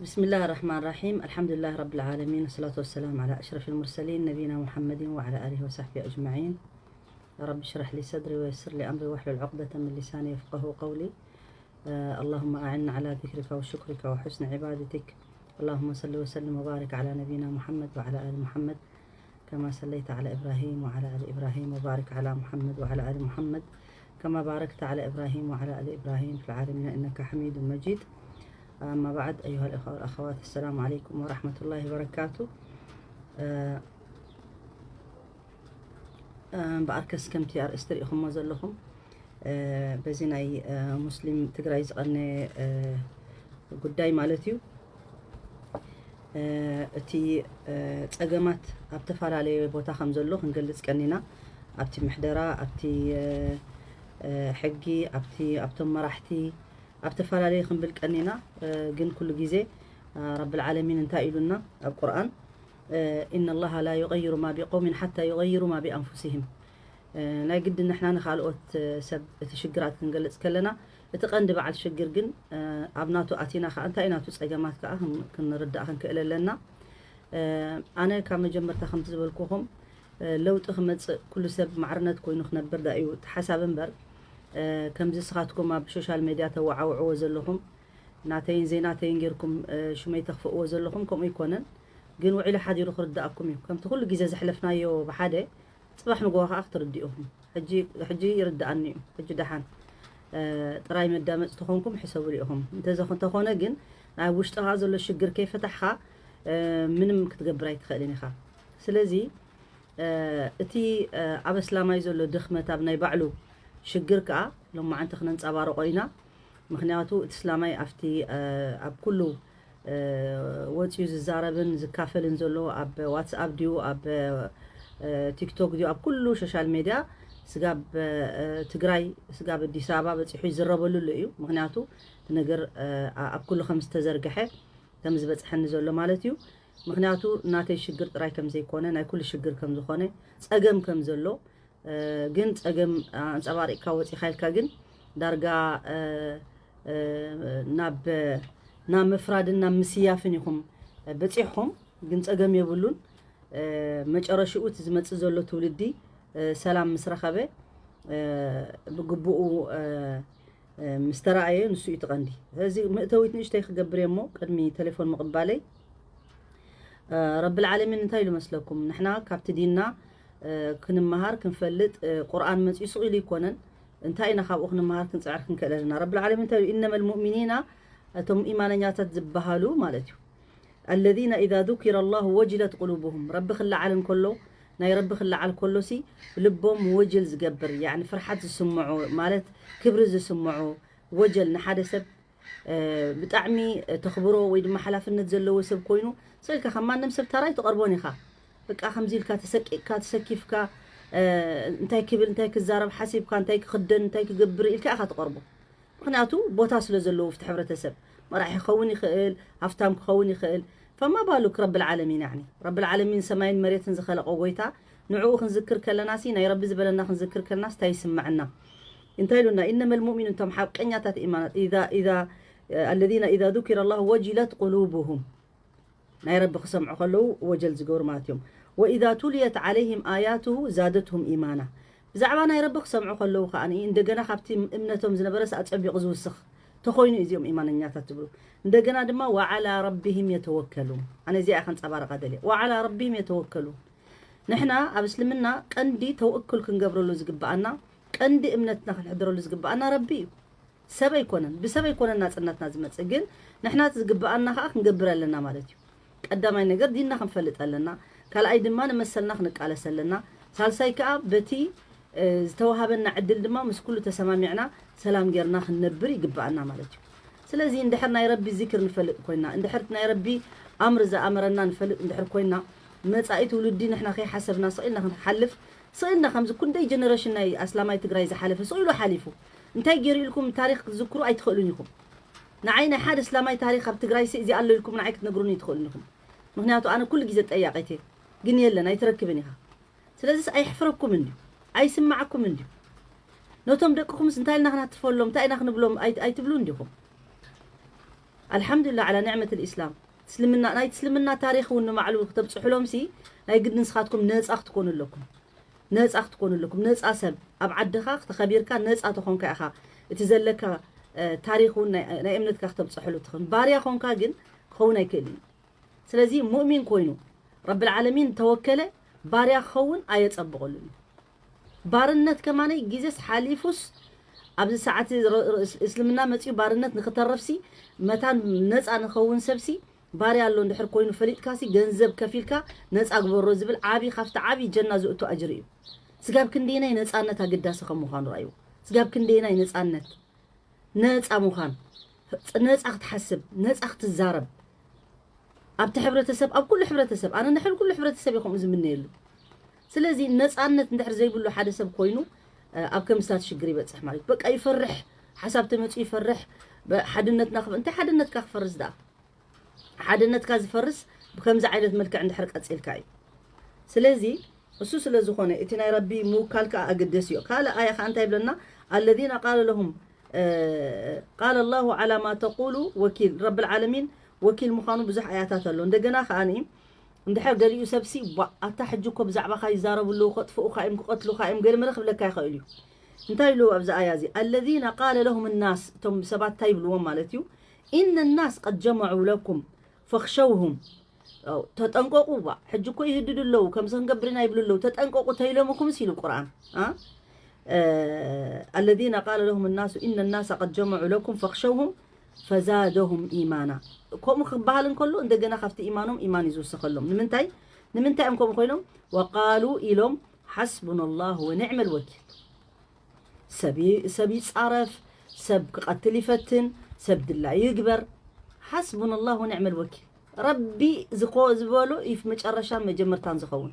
بسم الله الرحمن الرحيم. الحمد لله رب العالمين، والصلاة والسلام على أشرف المرسلين نبينا محمد وعلى آله وصحبه أجمعين. رب اشرح لي صدري ويسر لي أمري واحلل عقدة من لساني يفقه قولي. آه، اللهم أعنا على ذكرك وشكرك وحسن عبادتك. اللهم صل وسلم وبارك على نبينا محمد وعلى آل محمد كما صليت على إبراهيم وعلى آل إبراهيم وبارك على محمد وعلى آل محمد كما باركت على إبراهيم وعلى آل إبراهيم في العالمين إنك حميد مجيد. أما بعد، أيها الإخوة والأخوات، السلام عليكم ورحمة الله وبركاته. آه، آه، እምበኣርከስ ከምቲ ኣርእስቲ ርኢኹሞ ዘለኹም፣ በዚ ናይ ሙስሊም ትግራይ ዝቐነ ጉዳይ ማለት እዩ። እቲ ጸገማት ኣብ ተፈላለየ ቦታ ከም ዘሎ ክንገልጽ ቀኒና፣ ኣብቲ ምሕደራ፣ ኣብቲ ሕጊ፣ ኣብቲ ኣብቶም መራሕቲ፣ ኣብ ተፈላለየ ክንብል ቀኒና። ግን ኩሉ ግዜ ረብል ዓለሚን እንታይ ኢሉና ኣብ ቁርኣን? إن الله لا يغير ما بقوم حتى يغيروا ما بأنفسهم። ናይ ግድን ንሕና ንኻልኦት ሰብ እቲ ሽግራት ክንገልጽ ከለና፣ እቲ ቀንዲ በዓል ሽግር ግን ኣብ ናቱ ኣቲና ከኣ እንታይ ናቱ ጸገማት ከኣ ክንርዳእ ክንክእል ኣለና። ኣነ ካብ መጀመርታ ከምቲ ዝበልኩኹም፣ ለውጢ ክመጽእ ኩሉ ሰብ ማዕርነት ኮይኑ ክነብር ዳ እዩ እቲ ሓሳብ እምበር፣ ከምዚ ንስኻትኩም ኣብ ሶሻል ሜድያ ተወዓውዕዎ ዘለኹም፣ ናተይን ዘይናተይን ጌርኩም ሽመይ ተኽፍእዎ ዘለኹም ከምኡ ኣይኮነን። ግን ውዒሉ ሓዲሩ ክርዳእኩም እዩ። ከምቲ ኩሉ ግዜ ዘሕለፍናዮ ብሓደ፣ ጽባሕ ንግሆ ከኣ ክትርድኡ ኢኹም። ሕጂ፣ ሕጂ ይርድኣኒ እዩ። ሕጂ ደሓን ጥራይ መዳመጽ ተኾንኩም ሕሰቡ ኢኹም። እንተዘኾ-፣ እንተኾነ ግን ኣብ ውሽጥኻ ዘሎ ሽግር ከይፈታሕኻ ምንም ክትገብር ኣይትኽእልን ኢኻ። ስለዚ እቲ ኣብ ኣስላማይ ዘሎ ድኽመት ኣብ ናይ ባዕሉ ሽግር ከኣ ሎማዓንቲ ክነንጸባርቆ ኢና። ምኽንያቱ እቲ እስላማይ ኣብቲ ኣብ ኩሉ ወፂኡ ዝዛረብን ዝካፈልን ዘሎ ኣብ ዋትስኣፕ ድዩ ኣብ ቲክቶክ ድዩ ኣብ ኩሉ ሶሻል ሜድያ ስጋብ ትግራይ ስጋብ ኣዲስ ኣበባ በፂሑ ይዝረበሉ ኣሎ እዩ። ምኽንያቱ እቲ ነገር ኣብ ኩሉ ከም ዝተዘርግሐ ከም ዝበፅሐኒ ዘሎ ማለት እዩ። ምኽንያቱ ናተይ ሽግር ጥራይ ከም ዘይኮነ ናይ ኩሉ ሽግር ከም ዝኾነ ጸገም ከም ዘሎ ግን ጸገም ኣንጸባሪቕካ ወጺኻ ኢልካ ግን ዳርጋ ናብ ናብ ምፍራድን ናብ ምስያፍን ኢኹም በጺሕኹም። ግን ጸገም የብሉን። መጨረሽኡ እቲ ዝመጽእ ዘሎ ትውልዲ ሰላም ምስ ረኸበ ብግቡኡ ምስ ተራእየ ንሱ እዩ እቲ ቀንዲ። እዚ መእተዊት ንእሽተይ ክገብር እየ እሞ ቅድሚ ቴሌፎን ምቕባለይ ረብል ዓለሚን እንታይ ኢሉ መስለኩም? ንሕና ካብቲ ዲንና ክንመሃር ክንፈልጥ ቁርኣን መፂኡ ስቕ ኢሉ ኣይኮነን። እንታይ ኢና ካብኡ ክንመሃር ክንፅዕር ክንክእል ኣለና? ረብል ዓለሚን እንታይ ኢሉ? ኢነመል ሙእሚኒና እቶም ኢማነኛታት ዝበሃሉ ማለት እዩ። الذين إذا ذكر الله وجلت قلوبهم ረቢ ክለዓል እንከሎ ናይ ረቢ ክለዓል ከሎሲ ልቦም ወጅል ዝገብር ያኒ ፍርሓት ዝስምዖ ማለት ክብሪ ዝስምዖ ወጀል ንሓደ ሰብ ብጣዕሚ ተኽብሮ ወይ ድማ ሓላፍነት ዘለዎ ሰብ ኮይኑ ስእልካ ካብ ማንም ሰብ ታራይ ትቐርቦን ኢኻ። በቃ ከምዚ ኢልካ ተሰቂቅካ ተሰኪፍካ እንታይ ክብል እንታይ ክዛረብ ሓሲብካ እንታይ ክኽደን እንታይ ክገብር ኢልካ ኢኻ ትቐርቦ። ምኽንያቱ ቦታ ስለ ዘለዎ ኣብቲ ሕብረተሰብ መራሒ ክኸውን ይኽእል፣ ሃፍታም ክኸውን ይኽእል። ፈማ ባሉክ ረብል ዓለሚን ያኒ ረብል ዓለሚን ሰማይን መሬትን ዝኸለቆ ጎይታ ንዕኡ ክንዝክር ከለናሲ ናይ ረቢ ዝበለና ክንዝክር ከለናስ እንታይ ይስምዐና? እንታይ ኢሉና? ኢነመል ሙእሚኑን እቶም ሓቀኛታት ኢማናት ኢዛ ኢዛ الذين إذا ذكر الله وجلت قلوبهم ናይ ረቢ ክሰምዑ ከለዉ ወጀል ዝገብሩ ማለት እዮም። وإذا تليت عليهم آياته زادتهم إيمانا ብዛዕባ ናይ ረቢ ክሰምዑ ከለዉ ከኣ እንደገና ካብቲ እምነቶም ዝነበረስ ኣጸቢቑ ዝውስኽ ተኾይኑ እዚኦም ኢማነኛታት ትብሉ። እንደገና ድማ وعلى ربهم يتوكلون ኣነ እዚኣ ከንጸባርቓ ደልየ وعلى ربهم يتوكلون ንሕና ኣብ እስልምና ቀንዲ ተወክል ክንገብረሉ ዝግብኣና ቀንዲ እምነትና ክንሕድረሉ ዝግብኣና ረቢ እዩ። ሰብ ኣይኮነን ብሰብ ኣይኮነን ናጽነትና ዝመጽእ ግን ንሕና ዝግብኣና ከዓ ክንገብር ኣለና ማለት እዩ። ቀዳማይ ነገር ዲንና ክንፈልጥ ኣለና። ካልኣይ ድማ ንመሰልና ክንቃለስ ኣለና። ሳልሳይ ከዓ በቲ ዝተዋሃበና ዕድል ድማ ምስ ኩሉ ተሰማሚዕና ሰላም ጌርና ክንነብር ይግብኣና ማለት እዩ። ስለዚ እንድሕር ናይ ረቢ ዚክር ንፈልጥ ኮይና እንድሕር ናይ ረቢ ኣምር ዝኣመረና ንፈልጥ እንድሕር ኮይና መፃኢ ትውልዲ ንሕና ከይሓሰብና ስቕ ኢልና ክንሓልፍ ስቕ ኢልና ከምዚ ኩንደይ ጀነሬሽን ናይ ኣስላማይ ትግራይ ዝሓለፈ ስቕ ኢሉ ሓሊፉ እንታይ ገይሩ ኢልኩም ታሪክ ክትዝክሩ ኣይትኽእሉን ኢኹም። ንዓይ ናይ ሓደ እስላማይ ታሪክ ኣብ ትግራይ ሲ እዚ ኣሎ ኢልኩም ንዓይ ክትነግሩኒ ኣይትኽእሉን ኢኹም። ምክንያቱ ኣነ ኩሉ ግዜ ጠያቂት እየ። ግን የለን ኣይትረክብን ኢኻ። ስለዚስ ኣየሕፍረኩም እንድዩ? ኣይስማዓኩም እንድዩ? ነቶም ደቅኹምስ እንታይ ኢልና ክናትፈሎም እንታይ ኢና ክንብሎም ኣይትብሉ እንዲኹም? ኣልሓምዱላ ዓላ ኒዕመት ልእስላም። እስልምና፣ ናይ እስልምና ታሪኽ እውን ንማዕሉ ክተብፅሑሎም ሲ ናይ ግድ ንስኻትኩም ነፃ ክትኮኑ ኣለኩም። ነፃ ክትኮኑ ኣለኩም። ነፃ ሰብ ኣብ ዓድኻ ተኸቢርካ ነፃ ተኾንካ ኢኻ እቲ ዘለካ ታሪኽ እውን ናይ እምነትካ ክተብፅሐሉ ትኽን። ባርያ ኾንካ ግን ክኸውን ኣይክእል እዩ። ስለዚ ሙእሚን ኮይኑ ረብል ዓለሚን ተወከለ ባርያ ክኸውን ኣየጸብቐሉን እዩ። ባርነት ከማነይ ግዜስ ሓሊፉስ ኣብዚ ሰዓት እስልምና መጺኡ ባርነት ንክተረፍሲ መታን ነፃ ንኸውን ሰብሲ ባርያ ኣሎ እንድሕር ኮይኑ ፈሊጥካሲ ገንዘብ ከፊልካ ነፃ ግበሮ ዝብል ዓቢ ካብቲ ዓቢ ጀና ዝእቱ ኣጅሪ እዩ። ስጋብ ክንደየናይ ነፃነት ኣገዳሲ ከም ምዃኑ ረኣዩ። ስጋብ ክንደየናይ ነፃነት ነፃ ምዃን፣ ነፃ ክትሓስብ፣ ነፃ ክትዛረብ፣ ኣብቲ ሕብረተሰብ፣ ኣብ ኩሉ ሕብረተሰብ፣ ኣነ ንሕል ኩሉ ሕብረተሰብ እየ ከምኡ ዝምነየሉ። ስለዚ ነፃነት እንድሕር ዘይብሉ ሓደ ሰብ ኮይኑ ኣብ ከምስታት ሽግር ይበፅሕ ማለት እዩ። በቃ ይፈርሕ፣ ሓሳብ ተመፅኡ ይፈርሕ። ሓድነትና ክፈ እንታይ ሓድነትካ ክፈርስ ደኣ? ሓድነትካ ዝፈርስ ብከምዚ ዓይነት መልክዕ እንድሕር ቀፂልካ እዩ። ስለዚ እሱ ስለ ዝኾነ እቲ ናይ ረቢ ምውካል ከዓ ኣገደሲ እዩ። ካልእ ኣያ ከዓ እንታይ ይብለና? الذين قال لهم قال الله على ما تقول وكيل። ረብል ዓለሚን ወኪል ምዃኑ ብዙሕ ኣያታት ኣሎ። እንደገና ከዓ እንድሕር ገሊኡ ሰብሲ ኣታ ሕጂ እኮ ብዛዕባኻ ይዛረቡ ኣለዉ፣ ከጥፍኡኻ እዮም፣ ክቐትሉኻ እዮም፣ ገለ መለ ክብለካ ይኽእል እዩ። እንታይ ይብልዎ ኣብዚ ኣያ እዚ? الذين قال لهم الناس፣ እቶም ሰባት እንታይ ይብልዎም ማለት እዩ? إن الناس قد جمعوا لكم فاخشوهم። ተጠንቀቁ ባ ሕጂ እኮ ይህድዱ ኣለዉ፣ ከምዚ ክንገብር ኢና ይብሉ ኣለዉ፣ ተጠንቀቁ ተይሎምኹምስ ኢሉ ቁርኣን። الذين قال لهم الناس إن الناس قد جمعوا لكم فاخشوهم فزادهم إيمانا። ከምኡ ክበሃል እንከሎ እንደገና ካብቲ ኢማኖም ኢማን እዩ ዝውሰኸሎም። ንምንታይ ንምንታይ እዮም ከምኡ ኮይኖም? وقالوا ኢሎም حسبنا الله ونعم الوكيل። ሰብ ይ- ሰብ ይጻረፍ፣ ሰብ ክቐትል ይፈትን፣ ሰብ ድላዩ ይግበር። ሓስቡና ላህ ወኒዕመል ወኪል። ረቢ ዝኮ ዝበሎ ይፍ መጨረሻን መጀመርታን ዝኸውን።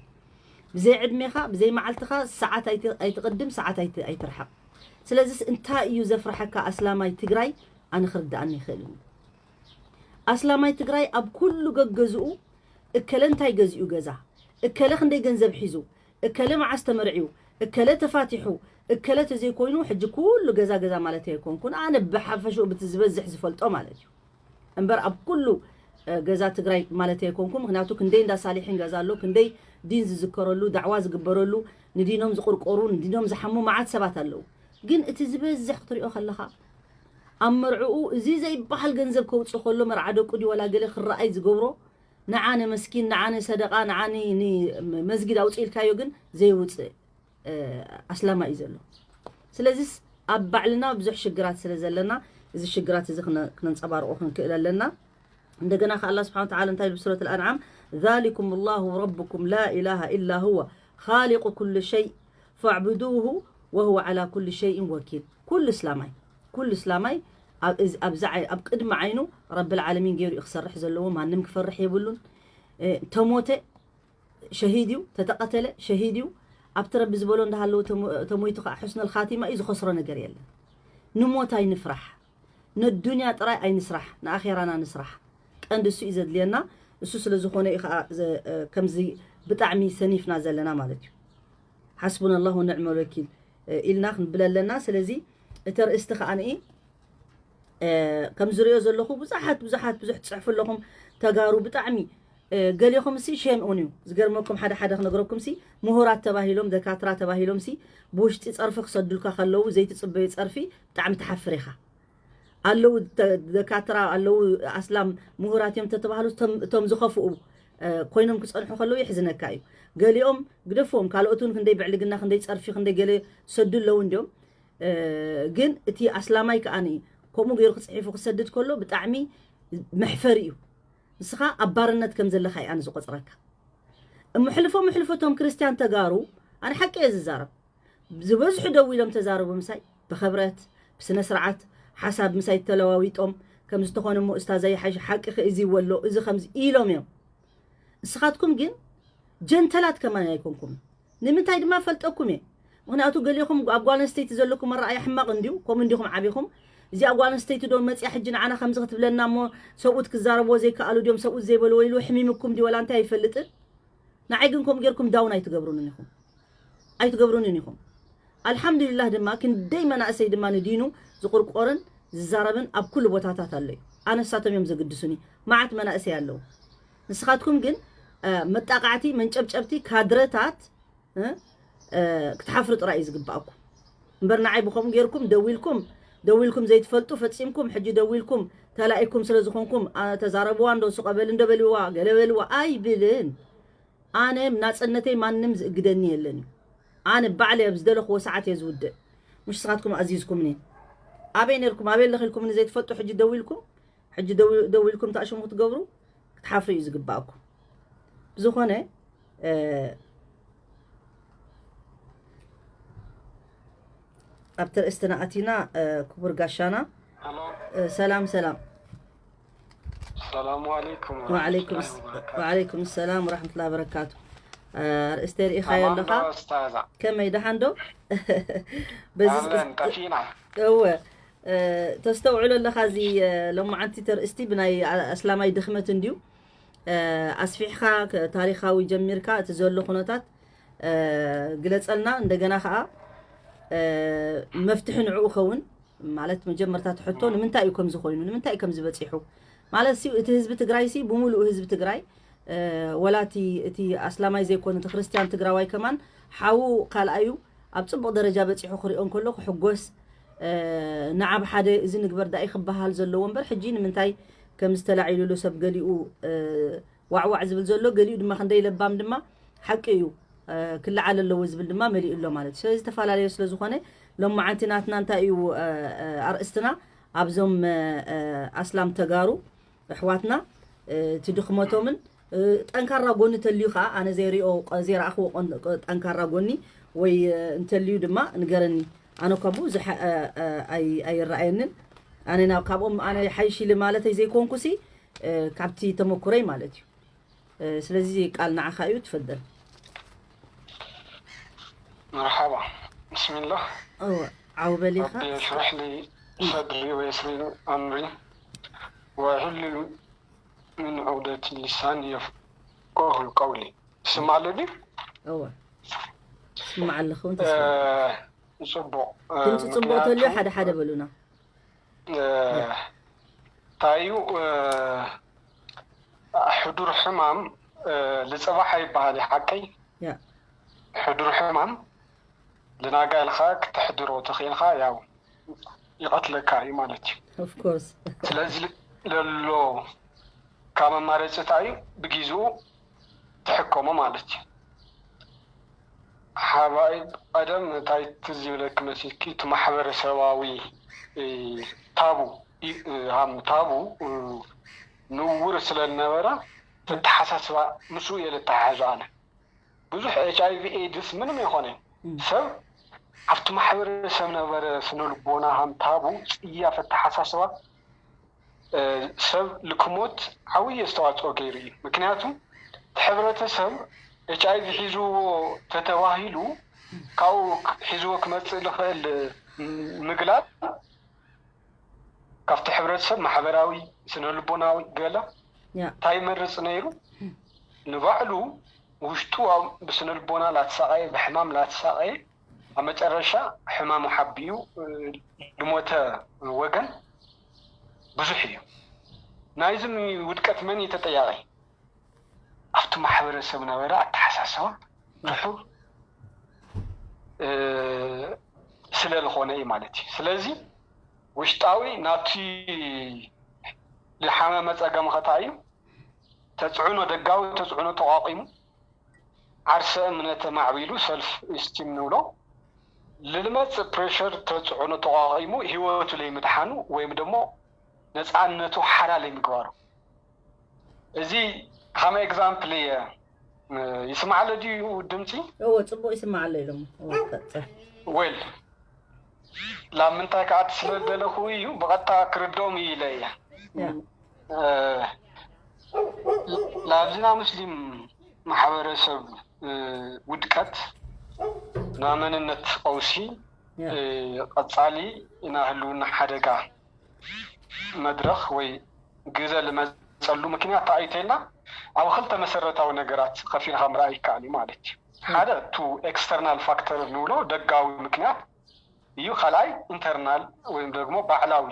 ብዘይ ዕድሜኻ ብዘይ መዓልትኻ ሰዓት ኣይት- ኣይትቕድም፣ ሰዓት ኣይት- ኣይትርሓቕ። ስለዚስ እንታይ እዩ ዘፍርሐካ ኣስላማይ ትግራይ? ኣነ ክርድኣኒ ይኽእል እዩ። ኣስላማይ ትግራይ ኣብ ኩሉ ገገዝኡ እከለ እንታይ ገዚኡ ገዛ፣ እከለ ክንደይ ገንዘብ ሒዙ፣ እከለ መዓስ ተመርዕዩ፣ እከለ ተፋቲሑ፣ እከለ ተዘይኮይኑ ሕጂ ኩሉ ገዛ ገዛ ማለት ኣይኮንኩን። ኣነ ብሓፈሽኡ ብቲ ዝበዝሕ ዝፈልጦ ማለት እዩ። እምበር ኣብ ኩሉ ገዛ ትግራይ ማለት ኣይኮንኩን። ምክንያቱ ክንደይ እንዳ ሳሊሒን ገዛ ኣሎ፣ ክንደይ ዲን ዝዝከረሉ፣ ዳዕዋ ዝግበረሉ፣ ንዲኖም ዝቁርቆሩ፣ ንዲኖም ዝሓሙ መዓት ሰባት ኣለዉ። ግን እቲ ዝበዝሕ ክትሪኦ ከለኻ ኣብ መርዕኡ እዚ ዘይበሃል ገንዘብ ከውፅእ ከሎ መርዓ ደቁ ድዩ ዋላ ገለ ክረኣይ ዝገብሮ ንዓነ መስኪን ንዓነ ሰደቃ ንዓኒ ንመስጊድ ኣውፅእ ኢልካዮ ግን ዘይውፅእ ኣስላማ እዩ ዘሎ። ስለዚስ ኣብ ባዕልና ብዙሕ ሽግራት ስለ ዘለና እዚ ሽግራት እዚ ክነንፀባርቆ ክንክእል ኣለና። እንደገና ከ ኣላ ስብሓን ተዓላ እንታይ ብሱረት ኣልኣንዓም ذلكم الله ربكم لا إله إلا هو خالق كل شيء فاعبدوه وهو على كل شيء وكيل። ኩሉ እስላማይ ኩሉ እስላማይ ኣብዚ ኣብ ቅድሚ ዓይኑ ረብል ዓለሚን ገይሩ እዩ ክሰርሕ ዘለዎ። ማንም ክፈርሕ የብሉን። ተሞተ ሸሂድ እዩ፣ ተተቐተለ ሸሂድ እዩ። ኣብቲ ረቢ ዝበሎ እንዳሃለወ ተሞይቱ ከዓ ሕስነል ኻቲማ እዩ፣ ዝኸስሮ ነገር የለን። ንሞት ኣይንፍራሕ፣ ነዱንያ ጥራይ ኣይንስራሕ፣ ንኣኼራና ንስራሕ። ቀንዲ እሱ እዩ ዘድልየና። እሱ ስለ ዝኾነ እዩ ከዓ ከምዚ ብጣዕሚ ሰኒፍና ዘለና ማለት እዩ። ሓስቡና ላሁ ወኒዕመል ወኪል ኢልና ክንብል ኣለና። ስለዚ እቲ ኣርእስቲ ከዓ ንኢ ከም ዝሪኦ ዘለኹ ብዙሓት ብዙሓት ብዙሕ ትፅሕፉ ኣለኹም ተጋሩ ብጣዕሚ ገሌኹም ሲ ሼም ኦን እዩ። ዝገርመኩም ሓደ ሓደ ክነግረኩም ሲ ምሁራት ተባሂሎም ደካትራ ተባሂሎም ሲ ብውሽጢ ፀርፊ ክሰዱልካ ከለዉ ዘይትፅበዩ ፀርፊ ብጣዕሚ ትሓፍር ኢኻ። ኣለዉ ደካትራ ኣለዉ ኣስላም ምሁራት እዮም ተተባህሉ እቶም ዝኸፍኡ ኮይኖም ክፀንሑ ከለዉ የሕዝነካ እዩ። ገሊኦም ግደፍዎም ካልኦት እውን ክንደይ ብዕልግና ክንደይ ፀርፊ ክንደይ ገለ ሰዱ ኣለዉ እንዲዮም። ግን እቲ ኣስላማይ ከዓኒ ከምኡ ገይሩ ክፅሒፉ ክሰድድ ከሎ ብጣዕሚ መሕፈሪ እዩ። ንስኻ ኣብ ባርነት ከም ዘለኻ እዩ ኣነ ዝቆፅረካ። እሞ ሕልፎ ምሕልፎ እቶም ክርስትያን ተጋሩ ኣነ ሓቂ እየ ዝዛረብ። ዝበዝሑ ደው ኢሎም ተዛረቡ ምሳይ ብኸብረት ብስነ ስርዓት ሓሳብ ምሳይ ተለዋዊጦም ከም ዝተኾነ እሞ እስታዛይ ሓቂ እዚ ወሎ እዚ ከምዚ ኢሎም እዮም። ንስኻትኩም ግን ጀንተላት ከማን ኣይኮንኩም። ንምንታይ ድማ ፈልጠኩም እየ። ምክንያቱ ገሊኹም ኣብ ጓል ኣንስተይቲ ዘለኩም ኣረኣያ ሕማቕ እንድዩ። ከምኡ እንዲኹም ዓቢኹም። እዚኣ ጓል ኣንስተይቲ ዶ መፅያ ሕጂ ንዓና ከምዚ ክትብለና እሞ ሰብኡት ክዛረብዎ ዘይከኣሉ ድዮም? ሰብኡት ዘይበልዎ ኢሉ ሕሚምኩም ድዩ? ወላ እንታይ ኣይፈልጥን። ንዓይ ግን ከምኡ ጌርኩም ዳውን ኣይትገብሩንን ኢኹም። ኣይትገብሩንን ኢኹም። ኣልሓምዱሊላህ ድማ ክንደይ መናእሰይ ድማ ንዲኑ ዝቁርቆርን ዝዛረብን ኣብ ኩሉ ቦታታት ኣሎ እዩ። ኣነ ንሳቶም እዮም ዘግድሱኒ። መዓት መናእሰይ ኣለዉ። ንስኻትኩም ግን መጣቃዕቲ መንጨብጨብቲ ካድረታት ክትሓፍሩ ጥራይ እዩ ዝግባኣኩም እምበር ንዓይ ብኸምኡ ጌርኩም ደዊልኩም ደዊልኩም ዘይትፈልጡ ፈጺምኩም ሕጂ ደዊልኩም ተላኢኩም ስለ ዝኾንኩም ተዛረብዋ እንዶ ሱቐ በል እንዶ በልዋ ገለ በልዋ ኣይብልን። ኣነ ናጽነተይ ማንም ዝእግደኒ የለን እዩ። ኣነ ባዕለይ ኣብ ዝደለኽዎ ሰዓት እየ ዝውድእ። ምሽ ንስኻትኩም ኣዚዝኩምኒ። ኣበይ ነርኩም ኣበይ ኣለኺ ኢልኩምኒ ዘይትፈልጡ ሕጂ ደዊልኩም ሕጂ ደዊልኩም ተኣሽሙ ክትገብሩ ክትሓፍሩ እዩ ዝግባኣኩም። ብዝኾነ ኣብ ተርእስትና ኣቲና ክቡር ጋሻና ሰላም ሰላም ሰላሙ ዓለይኩም ወዓለይኩም ሰላም ወራሕመቱላ በረካቱ ኣርእስተ ርኢኻዮ ኣለኻ ከመይ ደሓን ዶ በዚ እወ ተስተውዕሎ ኣለኻ እዚ ሎማዓንቲ ተርእስቲ ብናይ ኣስላማይ ድኽመት እንድዩ ኣስፊሕካ ታሪኻዊ ጀሚርካ እቲ ዘሎ ኩነታት ግለፀልና እንደገና ከዓ መፍትሒ ንዕኡ ኸውን ማለት መጀመርታ ትሕቶ ንምንታይ እዩ ከምዚ ኮይኑ ንምንታይ እዩ ከምዚ በፂሑ ማለት ሲ እቲ ህዝቢ ትግራይ ሲ ብሙሉኡ ህዝቢ ትግራይ ወላቲ እቲ ኣስላማይ ዘይኮነ እቲ ክርስትያን ትግራዋይ ከማን ሓዉ ካልኣዩ ኣብ ፅቡቕ ደረጃ በፂሑ ክሪኦ እንከሎ ክሕጎስ ንዓብ ሓደ እዚ ንግበር ዳኢ ክበሃል ዘለዎ እምበር ሕጂ ንምንታይ ከም ዝተላዒሉሉ ሰብ ገሊኡ ዋዕዋዕ ዝብል ዘሎ ገሊኡ ድማ ክንደይ ለባም ድማ ሓቂ እዩ ክለዓል ኣለዎ ዝብል ድማ መሊኡ ኣሎ ማለት እዩ። ስለዚ ዝተፈላለዩ ስለ ዝኾነ ሎማዓንቲ ናትና እንታይ እዩ ኣርእስትና ኣብዞም ኣስላም ተጋሩ ኣሕዋትና እቲ ድኽመቶምን ጠንካራ ጎኒ ተልዩ ከዓ ኣነ ዘይሪኦ ዘይረኣኽዎ ጠንካራ ጎኒ ወይ እንተልዩ ድማ ንገረኒ። ኣነ እኳ ብዙሕ ኣይረኣየንን። ኣነ ናብ ካብኦም ኣነ ሓይሽ ኢለ ማለተይ ዘይኮንኩሲ ካብቲ ተመኩረይ ማለት እዩ። ስለዚ ቃል ንዓኻ እዩ ትፈደል። مرحبا بسم الله እወ ዓው በል ኢኻ። ربي اشرح لي صدري ويسر لي أمري واحلل من عقدة لساني يفقه قولي ስማዕ ኣለኒ እወ ስማዕ ኣለኹ እንተስማዕ ጽቡቕ ድምፂ ፅቡቕ ተልዮ ሓደ ሓደ በሉና እንታይ እዩ ሕዱር ሕማም ልፅባሕ ኣይበሃል ሓቀይ ያ ሕዱር ሕማም ልናጋ ኢልካ ክተሕድሮ ተኽኢልካ ያው ይቐትለካ እዩ ማለት እዩ of course ስለዚ ለሎ ካብ ኣማረፂ እንታይ እዩ ብጊዝኡ ትሕከሞ ማለት እዩ ሓባይ ቀደም እንታይ ትዝ ይብለኪ መሲልኪ እቲ ማሕበረሰባዊ ታቡ ሃም ታቡ ንውር ስለ ዝነበረ ተተሓሳስባ ምስኡ እየ ልተሓሕዞ ኣነ ብዙሕ ኤች ኣይቪ ኤድስ ምንም የኾነ ሰብ ኣብቲ ማሕበረሰብ ነበረ ስነልቦና ሃም ታቡ ፅያፍ ኣተሓሳስባ ሰብ ልክሞት ዓብዪ ኣስተዋፅኦ ገይሩ እዩ ምክንያቱ እቲ ሕብረተሰብ ኤች ኣይቪ ሒዝዎ ተተባሂሉ ካብኡ ሒዝዎ ክመፅእ ዝኽእል ምግላል ካብቲ ሕብረተሰብ ማሕበራዊ ስነልቦናዊ ገለ እንታይ ይመርፅ ነይሩ ንባዕሉ ውሽጡ ብስነልቦና ላተሳቀየ ብሕማም ላተሳቀየ ኣብ መጨረሻ ሕማሙ ሓቢኡ ዝሞተ ወገን ብዙሕ እዩ ናይዚ ውድቀት መን እዩ ተጠያቂ ኣብቲ ማሕበረሰብ ነበረ ኣተሓሳሰባ ርሑር ስለ ዝኾነ እዩ ማለት እዩ ስለዚ ውሽጣዊ ናብቲ ዝሓመመ ፀገም ኸታ እዩ ተፅዕኖ ደጋዊ ተፅዕኖ ተቋቂሙ ዓርሰ እምነት ማዕቢሉ ሰልፍ ስቲም ንብሎ ልልመፅእ ፕሬሸር ተፅዕኖ ተቋቂሙ ህይወቱ ለይምድሓኑ ወይም ደሞ ነፃነቱ ሓላል ምግባሩ እዚ ሃመ ኤግዛምፕል እየ ይስማዕ ኣሎ ድዩ ድምፂ እዎ ፅቡቅ ይስማዕ ኣሎ ኢሎም እዎ ቀፅል ዌል ላብ ምንታይ ከዓ ትስለ ደለኹ እዩ ብቐጥታ ክርድኦም እዩ ኢለ እየ ያ ላብዚና ሙስሊም ማሕበረሰብ ውድቀት ናመንነት ቀውሲ ያ ቀፃሊ ናህልውና ሓደጋ መድረኽ ወይ ግዘ ልመፀሉ ምክንያት ተኣይተልና ኣብ ክልተ መሰረታዊ ነገራት ከፊልካ ምርኣይ ይከኣል እዩ ማለት እዩ ሓደ ቱ ኤክስተርናል ፋክተር ንብሎ ደጋዊ ምክንያት እዩ ካልኣይ ኢንተርናል ወይም ደግሞ ባዕላዊ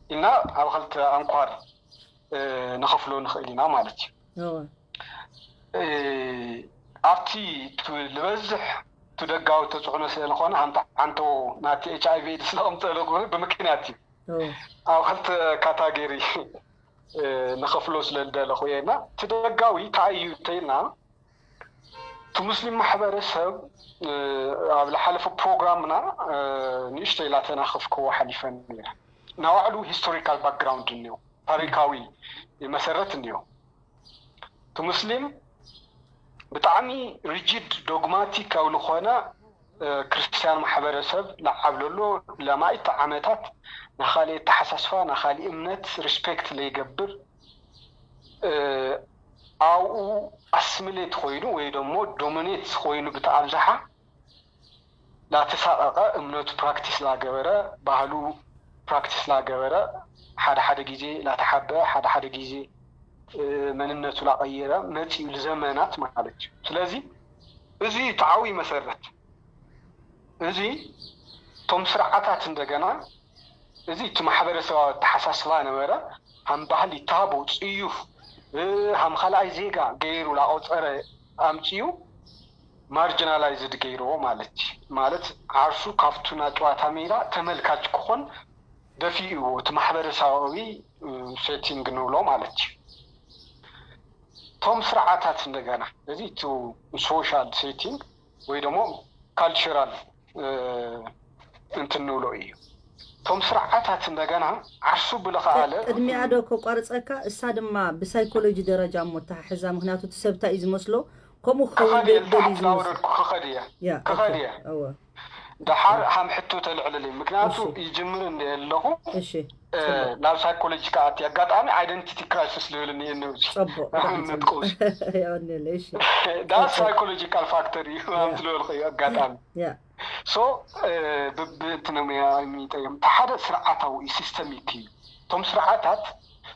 ኢልና ኣብ ክልተ ኣንኳር ንኸፍሎ ንኽእል ኢና ማለት እዩ። ኣብቲ ዝበዝሕ ደጋዊ ተፅዕኖ ስለዝኾነ፣ ሓንቲ ሓንቶ ናቲ ኤች ኣይ ቪ ኤድስ ለቕምጠሉ ብምክንያት እዩ። ኣብ ክልተ ካታጎሪ ንኸፍሎ ስለዝደለኹ እየ። እና እቲ ደጋዊ እንታይ እዩ እንተኢልና፣ እቲ ሙስሊም ማሕበረሰብ ኣብ ዝሓለፈ ፕሮግራምና ንእሽተይ ላተናኸፍክዎ ሓሊፈ ነይረ። ናባዕሉ ሂስቶሪካል ባክግራውንድ እኒኦ፣ ታሪካዊ መሰረት እኒኦ። እቲ ሙስሊም ብጣዕሚ ሪጂድ ዶግማቲካዊ ዝኾነ ክርስትያን ማሕበረሰብ ለዓብለሎ ለማይት ዓመታት ናኻሊእ ኣተሓሳስባ ናኻሊእ እምነት ሪስፔክት ለይገብር፣ ኣብኡ ኣስሚሌት ኮይኑ ወይ ደሞ ዶሚኔት ኮይኑ ብተኣብዝሓ ላተሳቀቀ እምነቱ ፕራክቲስ ላገበረ፣ ባህሉ ፕራክቲስ ላገበረ፣ ሓደ ሓደ ግዜ ላተሓበአ፣ ሓደ ሓደ ግዜ መንነቱ ላቀየረ መፂኡ ልዘመናት ማለት እዩ። ስለዚ እዚ ተዓዊ መሰረት እዚ እቶም ስርዓታት እንደገና እዚ እቲ ማሕበረሰባዊ ኣተሓሳስባ ነበረ ሃም ባህሊ ታቦ ፅዩፍ ሃም ካልኣይ ዜጋ ገይሩ ላቆፀረ ኣምፅኡ ማርጂናላይዝድ ገይርዎ ማለት እዩ። ማለት ዓርሱ ካብቱ ና ጨዋታ ሜዳ ተመልካች ክኾን ደፊእዎ እቲ ማሕበረሰባዊ ሴቲንግ ንብሎ ማለት እዩ። እቶም ስርዓታት እንደገና እዚ እቲ ሶሻል ሴቲንግ ወይ ደሞ ካልቸራል እንትን ንብሎ እዩ። እቶም ስርዓታት እንደገና ዓርሱ ብለኸኣለ ቅድሚኣ ዶ ከቋርፀካ፣ እሳ ድማ ብሳይኮሎጂ ደረጃ እሞ ተሓሕዛ፣ ምክንያቱ እቲ ሰብ እንታይ እዩ ዝመስሎ ከምኡ ክኸውን ክኸድ እየ፣ ደልዩ ንታሕቲ ዝመስል። ናወረድኩ ክኸድ እየ፣ ያ፣ ክኸድ ኦኬ፣ እየ። እወ፣ ደሓር ሃም ሕቶ ተልዕልልኝ፣ ምክንያቱ እሺ። ይጅምር እንደ ኣለኹ እሺ፣ እ፣ ናብ ሳይኮሎጂ ከኣቲ ኣጋጣሚ ኣይደንቲቲ ክራይሲስ ልብል እኒኤ ነብዚ። ፅቡቅ፣ ብጣዕሚ ፅቡቅ። ነጥቀውሲ። የቐንየለይ፣ እሺ። ዳ ሳይኮሎጂካል ፋክተር እዩ ሃም ያ። ዝለበልኸዮ ኣጋጣሚ። ያ። ሶ ብብእንትኖም ሚጠዮም ተሓደ ስርዓታዊ ሲስተሚክ እዩ። እቶም ስርዓታት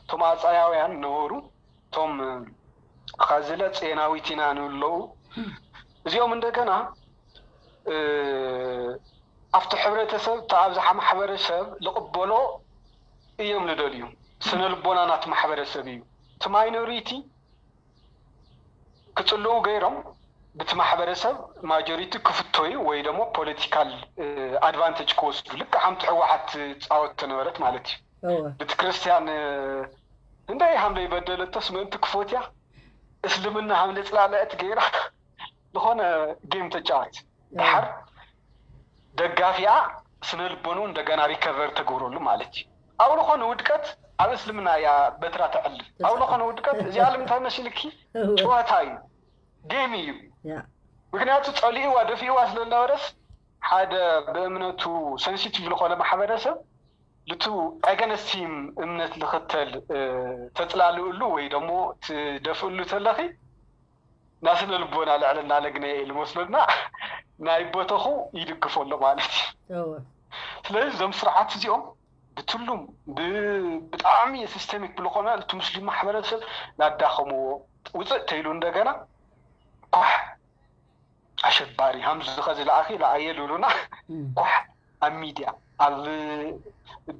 እቶም ኣፃያውያን ነበሩ፣ እቶም ኻዝለ ጼናዊት ኢና ንብለዉ እዚኦም እንደገና ኣብቲ ሕብረተሰብ እቲ ኣብዝሓ ማሕበረሰብ ልቕበሎ እዮም ልደልዩ። ስነ ልቦና ናቲ ማሕበረሰብ እዩ። እቲ ማይኖሪቲ ክፅልኡ ገይሮም ብቲ ማሕበረሰብ ማጆሪቲ ክፍተዩ ወይ ደሞ ፖለቲካል ኣድቫንቴጅ ክወስዱ፣ ልክዕ ሓምቲ ህወሓት ትፃወት ተነበረት ማለት እዩ። ብቲ ክርስትያን እንደይ ሃምለይ በደለቶስ ምእንቲ ክፎትያ እስልምና ሃምለ ፅላለአት ገይራ ዝኾነ ጌም ተጫወት። ድሓር ደጋፊኣ ስነ ልቦኑ እንደገና ሪከቨር ተገብረሉ ማለት እዩ። ኣብ ዝኾነ ውድቀት ኣብ እስልምና እያ በትራ ተዕልል። ኣብ ዝኾነ ውድቀት እዚኣ ልምንታይ መሲልኪ ጨዋታ እዩ፣ ጌም እዩ። ምክንያቱ ፀሊእዋ ደፊእዋ ስለነበረስ ሓደ ብእምነቱ ሰንሲቲቭ ዝኾነ ማሕበረሰብ ልቱ ኣገነስቲም እምነት ልኽተል ተፅላልእሉ ወይ ደሞ ትደፍእሉ ተለኺ ናስነ ልቦና ልዕልና ለግነ ልመስሎና ናይ ቦተኹ ይድግፎ ኣሎ ማለት እዩ። ስለዚ እዞም ስርዓት እዚኦም ብትሉም ብጣዕሚ ሲስተሚክ ብልኾነ እቲ ሙስሊም ማሕበረሰብ ላዳኸምዎ ውፅእ ተይሉ እንደገና ኳሕ ኣሸባሪ ሃምዚ ኸዚ ለኣኺ ለኣየ ልብሉና ኳሕ ኣብ ሚድያ ኣብ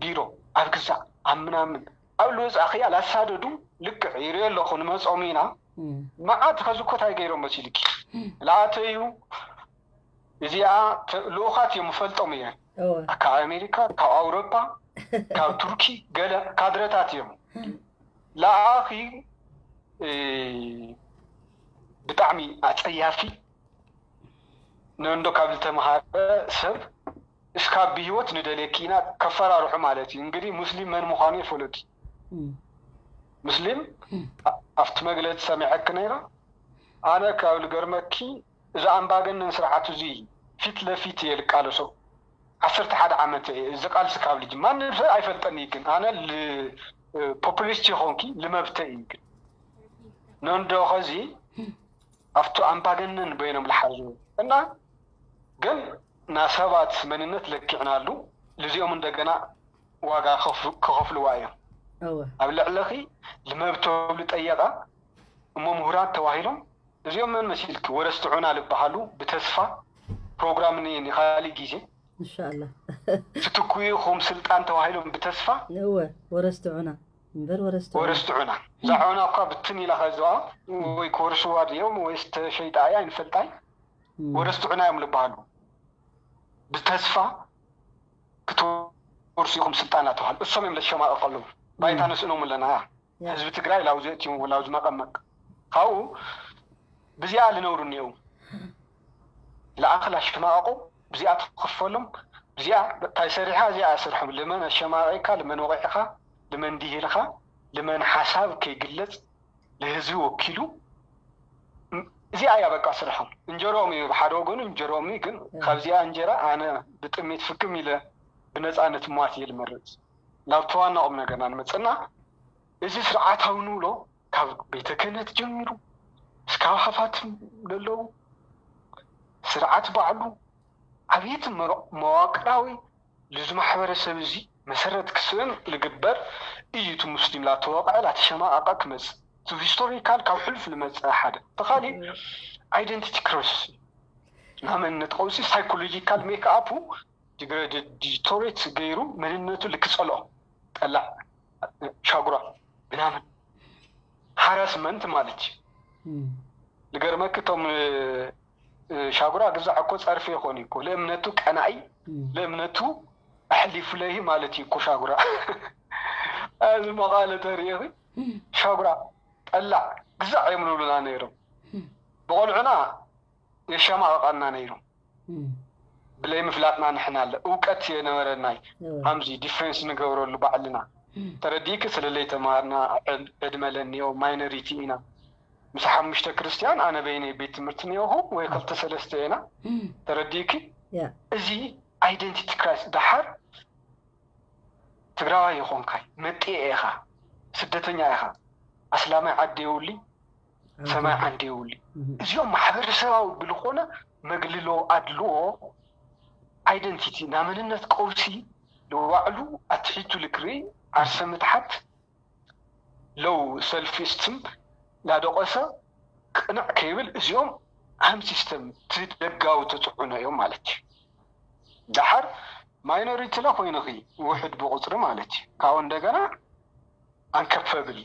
ቢሮ ኣብ ግዛእ ኣብ ምናምን ኣብ ልወፃእኽያ ላሳደዱ ልክዕ ይሪኦ ኣለኹ ንመፆም ኢና መዓት ኸዚ እኮ እንታይ ገይሮም መሲልኪ ለኣተዩ እዚኣ ልኡኻት እዮም ፈልጦም እየ ካብ ኣሜሪካ ካብ ኣውሮፓ ካብ ቱርኪ ገለ ካድረታት እዮም ለኣኺ ብጣዕሚ ኣፀያፊ ነንዶ ካብ ዝተምሃረ ሰብ እስካብ ብህይወት ንደልየኪ ኢና ከፈራርሑ ማለት እዩ። እንግዲህ ሙስሊም መን ምዃኑ ይፈለጡ። ሙስሊም ኣብቲ መግለፂ ሰሚዐኪ ነይራ። ኣነ ካብ ልገርመኪ እዚ ኣምባገነን ስርዓት እዚ ፊት ለፊት እየ ልቃለሶ። ዓሰርተ ሓደ ዓመት እየ እዚ ቃልሲ ካብ ልጅ ማንም ሰብ ኣይፈልጠኒ ግን ኣነ ፖፑሊስት ይኾንኪ ልመብተ እዩ ግን ነንዶ ኸዚ ኣብቲ ኣምባገነን በይኖም ልሓዙ እና ግን ናሰባት መንነት ለኪዕናሉ ልዚኦም እንደገና ዋጋ ክኸፍልዋ እዮም። ኣብ ልዕለኺ ልመብተው ልጠየቃ እሞ ምሁራት ተባሂሎም እዚኦም መን መሲልኪ ወረስቲ ዑና ልበሃሉ ብተስፋ ፕሮግራም ንካሊእ ግዜ እንሻላ። ትትኩ ኢኹም ስልጣን ተባሂሎም ብተስፋ እወ ወረስቲ ዑና እምበር ወረስቲ ዑና። ወረስቲ ዑና። እዛ ዑና እኳ ብትን ኢላ ከዚኣ ወይ ክወርሽዋ ድዮም ወይ ዝተሸይጣ እያ ኣይንፈልጣይ። እም። ወረስቲ ዑና እዮም ዝበሃሉ። ብተስፋ ክትወርሱ ኢኹም ስልጣን እናተባሃሉ እሶም እዮም ለሸማቐቕ ኣለዉ። ባይታ ነስእኖም ኣለና። ያ። ህዝቢ ትግራይ ላውዚ እትዮም ላውዚ መቐመቅ ካብኡ ብዚኣ ልነብሩ እኒአው። ለኣኽል ኣሽማቐቑ ብዚኣ ትኽፈሎም። ብዚኣ እንታይ ሰሪሓ እዚኣ ስርሖም ልመን ኣሸማቒቕካ ልመን ወቒዕኻ ልመን ድሂልኻ ልመን ሓሳብ ከይግለጽ ንህዝቢ ወኪሉ እዚኣ እያ በቃ ስርሖም። እንጀሮም እዩ ብሓደ ወገኑ እንጀሮም እዩ። ግን ካብዚኣ እንጀራ ኣነ ብጥሜት ፍክም ኢለ ብነፃነት ሟት እየ ልመርፅ። ናብ ተዋና ቁም ነገርና ንመፅና። እዚ ስርዓታዊ ንብሎ ካብ ቤተ ክህነት ጀሚሩ እስካብ ሃፋትም ለለዉ ስርዓት ባዕሉ ኣብየት መዋቅራዊ ልዚ ማሕበረሰብ እዚ መሰረት ክስእን ልግበር እዩ። እቲ ሙስሊም ላተወቕዐ ላተሸማቐቐ ክመፅእ እቲ ሂስቶሪካል ካብ ሕሉፍ ልመፅእ ሓደ ተኻሊ ኣይደንቲቲ ክረስ ናብ መንነት ቀውሲ ሳይኮሎጂካል ሜክ ኣፑ ዲግሬዲቶሬት ገይሩ መንነቱ ልክፀልኦ ጠላዕ ሻጉራ ምናምን ሃራስመንት ማለት እዩ። ልገርመክ እቶም ሻጉራ ግዛዕ እኮ ፀርፊ ይኾን እኮ ልእምነቱ ቀናኢ ልእምነቱ ኣሕሊፉ ለይ ማለት እዩ እኮ ሻጉራ። እዚ መቓለ ተሪኢኺ ሻጉራ ጠላዕ ግዛዕ እዮም ልብሉና ነይሮም። ብቆልዑና የሸማቐቐና ነይሩ። ብለይ ምፍላጥና ንሕና ኣለ እውቀት የነበረናይ። ሃምዚ ዲፍረንስ ንገብረሉ ባዕልና ተረዲእኪ ስለለይ ተማሃርና ዕድመ ለኒዮ ማይኖሪቲ ኢና። ምስ ሓሙሽተ ክርስትያን ኣነ በይነይ ቤት ትምህርቲ ነየኹ ወይ ክልተ ሰለስተ ኢና። ተረዲእኪ እዚ ኣይደንቲቲ ክራይስ ደሓር ትግራዋይ የኾንካይ መጤ ኢኻ ስደተኛ ኢኻ ኣስላማይ ዓዲ የውሊ ሰማይ ዓንዲ የውሊ። እዚኦም ማሕበረሰባዊ ብልኾነ መግልሎ ኣድልዎ ኣይደንቲቲ ናመንነት ቀውሲ ልዋዕሉ ኣትሒቱ ልክርኢ ዓርሰ ምትሓት ለው ሰልፊ ስትም ላደቆሰ ቅንዕ ከይብል እዚኦም ሃም ሲስተም ትደጋዊ ተፅዕኖ እዮም ማለት እዩ። ደሓር ማይኖሪቲ ላ ኮይንኺ ውሕድ ብቁፅሪ ማለት እዩ ካብኡ እንደገና ኣንከፈብል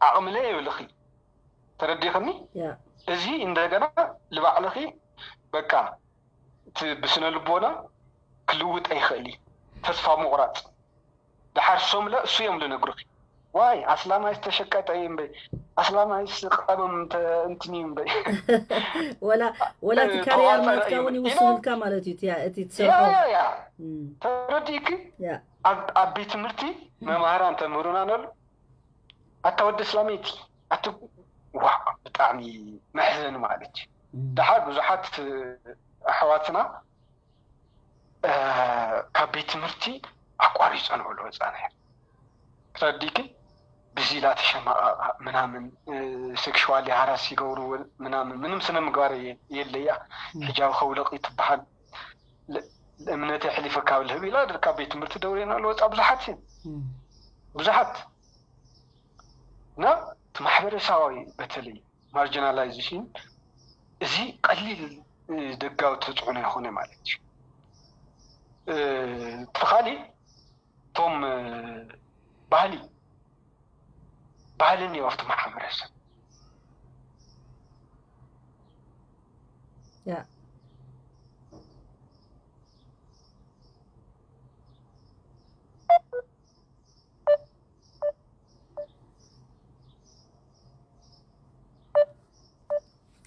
ዓቕምለ የብልኺ ተረዲኽኒ። እዚ እንደገና ልባዕልኺ በቃ እቲ ብስነ ልቦና ክልውጥ ኣይኽእል እዩ። ተስፋ ምቑራፅ ደሓር ሶምለ እሱ እዮም ልነግሩኺ። ዋይ ኣስላማይ ዝተሸቀጠ እዩ እምበይ ኣስላማይ ስቀመም እንትን እዩ እምበይ ወላ ወላ እቲ ካርያር ናትካ እውን ይውስንልካ ማለት እዩ። እቲ ትሰርሖ ተረዲእኪ። ኣብ ቤት ትምህርቲ መማህራን ተምህሩና ነሉ ኣታ ወዲ እስላመይቲ ኣቲ ዋ ብጣዕሚ መሕዘኒ ማለት እዩ። ደሓር ብዙሓት ኣሕዋትና ካብ ቤት ትምህርቲ ኣቋሪፀ ንብሎ ህፃናት ክረዲእኪ ብዚላ ተሸማቃቃ ምናምን ሴክሽዋሊ ሃራስ ይገብርውን ምናምን ምንም ስነ ምግባር የለያ። ሕጃብ ከውልቕ ትበሃል እምነት የሕሊፈ ካብ ልህብ ኢላ ካብ ቤት ትምህርቲ ደውሬና ለወፃ ብዙሓት ብዙሓት እና እቲ ማሕበረሰባዊ በተለይ ማርጂናላይዜሽን እዚ ቀሊል ደጋዊ ተፅዕኖ ይኾነ ማለት እዩ። ተኻሊ እቶም ባህሊ ባህልን እዩ ኣብቲ ማሕበረሰብ ያ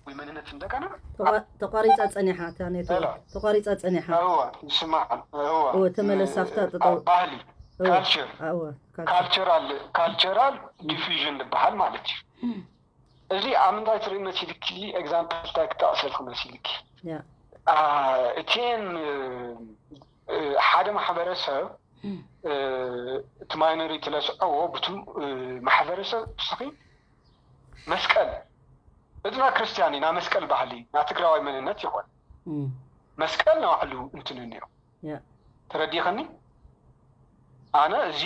ወይ መንነት እንደገና ተቋሪፃ ፀኒሓ እታ ኔትወርክ ተቋሪፃ ፀኒሓ እዋ ይስማዕ እዋ እወ ተመለስ ኣብታ ጠጠው ባህሊ ካልቸር እወ ካልቸራል ካልቸራል ዲፊዥን ዝበሃል ማለት እዩ። እዚ ኣብ ምንታይ ትርኢ መሲልኪ ኤግዛምፕል እንታይ ክጠቕሰልኪ መሲልኪ እቲን ሓደ ማሕበረሰብ እቲ ማይኖሪቲ ለስዐዎ ብቲ ማሕበረሰብ እስኺ መስቀል እትና ክርስትያን ኢና መስቀል ባህሊ ና ትግራዋይ መንነት ይኾን መስቀል ንባዕሉ እንትን እኒኦ ተረዲኸኒ። ኣነ እዚ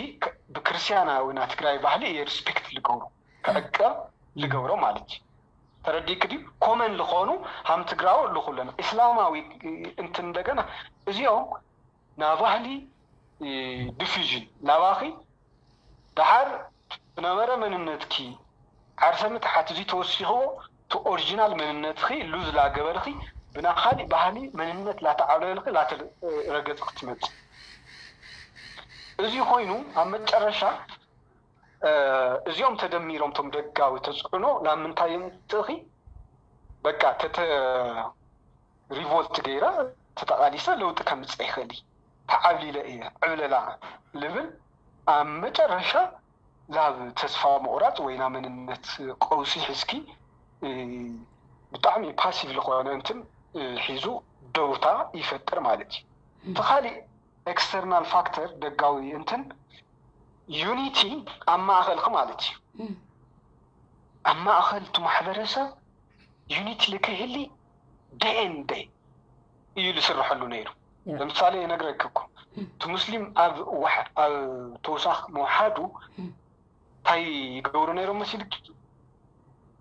ብክርስቲያናዊ ና ትግራይ ባህሊ እየ ሪስፔክት ልገብሮ ክዕቀብ ልገብሮ ማለት እዩ። ተረዲክ ድዩ? ኮመን ዝኾኑ ሃም ትግራዊ ኣለኹ ኣለና። እስላማዊ እንትን እንደገና እዚኦም ናባህሊ ዲፊዥን ናባኺ ደሓር ዝነበረ መንነትኪ ዓርሰ ምትሓት እዚ ተወሲኽዎ እቲ ኦሪጂናል መንነትኺ ሉዝ ላገበርኺ ብናኻሊእ ባህሊ መንነት ላተዓብለልኺ ላተረገጽ ክትመጽእ። እዚ ኮይኑ ኣብ መጨረሻ እዚኦም ተደሚሮም ቶም ደጋዊ ተፅዕኖ ናብ ምንታይ የምፅእኺ? በቃ ተተ ሪቮልት ገይረ ተተቓሊሰ ለውጢ ከምፅእ ይኽእል እዩ ተዓብሊለ እየ ዕብለላ ልብል ኣብ መጨረሻ ናብ ተስፋ ምቑራፅ ወይ ናብ መንነት ቀውሲ ሒዝኪ ብጣዕሚ ፓሲቭ ዝኾነ እንትን ሒዙ ደውታ ይፈጥር ማለት እዩ። እቲ ካሊእ ኤክስተርናል ፋክተር ደጋዊ እንትን ዩኒቲ ኣብ ማእኸልኪ ማለት እዩ። ኣብ ማእኸል እቲ ማሕበረሰብ ዩኒቲ ልከይህሊ ደኤን ደይ እዩ ዝስርሐሉ ነይሩ። ለምሳሌ የነግረኪ እኮ እቲ ሙስሊም ኣብ ተውሳኽ ምውሓዱ እንታይ ይገብሩ ነይሮም መሲልኪ?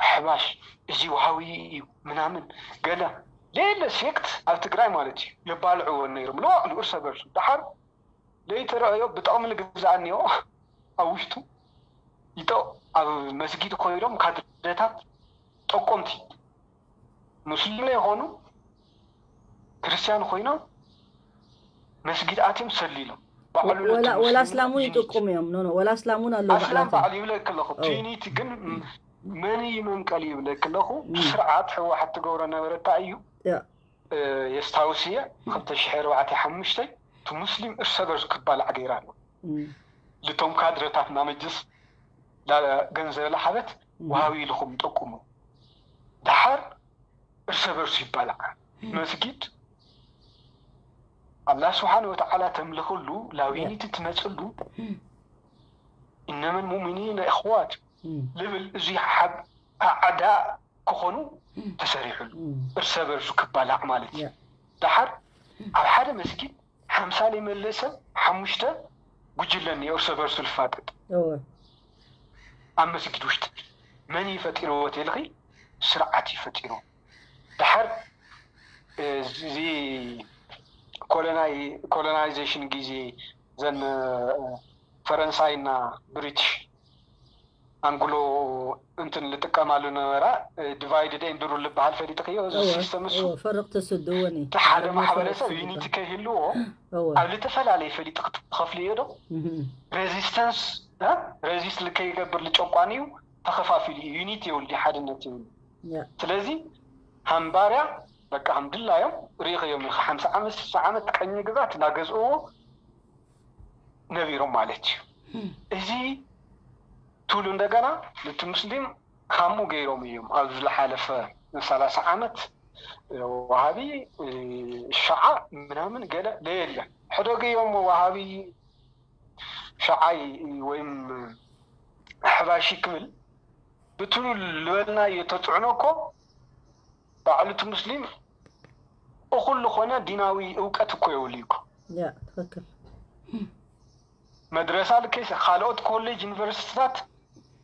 ኣሕባሽ እዚ ውሃዊ እዩ ምናምን ገለ ሌለ ሴክት ኣብ ትግራይ ማለት እዩ የባልዕዎ ነይሮም ለዋዕሉ እርሰ በርሱ ደሓር ለይተረኣዮ ብጠቕሚ ንግዛእ እኒኦ ኣብ ውሽጡ ይጠ ኣብ መስጊድ ኮይዶም ካድረታት ጠቆምቲ ሙስሊም ይኾኑ ክርስቲያን ኮይኖም መስጊድ ኣትዮም ሰሊሎም ባዕሉ ወላ እስላም እውን ይጥቁሙ እዮም። ኖ ወላ እስላም እውን ኣሎ። ኣስላም ባዕሉ ይብለክ ኣለኹ። ዩኒቲ ግን መን እዩ መንቀሊ ይብለክ ኣለኹ። ስርዓት ህወሓት ትገብሮ ነበረ እንታይ እዩ? የስታውስ እየ ክልተ ሽሕ ኣርባዕተ ሓሙሽተ እቲ ሙስሊም እርሰ በርሱ ክባላዕ ገይራ ኣሎ። ልቶም ካድረታት ናመጅስ ገንዘብ ለሓበት ውሃቢ ኢልኹም ጠቁሙ። ደሓር እርሰ በርሱ ይባላዕ። መስጊድ ኣላህ ስብሓን ወተዓላ ተምልኽሉ ላብ ዩኒቲ ትመፅሉ ኢነመል ሙእሚኒን እኽዋት ልብል እዚ ሓብ ኣዕዳ ክኾኑ ተሰሪሑሉ እርሰ በርሱ ክባላዕ ማለት እዩ። ደሓር ኣብ ሓደ መስጊድ ሓምሳ ዘይመለሰ ሓሙሽተ ጉጅለ እኒኦ እርሰ በርሱ ልፋጠጥ ኣብ መስጊድ ውሽጢ መን እዩ ፈጢርዎ ተልኺ ስርዓት እዩ ፈጢርዎ። ደሓር እዚ ኮሎናይዜሽን ግዜ ዘን ፈረንሳይና ብሪትሽ ኣንግሎ እንትን ልጥቀማሉ ነበራ። ዲቫይድድ ኤንድ ሩል ልበሃል ፈሊጥክዮ እዚ ሲስተም እሱ ፈርቕ ተስድወኒ እቲ ሓደ ማሕበረሰብ ዩኒቲ ከይህልዎ ኣብ ልተፈላለየ ፈሊጥ ክትኸፍልዮ ዶ ሬዚስተንስ ሬዚስት ልከይገብር ልጨቋን እዩ። ተኸፋፊሉ እዩ ዩኒቲ የውልድ ሓድነት ይብሉ። ስለዚ ሃምባርያ በቃ ሃምድላዮም ርኢኽዮም ኢኻ ሓምሳ ዓመት ስሳ ዓመት ቀኝ ግዛት እናገዝእዎ ነቢሮም ማለት እዩ። እዚ ቱሉ እንደገና ነቲ ሙስሊም ሃምኡ ገይሮም እዮም። ኣብ ዝለሓለፈ ሰላሳ ዓመት ዋሃቢ ሸዓ ምናምን ገለ ለየለ ሕደገዮም ዋሃቢ ሸዓይ ወይም ኣሕባሺ ክብል ብትሉ ልበልናዮ ተፅዕኖ እኮ ባዕሉ እቲ ሙስሊም እኹል ዝኾነ ዲናዊ እውቀት እኮ የብሉ እኮ። ትክክል። መድረሳ ልከይስ ካልኦት ኮሌጅ ዩኒቨርሲቲታት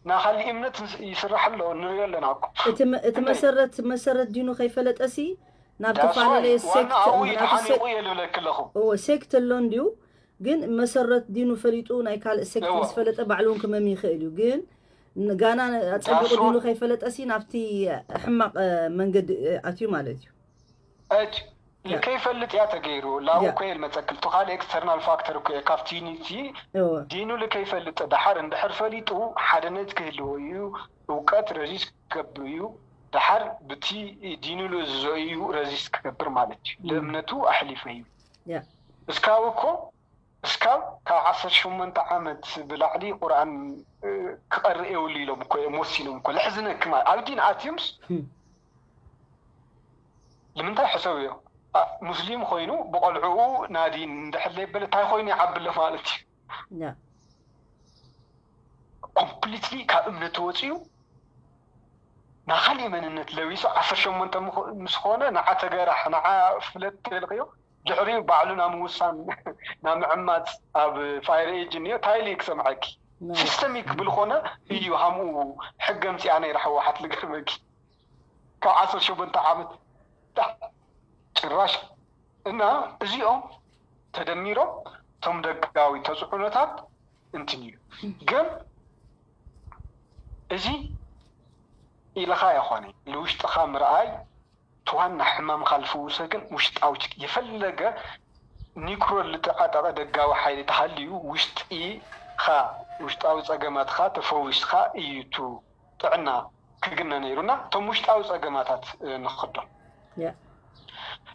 ናይ ካሊእ እምነት ይስራሕ ኣሎ ንሪኦ ኣለና እኮ። እቲ መሰረት መሰረት ዲኑ ከይፈለጠሲ ናብ ተፈላለየ ሴክት ዋና ኣብኡ ይተሓኒቑ እየ ልብለኪ ኣለኹ። ሴክት ኣሎ እንድዩ ግን መሰረት ዲኑ ፈሊጡ ናይ ካልእ ሴክት ምስ ፈለጠ ባዕሉ እውን ክመም ይኽእል እዩ። ግን ጋና ኣጸቢቑ ዲኑ ከይፈለጠሲ ናብቲ ሕማቕ መንገዲ ኣትዩ ማለት እዩ። እጅ ልከይፈልጥ እያ ተገይሩ ላው እኮ እየ ልመፀክል ቱ ካልእ ኤክስተርናል ፋክተር እኮ እየ ካብቲ ዩኒቲ ዲኑ ልከይፈልጥ ደሓር እንድሕር ፈሊጡ ሓደነት ክህልዎ እዩ። እውቀት ረዚስ ክገብር እዩ። ደሓር ብቲ ዲኑ ልእዝዞ እዩ ረዚስ ክገብር ማለት እዩ። ለእምነቱ ኣሕሊፈ እዩ። እስካብ እኮ እስካብ ካብ ዓሰርተ ሸሞንተ ዓመት ብላዕሊ ቁርኣን ክቐርእ የብሉ ኢሎም እኮ እዮም ወሲኖም እኮ ለሕዝነክ ማለት ኣብ ዲን ኣትዩምስ ንምንታይ ሕሰብ እዮ ሙስሊም ኮይኑ ብቆልዕኡ ናዲን እንድሕር ዘይበለ እንታይ ኮይኑ ይዓብለ ማለት እዩ። ኮምፕሊትሊ ካብ እምነቱ ወፂኡ ናብ ካሊእ መንነት ለቢሱ ዓሰርተ ሸሞንተ ምስ ኾነ ንዓ ተገራሕ ንዓ ፍለጥ ተልክዮ ድሕሪኡ ባዕሉ ናብ ምውሳን ናብ ምዕማፅ ኣብ ፋይር ኤጅ እኒኦ እንታይ ኢሉ ክሰምዐኪ ሲስተሚክ ብልኾነ እዩ ሃምኡ ሕገ ምፅኣ ነይራ ህወሓት ልገርመኪ ካብ ዓሰርተ ሸሞንተ ዓመት ዳ- ጭራሽ። እና እዚኦም ተደሚሮም እቶም ደጋዊ ተፅዕኖታት እንትን እዩ። ግን እዚ ኢልኻ ይኾነ ንውሽጥኻ ምርኣይ፣ እቲ ዋና ሕማምካ ዝፍውሰ ግን ውሽጣዊ ችግ- የፈለገ ኒክሮ ልተዓጠቐ ደጋዊ ሓይሊ ተሃልዩ ውሽጢኻ ውሽጣዊ ፀገማትካ ተፈዊስካ እዩ እቲ ጥዕና ክግነ ነይሩና። እቶም ውሽጣዊ ፀገማታት ንክዶም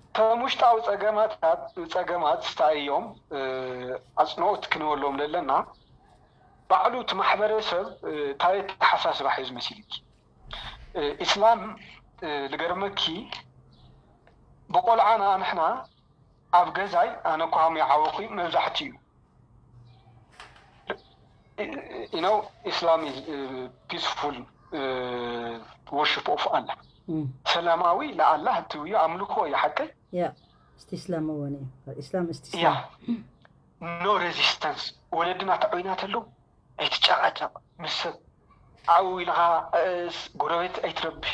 እቶም ውሽጣዊ ፀገማታት ፀገማት እንታይ እዮም? ኣፅንኦት ክንበሎም ዘለና ባዕሉ እቲ ማሕበረሰብ እንታይ ኣተሓሳስባ ሒዙ መሲልኪ? ኢስላም ልገርመኪ ብቆልዓና ንሕና ኣብ ገዛይ ኣነ እኳ ሃም ይዓወኹ መብዛሕትኡ you know Islam is peaceful worship of Allah ሰላማዊ ለኣላህ እትውዮ ኣምልኮ እዩ ሓቀይ ያ እስቲ እስላም ወኒ እስላም እስቲ ያ no resistance ወለድና ተዕዊና ተለው ኣይትጨቃጨቅ ምስ ሰብ ዓው ኢልኻ ጎረቤት ኣይትረብሽ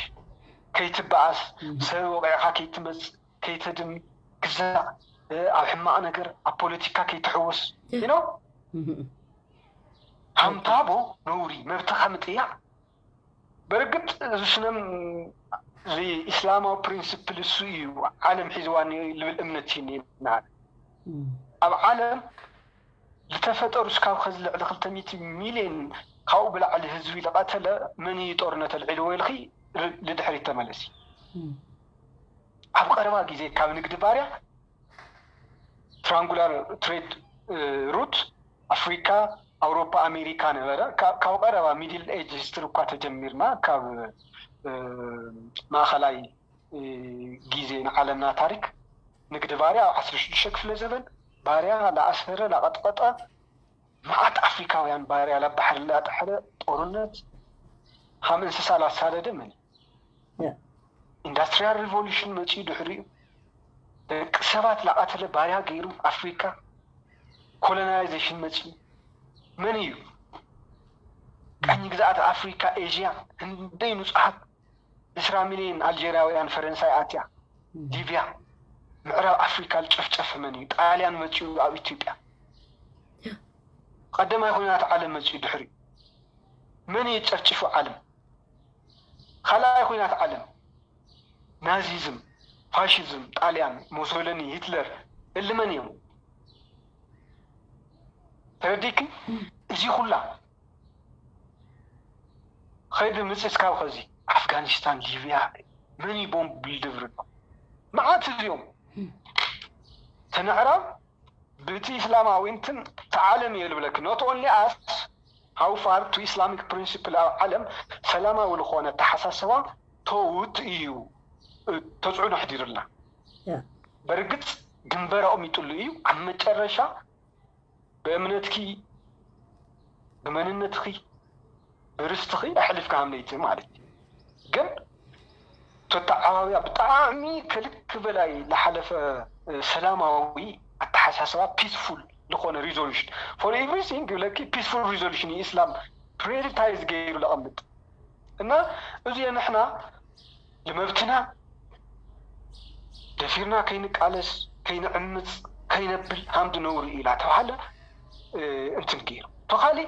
ከይትበኣስ ሰብ ወቂዕኻ ከይትመፅ ከይተድም ግዛእ ኣብ ሕማቕ ነገር ኣብ ፖለቲካ ከይትሕወስ you know ሃምታቦ ነውሪ መብትኻ ምጥያቕ በርግጥ እዚ ስነም እዚ ኢስላማዊ ፕሪንስፕል እሱ እዩ ዓለም ሒዝዋ ልብል እምነት እዩ ንዓና ኣብ ዓለም ዝተፈጠሩ እስካብ ከዚ ልዕሊ ክልተ ሚእቲ ሚልዮን ካብኡ ብላዕሊ ህዝቢ ዝቐተለ መን እዩ ጦርነት ኣልዒልዎ ኢልኺ ልድሕሪት ተመለሲ ኣብ ቀረባ ግዜ ካብ ንግዲ ባርያ ትራንጉላር ትሬድ ሩት ኣፍሪካ ኣውሮፓ ኣሜሪካ ነበረ ካብ ቀረባ ሚድል ኤጅ ሂስትሪ እኳ ተጀሚርና ካብ ማእኸላይ ግዜ ንዓለምና ታሪክ ንግዲ ባርያ ኣብ ዓሰርተ ሽዱሽተ ክፍለ ዘበን ባርያ ላኣሰረ ላቐጥቀጠ መዓት ኣፍሪካውያን ባርያ ላባሕሪ ላጥሐረ ጦርነት ሃም እንስሳ ላሳደደ መን ኢንዳስትሪያል ሪቮሉሽን መፅኡ ድሕሪኡ ደቂ ሰባት ላቐተለ ባርያ ገይሩ ኣፍሪካ ኮሎናይዜሽን መፅኡ መን እዩ ቀኝ ግዛኣት ኣፍሪካ ኤዥያ ህንደይ ንፁሓት ዕስራ ሚልዮን ኣልጀርያውያን ፈረንሳይ ኣትያ ሊብያ ምዕራብ ኣፍሪካ ዝጨፍጨፈ መን እዩ ጣልያን መፅኡ ኣብ ኢትዮጵያ ቀደማይ ኩናት ዓለም መፅኡ ድሕሪኡ መን እዩ ጨፍጭፉ ዓለም ካልኣይ ኩናት ዓለም ናዚዝም ፋሽዝም ጣልያን ሞሶሎኒ ሂትለር እሊ መን እዮም ተረዲኪ እዚ ኩላ ኸይዲ ምፅስ ካብ ኸዚ ኣፍጋኒስታን ሊብያ መን እዩ ቦምብ ልድብር ኣሎ መዓት እዚኦም ተነዕራብ ብቲ ኢስላማዊ እንትን ተዓለም እየ ልብለኪ not only us how far to Islamic principle ኣብ ዓለም ሰላማዊ ዝኾነ ኣተሓሳስባ ተውት እዩ ተፅዕኖ ኣሕዲሩልና በርግፅ ግንበር ኣቕሚጡሉ እዩ ኣብ መጨረሻ ብእምነትኪ ብመንነትኺ ብርስትኺ ኣሕሊፍካ ሃምለይቲ ማለት እዩ ግን ተተዓባብያ ብጣዕሚ ከልክ በላይ ዝሓለፈ ሰላማዊ ኣተሓሳስባ ፒስፉል ዝኾነ ሪዞሉሽን for everything ይብለኪ ፒስፉል ሪዞሉሽን ኢስላም ፕሪዮሪታይዝ ገይሩ ለቐምጥ እና እዚ ንሕና ንመብትና ደፊርና ከይንቃለስ ከይንዕምፅ ከይነብል ሃምዲ ነውሪ ኢላ ተባሃለ እንትን ገይሩ ተኻሊ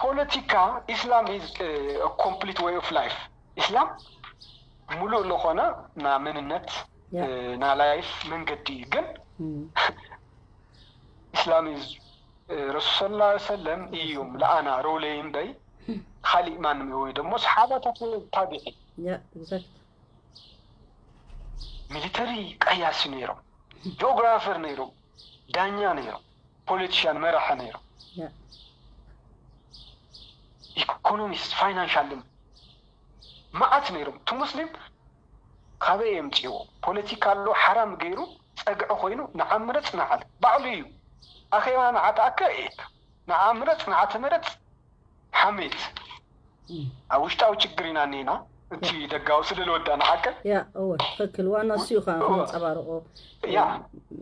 ፖለቲካ ኢስላም is complete way of life ኢስላም ሙሉእ ለኾነ ና መንነት ና ላይፍ መንገዲ እዩ ግን ኢስላም is ረሱል ሰለ ሰለም እዮም ለኣና ሮለይ እምበይ ካሊእ ማንም ወይ ደግሞ ሰሓባታት ታቢዒ ሚሊተሪ ቀያሲ ነይሮም ጂኦግራፈር ነይሮም ዳኛ ነይሮም ፖለቲሽያን መራሒ ነይሮም ኢኮኖሚስት ፋይናንሻል ማዓት ነይሮም እቲ ሙስሊም ካበይ የምፅዎ ፖለቲካ ኣሎ ሓራም ገይሩ ፀግዒ ኮይኑ ንዓምረፅ ንዓል ባዕሉ እዩ ኣኼባ ንዓጣ ኣከ ንዓምረፅ ንዓተመረፅ ሓሜት ኣብ ውሽጣዊ ችግር ኢና እኒና እቲ ደጋዊ ስለ ልወዳ ንሓቀ ያ እወ ትኽክል ዋና እሱ እዩ ከዓ ከንፀባርቆ ያ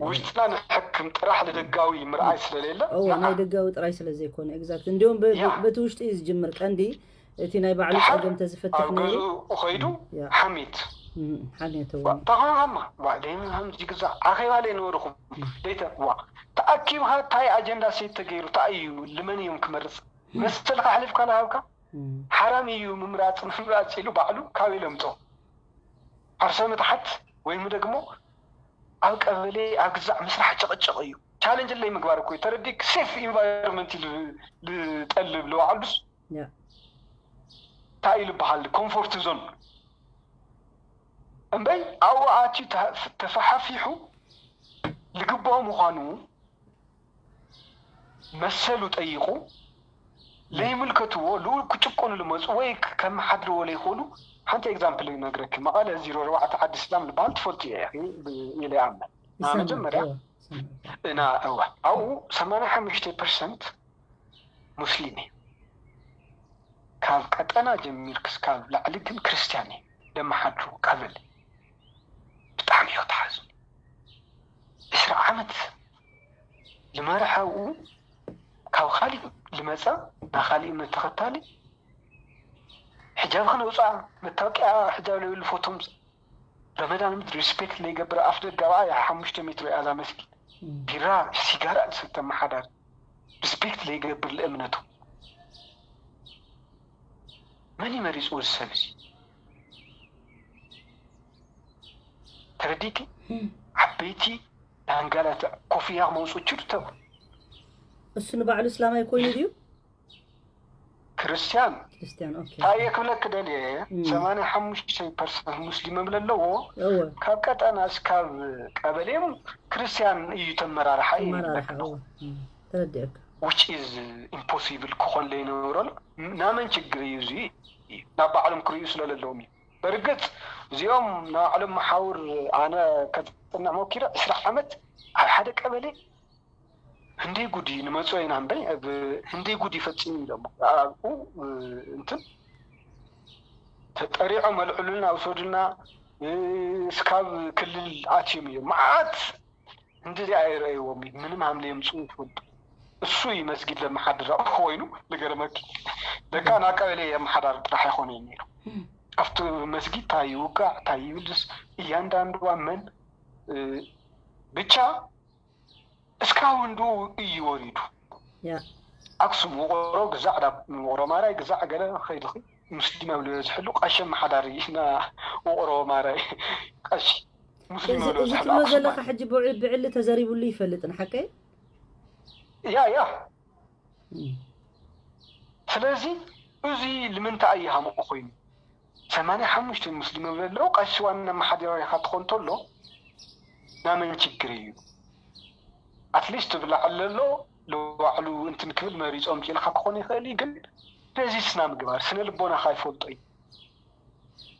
ውሽጥና ንሕክም ጥራሕ ንደጋዊ ምርኣይ ስለሌለ እወ ናይ ደጋዊ ጥራይ ስለ ዘይኮነ exact እንዲሁም በቲ ውሽጢ እዩ ዝጅምር ቀንዲ እቲ ናይ ባዕሉ ደሓር ጸገም ተዝፈትሕ ኣብ ነይሩ ገዝኡ ኸይዱ ሓሚት ሓሚት እውን ተኸኸማ ባዕደይም ከምዚ ግዛዕ ኣኼባ ለይነበርኹም ደይተ ዋ ተኣኪብካ እንታይ ኣጀንዳ ሴት ተገይሩ እንታይ እዩ ልመን እዮም ክመርፅ መሰልካ ኣሕሊፍካ ለሃብካ ሓራም እዩ ምምራፅ ምምራፅ ኢሉ ባዕሉ ካበይ ለምፆ ዓርሰ ምትሓት ወይም ደግሞ ኣብ ቀበሌ ኣብ ግዛዕ ምስራሕ ጭቕጭቕ እዩ ቻለንጅ ለይ ምግባር እኮ ተረዲክ ሴፍ ኢንቫይሮንመንት ልጠልብ ለዋዕሉስ ያ እንታይ እዩ ዝበሃል ኮምፎርት ዞን እምበይ ኣብኡ ኣትዩ ተ- ተፈሓፊሑ ዝግብኦ ምዃኑ መሰሉ ጠይቑ ለይምልከትዎ ልኡ ክጭቆኑ ልመፁ ወይ ከመሓድርዎ ለይኽእሉ ሓንቲ ኤግዛምፕል ይነግረኪ መቐለ ዜሮ ኣርባዕተ ዓዲ ስላም ዝበሃል ትፈልጡ እየ ኢለ ይኣምን እና መጀመርያ እና እዋ ኣብኡ ሰማንያ ሓሙሽተ ፐርሰንት ሙስሊም እዩ ካብ ቀጠና ጀሚር ክስካብ ላዕሊ ግን ክርስትያን እዩ ለመሓድሩ ቀብል ብጣዕሚ እዩ ተሓዝኑ ዕስራ ዓመት ልመርሐ ኣብኡ ካብ ካሊእ ልመፃ ናይ ካሊእ እምነት ተኸታሊ ሕጃብ ክነውፅኣ መታወቂያ ሕጃብ ለብሉ ፎቶም ረመዳን ምድ ሪስፔክት ለይገብር ኣፍ ደጋባ ሓሙሽተ ሜትሮ ያዛ መስጊድ ቢራ ሲጋራ ዝስተ መሓዳር ሪስፔክት ለይገብር ለእምነቱ መን ይመሪፅዎ ዝሰብ እዚ ተረዲኪ ዓበይቲ ዳንጋላት ኮፍያ ክመውፁ ችርተው እሱ ንባዕሉ እስላማይ ኮይኑ ድዩ ክርስቲያን ክርስቲያን ኦኬ እንታይ ክብለክ ደልየ ሰማንያ ሓሙሽተ ፐርሰንት ሙስሊም እብል ኣለዎ እወ ካብ ቀጠና እስካብ ቀበሌም ክርስቲያን እዩ ተመራርሓ እዩ መራርሓ እወ ተረዲአካ which is impossible ክኾን ለይነበሮን ናመን ችግር እዩ እዚ ናብ ባዕሎም ክርእዩ ስለለለዎም እዩ በርግፅ እዚኦም ንባዕሎም መሓውር ኣነ ከፅንዕ ሞኪረ ዕስራ ዓመት ኣብ ሓደ ቀበሌ ህንደይ ጉዲ ንመፅኦ ኢና እምበይ ህንደይ ጉዲ ፈፂሙ ኢሎም ኣብኡ እንትን ተጠሪዖም ኣልዕሉልና ውሰዱልና እስካብ ክልል ኣትዮም እዮም መዓት እንደዚ ኣይረእይዎም እዩ ምንም ሃምለ የምፅኡ ይፈልጡ እሱ እዩ መስጊድ ለመሓድር ኮይኑ ልገርመኪ ደካ ናብ ቀበሌ የመሓዳር ጥራሕ ኣይኮነ ነይሩ ኣብቲ መስጊድ ታይ ይውጋዕ ታይ ይብልስ እያንዳንዱ መን ብቻ እስካብ እንድኡ እዩ ወሪዱ ያ ኣክሱም ውቅሮ ግዛዕ ዳ ውቅሮ ማራይ ግዛዕ ገለ ከይድኺ ሙስሊም ኣብ ዝበዝሕሉ ቀሺ ኣመሓዳሪ እና ውቅሮ ማራይ ቀሺ ሙስሊም እዚ ኣብ እዚ ዝበዝሕሉ ትብሎ ኣክሱም ዘለካ ሕጂ ብዕ- ብዕሊ ተዘሪብሉ ይፈልጥ ንሓቀይ ያ ያ ስለዚ እዚ ልምንታይ እዩ ሃምኡ ኮይኑ ሰማንያ ሓሙሽተ ሙስሊም ዘለዉ ቀሺ ዋና መሓደሪኻ ትኾን ተሎ ናመን ችግር እዩ ኣትሊስት ብላዕሊ ዘሎ ንባዕሉ እንትን ክብል መሪፆም ኪኢልካ ክኾን ይኽእል እዩ ግን ነዚ ስና ምግባር ስነ ልቦናኻ ይፈልጦ እዩ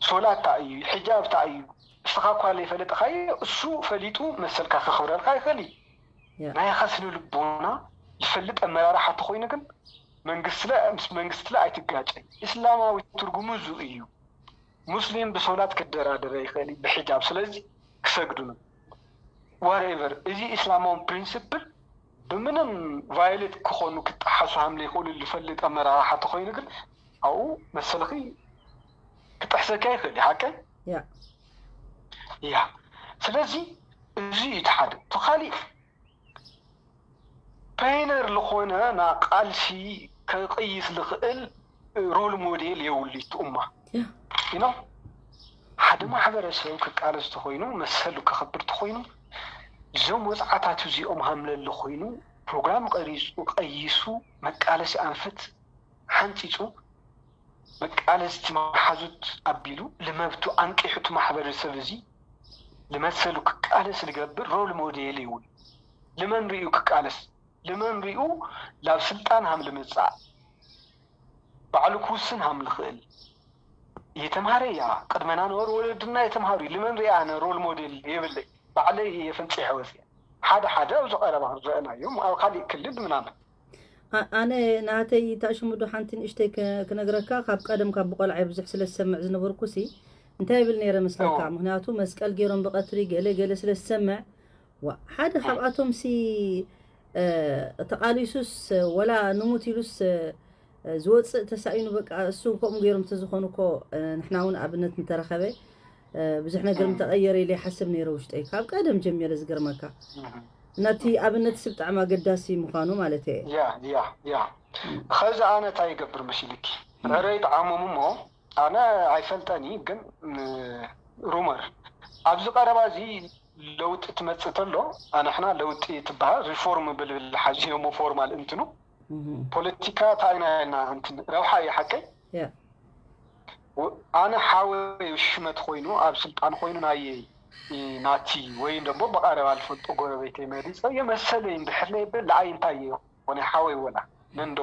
ሶላት እንታይ እዩ ሕጃብ እንታይ እዩ እስኻ እኳ ዘይፈለጥኻዮ እሱ ፈሊጡ መሰልካ ከኽብረልካ ይኽእል እዩ ያ ናይኻ ስነ ልቦና ዝፈልጥ ኣመራርሓ ተኾይኑ ግን መንግስትለ ምስ መንግስትለ ኣይትጋጨይ እስላማዊ ትርጉሙ እዙ እዩ ሙስሊም ብሶላት ክደራደር ይኽእል እዩ ብሕጃብ ስለዚ ክሰግዱ ነው whatever እዚ እስላማዊ ፕሪንስፕል ብምንም ቫዮሌት ክኾኑ ክጠሓሱ ሃም ዘይኽእሉ ዝፈልጥ ኣመራርሓ ተኾይኑ ግን ኣብኡ መሰልኺ ክጥሕሰካ ይኽእል እዩ ሓቀይ ያ ያ ስለዚ እዚ እዩ እቲ ሓደ እቲ ካሊእ ፓይነር ዝኾነ ና ቃልሲ ከቕይስ ዝኽእል ሮል ሞዴል የብሉ እቲ ኡማ ያ you know ሓደ ማሕበረሰብ ክቃለስ ተኾይኑ መሰሉ ከኽብር ተኾይኑ እዞም ወፅዓታት እዚኦም ሃምለሊ ኮይኑ ፕሮግራም ቀሪፁ ቀይሱ መቃለሲ ኣንፈት ሓንፂፁ መቃለስቲ መሓዙት ኣቢሉ ልመብቱ ኣንቂሑ እቲ ማሕበረሰብ እዚ ልመሰሉ ክቃለስ ዝገብር ሮል ሞዴል ይውን ልመን ሪኡ ክቃለስ ልመን ሪኡ ላብ ስልጣን ሃም ልምፃእ ባዕሉ ክውስን ሃም ልኽእል የተምሃረ እያ ቅድመና ነበሩ ወለድና የተምሃሩ እዩ ልመን ሪኣ ኣነ ሮል ሞዴል የብለይ ባዕለይ እየ ፈንፂሐ ወፅየ ሓደ ሓደ ኣብዚ ቀረባ ዝረአናዮም ኣብ ካሊእ ክልል ምናምን ኣ- ኣነ ናተይ ታሽሙዶ ሓንቲ ንእሽተይ ክ- ክነግረካ ካብ ቀደም ካብ ብቆልዓይ ብዙሕ ስለ ዝሰምዕ ዝነበርኩ ሲ እንታይ ይብል ነይረ መስለካ እዎ። ምክንያቱ መስቀል ገይሮም ብቀትሪ ገለ ገለ ስለ ዝሰምዕ ዋ ሓደ ካብኣቶም ሲ እ፣ ተቃሊሱስ ወላ ንሙት ኢሉስ እ፣ ዝወፅእ ተሳኢኑ በቃ እሱ ከምኡ ገይሮም ተዝኾኑ እኮ ንሕና እውን ኣብነት እንተረኸበ ብዙሕ ነገር ምተቐየረ ኢለ ይሓስብ ነይረ ውሽጠይ ካብ ቀደም ጀሚረ ዝገርመካ። ናቲ ኣብነት ስ ብጣዕሚ ኣገዳሲ ምዃኑ ማለት እየ። ያ ያ ያ ኸዚ ኣነ እንታይ ይገብር መሲልኪ? ዕረ ይጠዓሞም እሞ ኣነ ኣይፈልጠን እዩ ግን rumor ኣብዚ ቀረባ እዚ ለውጢ ትመፅእ ተሎ ኣነሕና ለውጢ ትበሃል reform ብልብል ሓዚኦሞ formal እንትኑ ፖለቲካ እንታይ ኢና ኢልና እንትን ረብሓ እዩ ሓቀይ ኣነ ሓወይ ሽመት ኮይኑ ኣብ ስልጣን ኮይኑ ናየ ናቲ ወይ ደሞ ብቐረባ ዝፈልጦ ጎረቤተይ መሪፀ የመሰለይ እንድሕር ለይብል ለኣይ እንታይ እየ ኮነ ሓወይ ወላ ነንዶ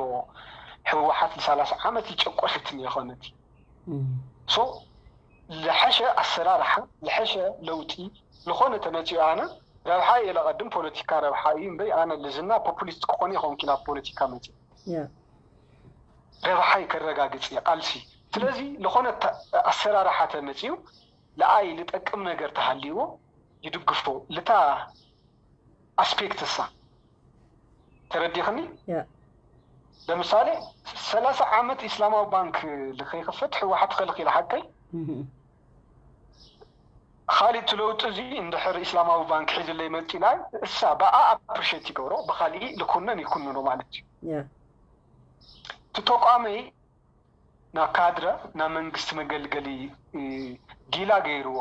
ህወሓት ንሰላሳ ዓመት ይጨቆሰትኒ የኾነት so ዝሐሸ ኣሰራርሓ ዝሐሸ ለውጢ ዝኾነ ተመፂኡ ኣነ ረብሓ እየ ለቐድም ፖለቲካ ረብሓ እዩ እምበይ ኣነ ልዝና populist ክኾን ይኸውን ኪና ፖለቲካ መፂ ረብሓይ ከረጋግፅ እየ ቃልሲ ስለዚ ዝኾነ ኣሰራርሓ ተመፂኡ ለኣይ ልጠቅም ነገር ተሃልይዎ ይድግፎ ልታ aspect እሳ ተረዲኽኒ ለምሳሌ ሰላሳ ዓመት ኢስላማዊ ባንክ ልከይክፈት ህወሓት ከልኪ ሓቀይ ካሊእ እቲ ለውጢ እዚ እንድሕር ኢስላማዊ ባንክ ሒዝለይ መፂ ኢላ እሳ ብኣ appreciate ይገብሮ ብካሊእ ልኩነን ይኩንኖ ማለት እዩ እቲ ተቋመይ ናብ ካድረ ናብ መንግስቲ መገልገሊ ጊላ ገይርዎ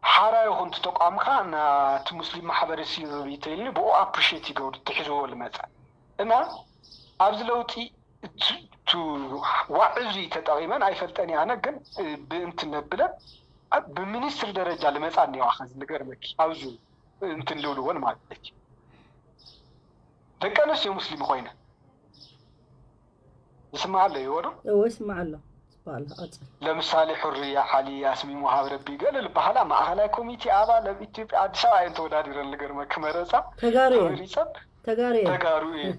ሓራ ይኹን እቲ ተቋምካ ናቲ ሙስሊም ማሕበረሰብ ይተይልኒ ብኡ appreciate ይገብሩ ትሕዝዎ ልመፀ እና ኣብዚ ለውጢ ዋዕዙ ተጠቒመን ኣይፈልጠን ኣነ ግን ብእንትን ነብለ ብሚኒስትሪ ደረጃ ልመፃ እኒዋ ከዚ ንገርመኪ ኣብዚ እንትን ልብልወን ማለት እዩ ደቂ ኣንስትዮ ሙስሊም ኮይነ ይስማዕ ኣሎ ይወዶ እወ ይስማዕ ኣሎ ጽባል ኣጽል ለምሳሌ ሕርያ ሓሊ ያስሚን ወሃብ ረቢ ገለ ልበሃላ ማእኸላይ ኮሚቴ ኣባል ኣብ ኢትዮጵያ ኣዲስ ኣበባ እየን ተወዳዲረን ልገርመ ክመረፃ ተጋሩ እየን መሪፀን ተጋሩ እየን ተጋሩ እየን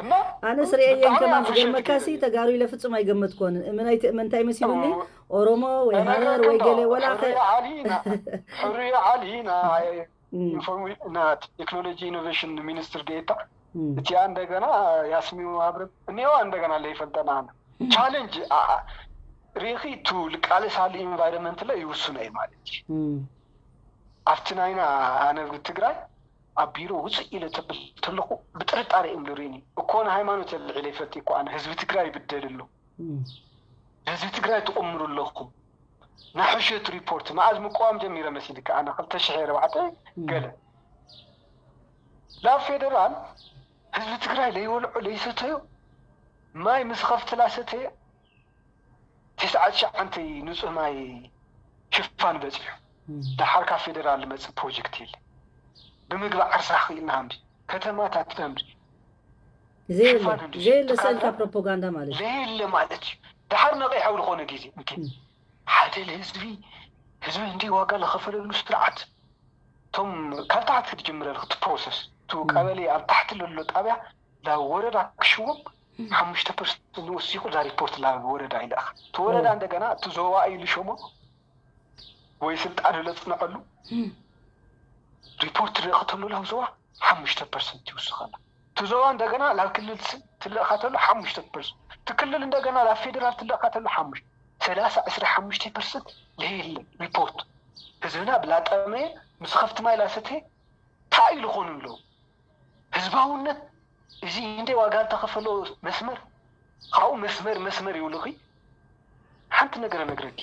እና ኣነ ስርኤየን ከማን ዝገርመካሲ ተጋሩ ኢለ ፍጹም ኣይገመትኮንን እመናይ ትእመንታይ መሲሉኒ ኦሮሞ ወይ ሃረር ወይ ገለ ወላ ሕርያ ሓሊ ና ሕርያ ሓሊ ና ና ቴክኖሎጂ ኢኖቬሽን ሚኒስትር ዴታ እቲኣ እንደገና ያስሚን ማብረብ እኒዋ እንደገና ለይፈልጠና ኣነ ቻለንጅ ሪኺ ቱ ልቃለሳሉ ኢንቫይሮንመንት ለ ይውስኖ እዩ ማለት እዩ ኣብቲ ናይና ኣነ ትግራይ ኣብ ቢሮ ውፅእ ኢለ ተብል ተለኹ ብጥርጣሬ እዮም ዝርእኒ እኮ ንሃይማኖት የልዒለ ይፈልጥ እኮ ኣነ ህዝቢ ትግራይ ይብደል ኣሎ ህዝቢ ትግራይ ትቕምሩ ኣለኹም ናይ ሕሸት ሪፖርት መዓዝ ምቅዋም ጀሚረ መሲልካ ኣነ ክልተ ሽሕ ኣርባዕተ ገለ ናብ ፌደራል ህዝቢ ትግራይ ለይበልዖ ለይሰተዮ ማይ ምስ ኸፍትላ ሰተየ ትስዓት ትሽዓንተ ንፁህ ማይ ሽፋን በፂሑ ደሓር ካብ ፌደራል ዝመፅእ ፕሮጀክት የለ ብምግባዕ ዓርሳ ክኢልና ሃምዚ ከተማታት ሃምዚ ዘየለ ስእልካ ፕሮፓጋንዳ ማለት እዩ ለየለ ማለት እዩ ደሓር ነቂሐው ዝኾነ ግዜ ሓደ ህዝቢ ህዝቢ እንዲ ዋጋ ለኸፈለሉ ስርዓት እቶም ካብ ታሕቲ ክትጅምረልክ እቲ ፕሮሰስ እቲ ቀበሌ ኣብ ታሕቲ ለሎ ጣብያ ናብ ወረዳ ክሽወም ሓሙሽተ ፐርሰንት ንወሲኹ እዛ ሪፖርት ናብ ወረዳ ይልእኻ እቲ ወረዳ እንደገና እቲ ዞባ ኢሉ ሸሞ ወይ ስልጣን ለፅንዐሉ ሪፖርት ትልእኸተሉ ናብ ዞባ ሓሙሽተ ፐርሰንት ይውስኸላ እቲ ዞባ እንደገና ናብ ክልል ትልእኻተሉ ሓሙሽተ ፐርሰንት እቲ ክልል እንደገና ናብ ፌዴራል ትልእኻተሉ ሓሙሽተ ሰላሳ ዕስራ ሓሙሽተ ፐርሰንት ለየለ ሪፖርት ህዝብና ብላጠመየ ምስ ከፍቲ ማይ ላሰተየ እንታይ ኢሉ ኾኑ ኣለዉ ህዝባውነት እዚ እንደ ዋጋ ዝተኸፈሎ መስመር ካብኡ መስመር መስመር ይብሉኺ ሓንቲ ነገር ነግረኪ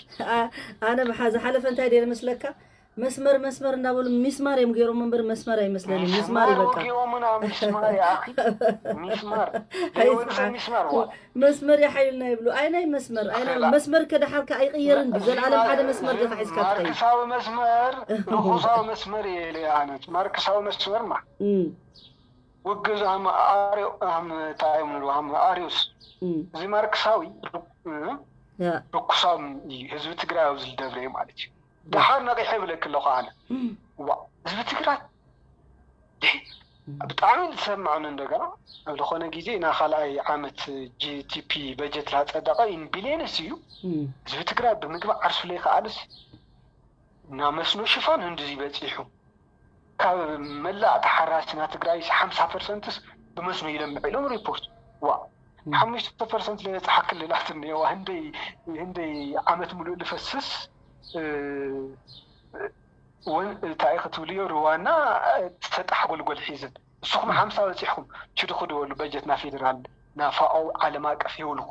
ኣነ ብሓ ዝሓለፈ እንታይ ደለ መስለካ መስመር መስመር እንዳበሉ ሚስማር እዮም ገይሮም እምበር መስመር ኣይመስለኒ ሚስማር ይበቃ ወጊኦምና ሚስማር ይኣኺ ሚስማር ዘይወግሰ ሚስማር ዋ መስመር ይሓይልና ይብሉ ኣይ ናይ መስመር ኣይ ናይ መስመር ከደሓርካ ኣይቅየርን ድዩ ዘልዓለም ሓደ መስመር ዲኻ ሒዝካ ትኸይድ ማርክሳዊ መስመር ርኹሳዊ መስመር እየ ኢለ ኣነ ማርክሳዊ መስመር ማ ውግዝ ኣም ኣርዮ ኣም እንታይ እዮም ንብሉ ኣም ኣርዮስ እዚ ማርክሳዊ ርኩሳም እዩ ህዝቢ ትግራይ ኣብዚ ዝደብረ እዩ ማለት እዩ ደሓር ነቂሐ ይብለኪ ኣለኹ ኣነ ዋ ህዝቢ ትግራይ ብጣዕሚ ዝሰምዐኒ እንደገና ኣብ ዝኾነ ግዜ ናይ ካልኣይ ዓመት ጂቲፒ በጀት ላፀደቐ ኢን ቢልየንስ እዩ ህዝቢ ትግራይ ብምግቢ ዓርሱ ለይከኣልስ ናብ መስኖ ሽፋን ህንድዚ በፂሑ ካብ መላእ ተሓራስና ትግራይስ ሓምሳ ፐርሰንትስ ብመስኖ ይለምዕ ኢሎም ሪፖርት ዋ ሓሙሽተ ፐርሰንት ለየፅሓክልላት እኒአዋ ህንደይ ህንደይ ዓመት ሙሉእ ልፈስስ ወን እንታይ ክትብልዮ ርዋና ተጣሕ ጎልጎል ሒዝን ንስኹም ሓምሳ በፂሕኩም ችድኹ ድበሉ በጀት ና ፌዴራል ና ፋኦ ዓለም ኣቀፍ ይውልኹ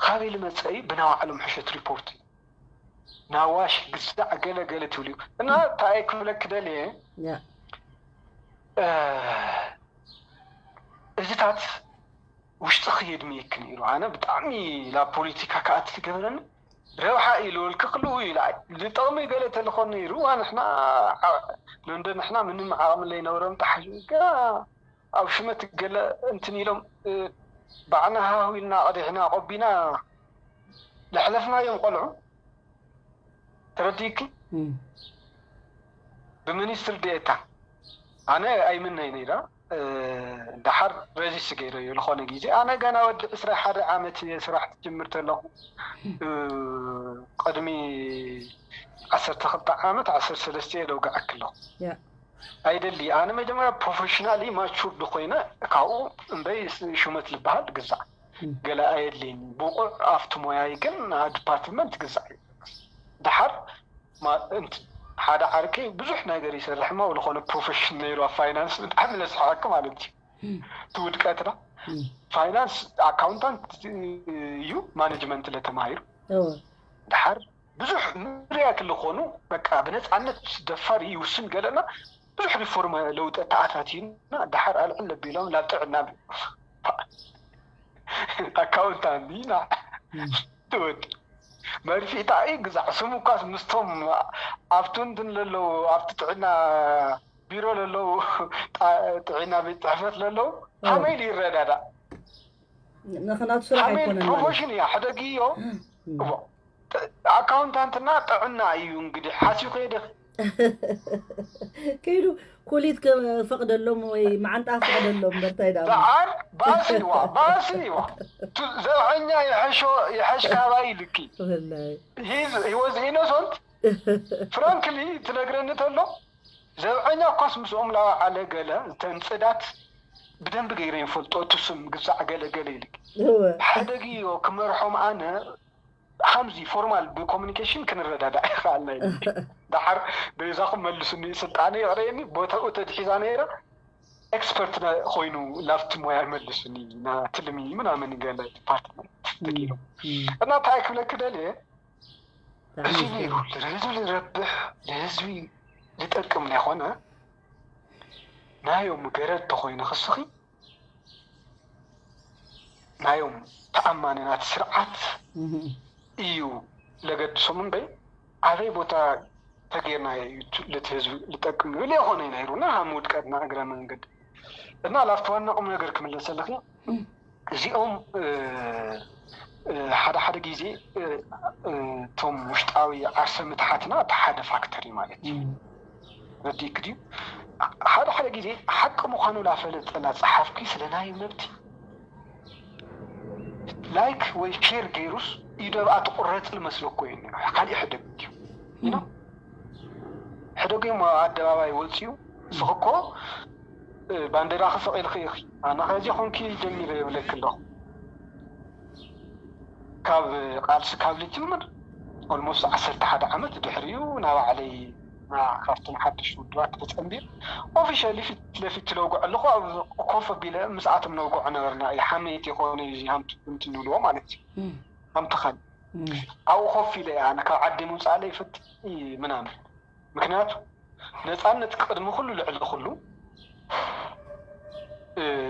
ካበይ ልመፀኢ ብናባዕሎም ሕሸት ሪፖርት እዩ ናዋሽ ግዛዕ ገለ ገለ ትብልዩ እና እንታይ ክብለክ ደልየ እዚታት ውሽጥኺ የድምየኪ ነይሩ። ኣነ ብጣዕሚ ናብ ፖለቲካ ክኣቲ ዝገበረኒ ረብሓ እዩ ዝበልኪ ክልኡ እዩ ንዓይ ዝጠቕሚ ገለ ተልኾን ነይሩ። ንሕና እንዶ ንሕና ምንም ዓቕሚ ዘይነበሮም ጠሓሹ ገና ኣብ ሽመት ገለ እንትን ኢሎም ባዕና ሃሁ ኢልና ኣቕዲሕና ኣቆቢና ለሕለፍናዮም ቆልዑ ተረዲእኪ ብሚኒስትር ዴኤታ ኣነ ኣይምነይ ነይራ ደሓር ረዚስ ገይረዮ ዝኾነ ግዜ ኣነ ገና ወዲ ዕስራ ሓደ ዓመት እየ ስራሕ ትጅምር ተለኹ ቅድሚ ዓሰርተ ክልተ ዓመት ዓሰርተ ሰለስተ እየ ለውግዐኪ ኣለኹ ኣይደሊ ኣነ መጀመርያ ፕሮፌሽናሊ ማቹርድ ኮይነ ካብኡ እምበይ ሹመት ዝበሃል ግዛዕ ገለ ኣየድልየኒ ብቑዕ ኣብቲ ሞያይ ግን ዲፓርትመንት ግዛዕ እዩ ደሓር ሓደ ዓርከይ ብዙሕ ነገር ይሰርሕ እሞ ዝኾነ ፕሮፌሽን ነይሩ ኣብ ፋይናንስ ብጣዕሚ ለስሓቀኪ ማለት እዩ እቲ ውድቀትና ፋይናንስ ኣካውንታንት እዩ ማኔጅመንት ለተማሂሩ ደሓር ብዙሕ ምርያት ልኾኑ በቃ ብነፃነት ደፋር ይውስን ገለና ብዙሕ ሪፎርም ለውጢ ተኣታትዩና ደሓር ኣልዕል ለቢሎም ናብ ጥዕና ኣካውንታንት ኢና ትወድ መርፊእታ እዩ ግዛዕ ስሙ እኳስ ምስቶም ኣብቲ እንትን ለለዉ ኣብቲ ጥዕና ቢሮ ለለዉ ጥዕና ቤት ፅሕፈት ለለዉ ከመይ ኢሉ ይረዳዳእ ንክናቱ ስራሕ ከመይ ኣይኮነን ማለት ፕሮፌሽን እያ ሕደግዮ ኣካውንታንትና ጥዕና እዩ እንግዲህ ሓሲብከ ደ ከይዱ ኩሊት ከፈቅደሎም ወይ መዓንጣ ፈቅደሎም በርታይ ዳ ደዓር ባእሲ ይዋ ባእሲ ይዋ ዘብዐኛ ይሐሽ ካባይ ልኪ ወላይ he was innocent frankly ትነግረኒ ተሎ ዘብዐኛ እኳስ ምስኦም ላወዓለ ገለ ተንፅዳት ብደንብ ገይረ ይፈልጦ እቲ ስም ግዛዕ ገለ ገለ ኢልክ እወ ሓደ ግዮ ክመርሖም ኣነ ሃምዚ ፎርማል ብኮሚኒኬሽን ክንረዳዳእ ይኽኣልና እዩ ደሓር በይዛኹም መልሱኒ ስልጣነ ይቕረየኒ ቦታኡ ተድሒዛ ነይራ ኤክስፐርት ኮይኑ ላፍቲ ሞያ ይመልሱኒ ና ትልሚ ምናምን ገለ ዲፓርትመንት ተጊሩ እና እንታይ ክብለክ ደልየ እዚ ነይሩ ንህዝቢ ዝረብሕ ንህዝቢ ዝጠቅም ናይኮነ ናዮም ገረድ ተኮይኑ ክስኺ ናዮም ተኣማንናት ስርዓት እዩ ለገድሶም እምበይ ኣበይ ቦታ ተጌርና ለቲ ህዝቢ ልጠቅም ንብል የኮነ ነይሩና ሃም ውድቀትና እግረ መንገድ እና ላፍቲ ዋና ቁም ነገር ክምለሰለኺ እዚኦም ሓደ ሓደ ግዜ እቶም ውሽጣዊ ዓርሰ ምትሓትና እቲ ሓደ ፋክተር እዩ ማለት እዩ ረዲእክ ድዩ ሓደ ሓደ ግዜ ሓቂ ምዃኑ ላፈለጠ ላፀሓፍኩ ስለ ናይ መብቲ ላይክ ወይ ሼር ገይሩስ ኢደብኣ ትቁረፅ ልመስለኮ እዩ ካሊእ ሕደግ እዩ ሕደግ እዮም ኣደባባይ ወፅዩ ስኽኮ ባንዴራ ክስቕ ኢልኺ ኢኺ ኣነ ከዚ ኮንኪ ጀሚረ የብለኪ ኣለኹ ካብ ቃልሲ ካብ ልጅምር ኦልሞስት ዓሰርተ ሓደ ዓመት ድሕሪኡ ናባዕለይ ካብቶም ሓደሽቲ ውድባት ተፀንቢር ኦፊሻሊ ፊት ለፊት ለውግዖ ኣለኹ ኣብ ኮፍ ኣቢለ ምስኣቶም ነውግዖ ነበርና እዩ ሓሜት የኮነ እዚ ሃምቲ ንብልዎ ማለት እዩ ሃምቲ ካል ኣብኡ ኮፍ ኢለ እያ ኣነ ካብ ዓዲ ምውፃእ ለይፈት ምናምን ምክንያቱ ነፃነት ቅድሚ ኩሉ ልዕሊ ኩሉ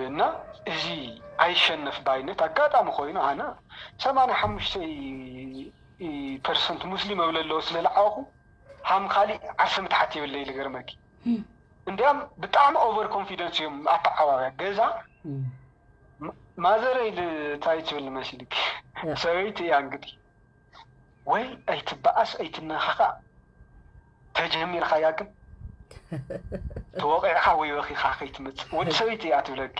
እና እዚ ኣይሸነፍ ባይነት ኣጋጣሚ ኮይኑ ኣነ ሰማንያ ሓሙሽተ ፐርሰንት ሙስሊም እብል ኣለዎ ስለ ልዓወኹ ሃም ካሊእ ዓርሰ ምትሓት የብለይ ልገርመኪ እንዲያም ብጣዕሚ ኦቨር ኮንፊደንስ እዮም ኣተዓባብያ ገዛ ማዘረይ እንታይ ትብል መሲልክ ሰበይቲ እያ እንግዲህ ወይ ኣይትበኣስ ኣይትነኻኻ ተጀሚርካያ ግን ተወቂዕካ ወይ በኺኻ ከይትመፅእ ወዲ ሰበይቲ እያ ትብለኪ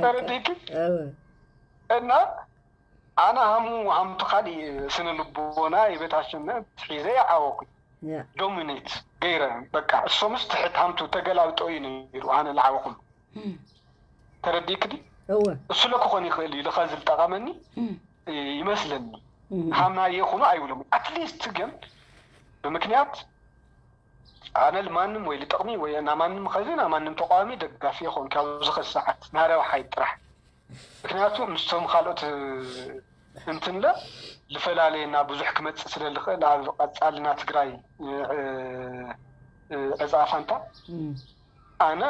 ተረዲእኪ እና ኣነ ሃሙ ሃምቲ ካሊእ ስነ ልቦና የበታሽነት ሒዘ ይዓወኩ ዶሚኔት ገይረ በቃ እሶምስ ትሕት ሃምቱ ተገላብጦ እዩ ነይሩ ኣነ ልዓበኹም ተረዲእክዲ እወ እሱ ለ ክኾን ይኽእል እዩ ልኸ ዝልጠቐመኒ ይመስለኒ ሃምና ይኹኑ ኣይብሎም ኣትሊስት ግን ብምክንያት ኣነ ልማንም ወይ ልጥቕሚ ወይ ናማንም ኸዚ ናማንም ተቃዋሚ ደጋፊ ይኾን ካብዚ ኸዚ ሰዓት ናረብሓይ ጥራሕ ምክንያቱ ምስቶም ካልኦት እንትንለ ልፈላለየና ብዙሕ ክመፅእ ስለ ልኽእል ኣብ ቀፃልና ትግራይ ዕፃ ፋንታ ኣነ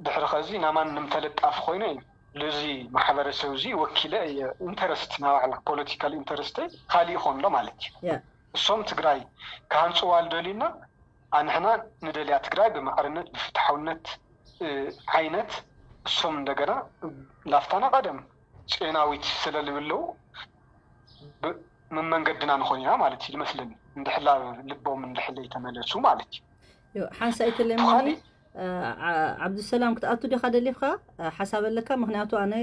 ድሕሪ ኸዚ ናማንም ተለጣፊ ኮይነ እዩ ልዚ ማሕበረሰብ እዚ ወኪለ እየ ኢንተረስት ናባዕላ ፖለቲካል ኢንተረስተይ ካሊእ ይኾንሎ ማለት እዩ እሶም ትግራይ ክሃንፅዋ ልደልዩና ኣንሕና ንደልያ ትግራይ ብማዕርነት ብፍትሓውነት ዓይነት እሶም እንደገና ላፍታና ቀደም ፅዮናዊት ስለ ልብለው መመንገድና ንኾን ኢና ማለት እዩ ዝመስለኒ እንድሕላ ልቦም እንድሕለይ ተመለሱ ማለት እዩ ሓንሳይ ትለምኒ ዓብዱሰላም ክትኣቱ ዲኻ ደሊኻ ሓሳብ ኣለካ ምክንያቱ ኣነ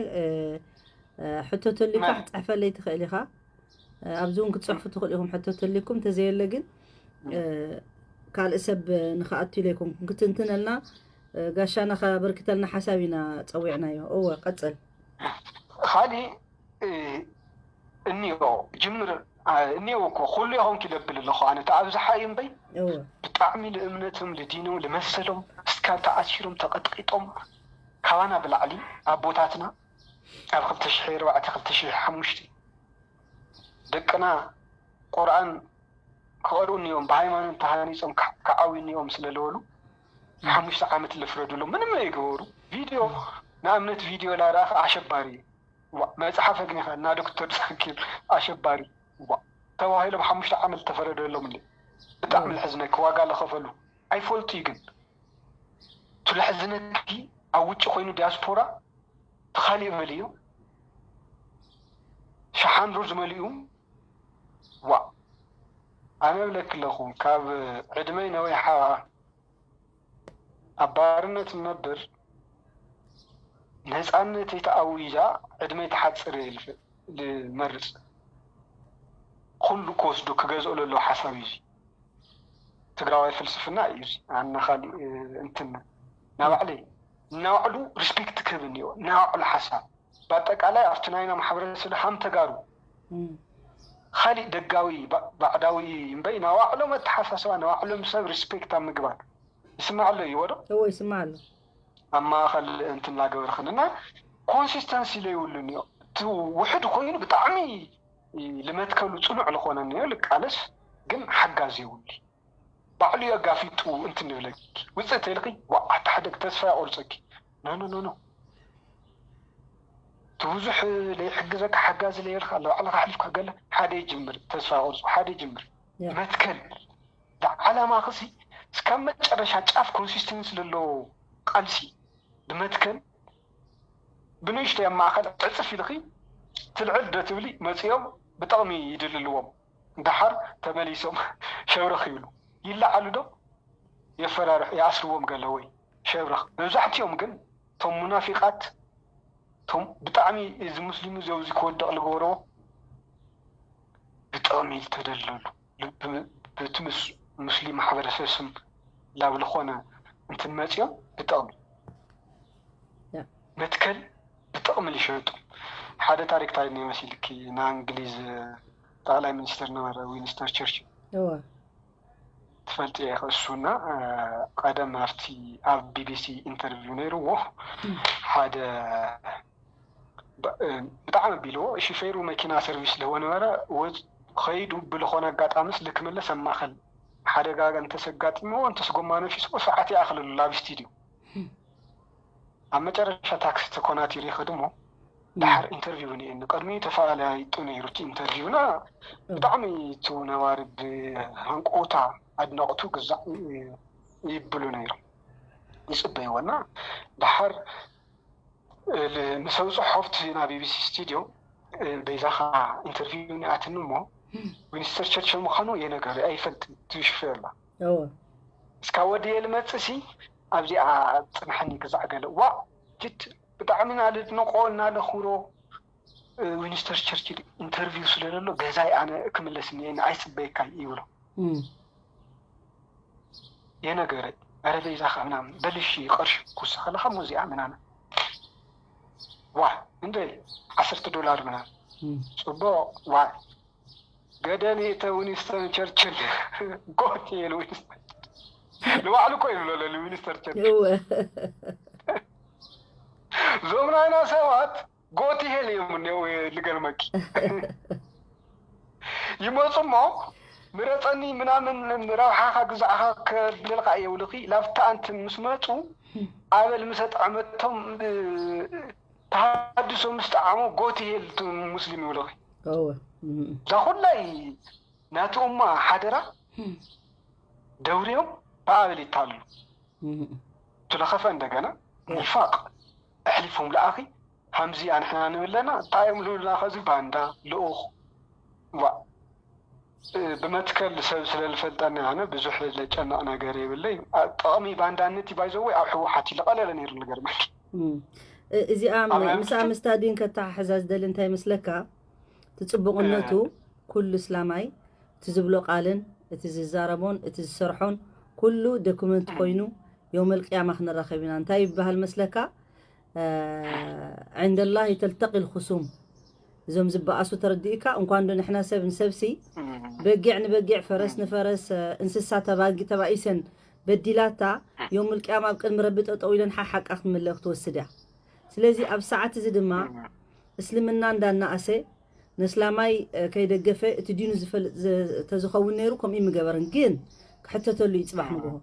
ሕቶ ተልካ ክትፅሕፈለይ ትኽእል ኢኻ ኣብዚ እውን ክትፅሕፉ ትኽእል ኢኹም ሕቶ ተልኩም እንተዘየለ ግን ካልእ ሰብ ንክኣቱ ኢለ ይኮንኩም ክትንትነልና ጋሻና ከበርክተልና ሓሳብ ኢና ፀዊዕናዮ እወ ቀፅል ካሊእ እኒኦ ጅምር እኒኦ እኮ ኩሉ ይኾንክ ይለብል ኣለኹ ኣነ እቲ ኣብዝሓ እዩ እምበይ ብጣዕሚ ንእምነቶም ልዲኖም ልመሰሎም እስካብ ተኣሲሮም ተቐጥቂጦም ካባና ብላዕሊ ኣቦታትና ኣብ ክልተ ሽሕ ኣርባዕተ ክልተ ሽሕ ሓሙሽተ ደቅና ቁርኣን ክቐርኡ እኒኦም ብሃይማኖት ተሃኒፆም ክዓብዩ እኒኦም ስለለበሉ ሓሙሽተ ዓመት ልፍረዱሎም ምንም ለይገበሩ ቪድዮ ንኣብነት ቪድዮ ላረኣኸ ኣሸባሪ እዩ መፅሓፍ ኣግኒኻ እና ዶክተር ዛኪር ኣሸባሪ ተባሂሎም ሓሙሽተ ዓመት ተፈረደሎም እንደ ብጣዕሚ ልሕዝነኪ ዋጋ ለኸፈሉ ኣይፈልጡ እዩ ግን ትልሕዝነኪ ኣብ ውጭ ኮይኑ ዲያስፖራ ተኻሊእ መል እዩ ሸሓን ሩዝ መሊኡ ዋ ኣነ ብለኪ ኣለኹ ካብ ዕድመይ ነዊሓ ኣብ ባርነት እነብር ነፃነተይ ተኣዊጃ ዕድመይ ተሓፅር እየ ዝመርፅ ኩሉ ክወስዶ ክገዝኦ ለለዎ ሓሳብ እዩ ትግራዋይ ፍልስፍና እዩ ኣነ ካሊእ እንትን ናባዕለይ እናባዕሉ ሪስፔክት ክህብ እኒኦ እናባዕሉ ሓሳብ ብኣጠቃላይ ኣብቲ ናይና ማሕበረሰብ ሃም ተጋሩ ካሊእ ደጋዊ ባዕዳዊ እምበይ ናባዕሎም ኣተሓሳስባ ናባዕሎም ሰብ ሪስፔክት ኣብ ምግባር ይስማዕ ኣሎ እዩ ወዶ እዎ ይስማዕ ኣሎ ኣብ ማእኸል እንትን እናገበርኽን እና ኮንሲስተንሲ ለይብሉን እዩ እቲ ውሕድ ኮይኑ ብጣዕሚ ልመትከሉ ፅኑዕ ልኾነ እኒኦ ልቃለስ ግን ሓጋዝ የብሉ ባዕሉ እዩ ኣጋፊጡ እንትን ንብለኪ ውፅእ ተይልኺ ዋዓ ሓደ ተስፋ የቆርፀኪ ኖ ኖ ኖ ኖ እቲ ብዙሕ ለይሕግዘካ ሓጋዚ ለየልካ ለባዕልካ ኣሕሊፍካ ገለ ሓደ ይጅምር ተስፋ ቆርፁ ሓደ ይጅምር መትከል ዓላማ ክሲ እስካብ መጨረሻ ጫፍ ኮንሲስተንስ ለለዎ ቃልሲ ብመትከል ብንእሽተይ ኣብ ማእኸል ዕፅፍ ኢልኺ ትልዕል ዶ ትብሊ መፂኦም ብጠቕሚ ይድልልዎም ደሓር ተመሊሶም ሸብረኽ ይብሉ ይለዓሉ ዶ የፈራርሑ ይኣስርዎም ገለ ወይ ሸብረኽ መብዛሕትኦም ግን እቶም ሙናፊቃት እቶም ብጣዕሚ እዚ ሙስሊም እዚ ኣብዚ ክወድቕ ዝገበርዎ ብጠቕሚ ዝተደለሉ ብቲ ምስ ሙስሊም ማሕበረሰብ ስም ላብ ዝኾነ እንትን መፂኦም ብጠቕሚ መትከል ብጠቕሚ ዝሸጡ ሓደ ታሪክ እንታይ መሲልኪ ንእንግሊዝ ጠቕላይ ሚኒስትር ነበረ ዊንስተር ቸርችል ትፈልጥዮ ኢኺ እሱና ቀደም ኣብቲ ኣብ ቢቢሲ ኢንተርቪው ነይርዎ ሓደ ብጣዕሚ ኣቢልዎ ሹፌሩ መኪና ሰርቪስ ልህቦ ነበረ ከይዱ ብልኾነ ኣጋጣምስ ልክምለስ ኣብ ማእኸል ሓደጋ እንተስ ኣጋጢምዎ እንተስ ጎማ ነፊስዎ ሰዓት ይኣኽለሉ ላብ ስቱድዮ ኣብ መጨረሻ ታክሲ ተኮናቲሩ ይኸድ እሞ ድሓር ኢንተርቪው እኒአኒ ቅድሚ ተፈላለያይጡ ነይሩ እቲ ኢንተርቪውና ብጣዕሚ እቱ ነባሪ ብሃንቆውታ ኣድነቕቱ ግዛዕ ይብሉ ነይሮም ይፅበይዎ እና ድሓር ምስ ኣውፅሖ ኣብቲ ናብ ቢቢሲ ስቱድዮ በይዛኻ ኢንተርቪው እኒኣትኒ እሞ ዊንስተር ቸርችል ምዃኑ የነገሩ ኣይፈልጥ ትሽፈ ኣላ እስካ ወድየ ልመፅእ ሲ ኣብዚኣ ፅንሐኒ ክዛዕ ገለ ዋ ጅት ብጣዕሚ እናልድንቆ እናለኽብሮ ዊንስተር ቸርችል ኢንተርቪው ስለለሎ ገዛይ ኣነ ክምለስ እኒአኒ ኣይፅበየካ ይብሎ የነገረ፣ ኧረ ቤዛ ኸ ምናምን በልሺ፣ ቅርሺ ኩሳ ከለኻ ሙዚያ ምናምን። ዋ እንደ ዓሰርተ ዶላር ምናምን። ጽቡቅ። ዋ ገደል የተ ዊንስተን ቸርችል፣ ጎት የል ዊንስተን ንባዕሉ እኮ ይብሎ ለሉ ዊንስተን ቸርችል። እዞም ናይና ሰባት ጎት ይሄል እዮም እኒው። ልገርመኪ፣ ይመፁ እሞ ምረፀኒ ምናምን፣ ረብሓኻ ግዛዕኻ ከብለልካ እየ ውልኺ። ላፍታ ኣንቲ ምስ መፁ ኣበል ምስ ኣጥዐመቶም፣ ተሃድሶ ምስ ጠዓሞ ጎት ይሄል ሙስሊም ይውልኺ። እዛ ኩላይ ናቲ ኡማ ሓደራ ደውርዮም ብኣበል ይታሉ። ትለኸፈ እንደገና ኒፋቅ ኣሕሊፎም ለኣኺ። ሃምዚ ኣንሕና ንብለና እንታይ እዮም ልብሉና? ከዚ ባንዳ ልኡኽ። ዋ ብመትከል ሰብ ስለ ዝፈልጠኒ ኣነ ብዙሕ ለጨነቕ ነገር የብለይ። ጠቕሚ ባንዳነት ባይዘወይ ኣብ ሕወሓት ይለቐለለ ነይሩ። ንገርመኪ እዚኣ ምስኣ ምስታ ዲን ከተሓሕዛ ዝደሊ እንታይ ይመስለካ? ትጽቡቕነቱ ኩሉ እስላማይ እቲ ዝብሎ ቃልን እቲ ዝዛረቦን እቲ ዝሰርሖን ኩሉ ዶኩመንት ኮይኑ የውመል ቅያማ ክንራኸብ ኢና። እንታይ ይበሃል መስለካ? ዕንደላሂ ተልተቂ ልኹሱም። እዞም ዝበኣሱ ተረዲእካ እንኳን ዶ ንሕና ሰብ ንሰብሲ በጊዕ ንበጊዕ ፈረስ ንፈረስ እንስሳ ተባጊ ተባኢሰን በዲላታ የውመል ቅያማ ኣብ ቅድሚ ረቢ ጠጠው ኢለን ሓሓቃ ክትምለእ ክትወስድ እያ። ስለዚ ኣብ ሰዓት እዚ ድማ እስልምና እንዳናኣሰ ነስላማይ ከይደገፈ እቲ ዲኑ ዝፈልጥ ተዝኸውን ነይሩ ከምኡ ምገበርን። ግን ክሕተተሉ እዩ ፅባሕ ንግሆ።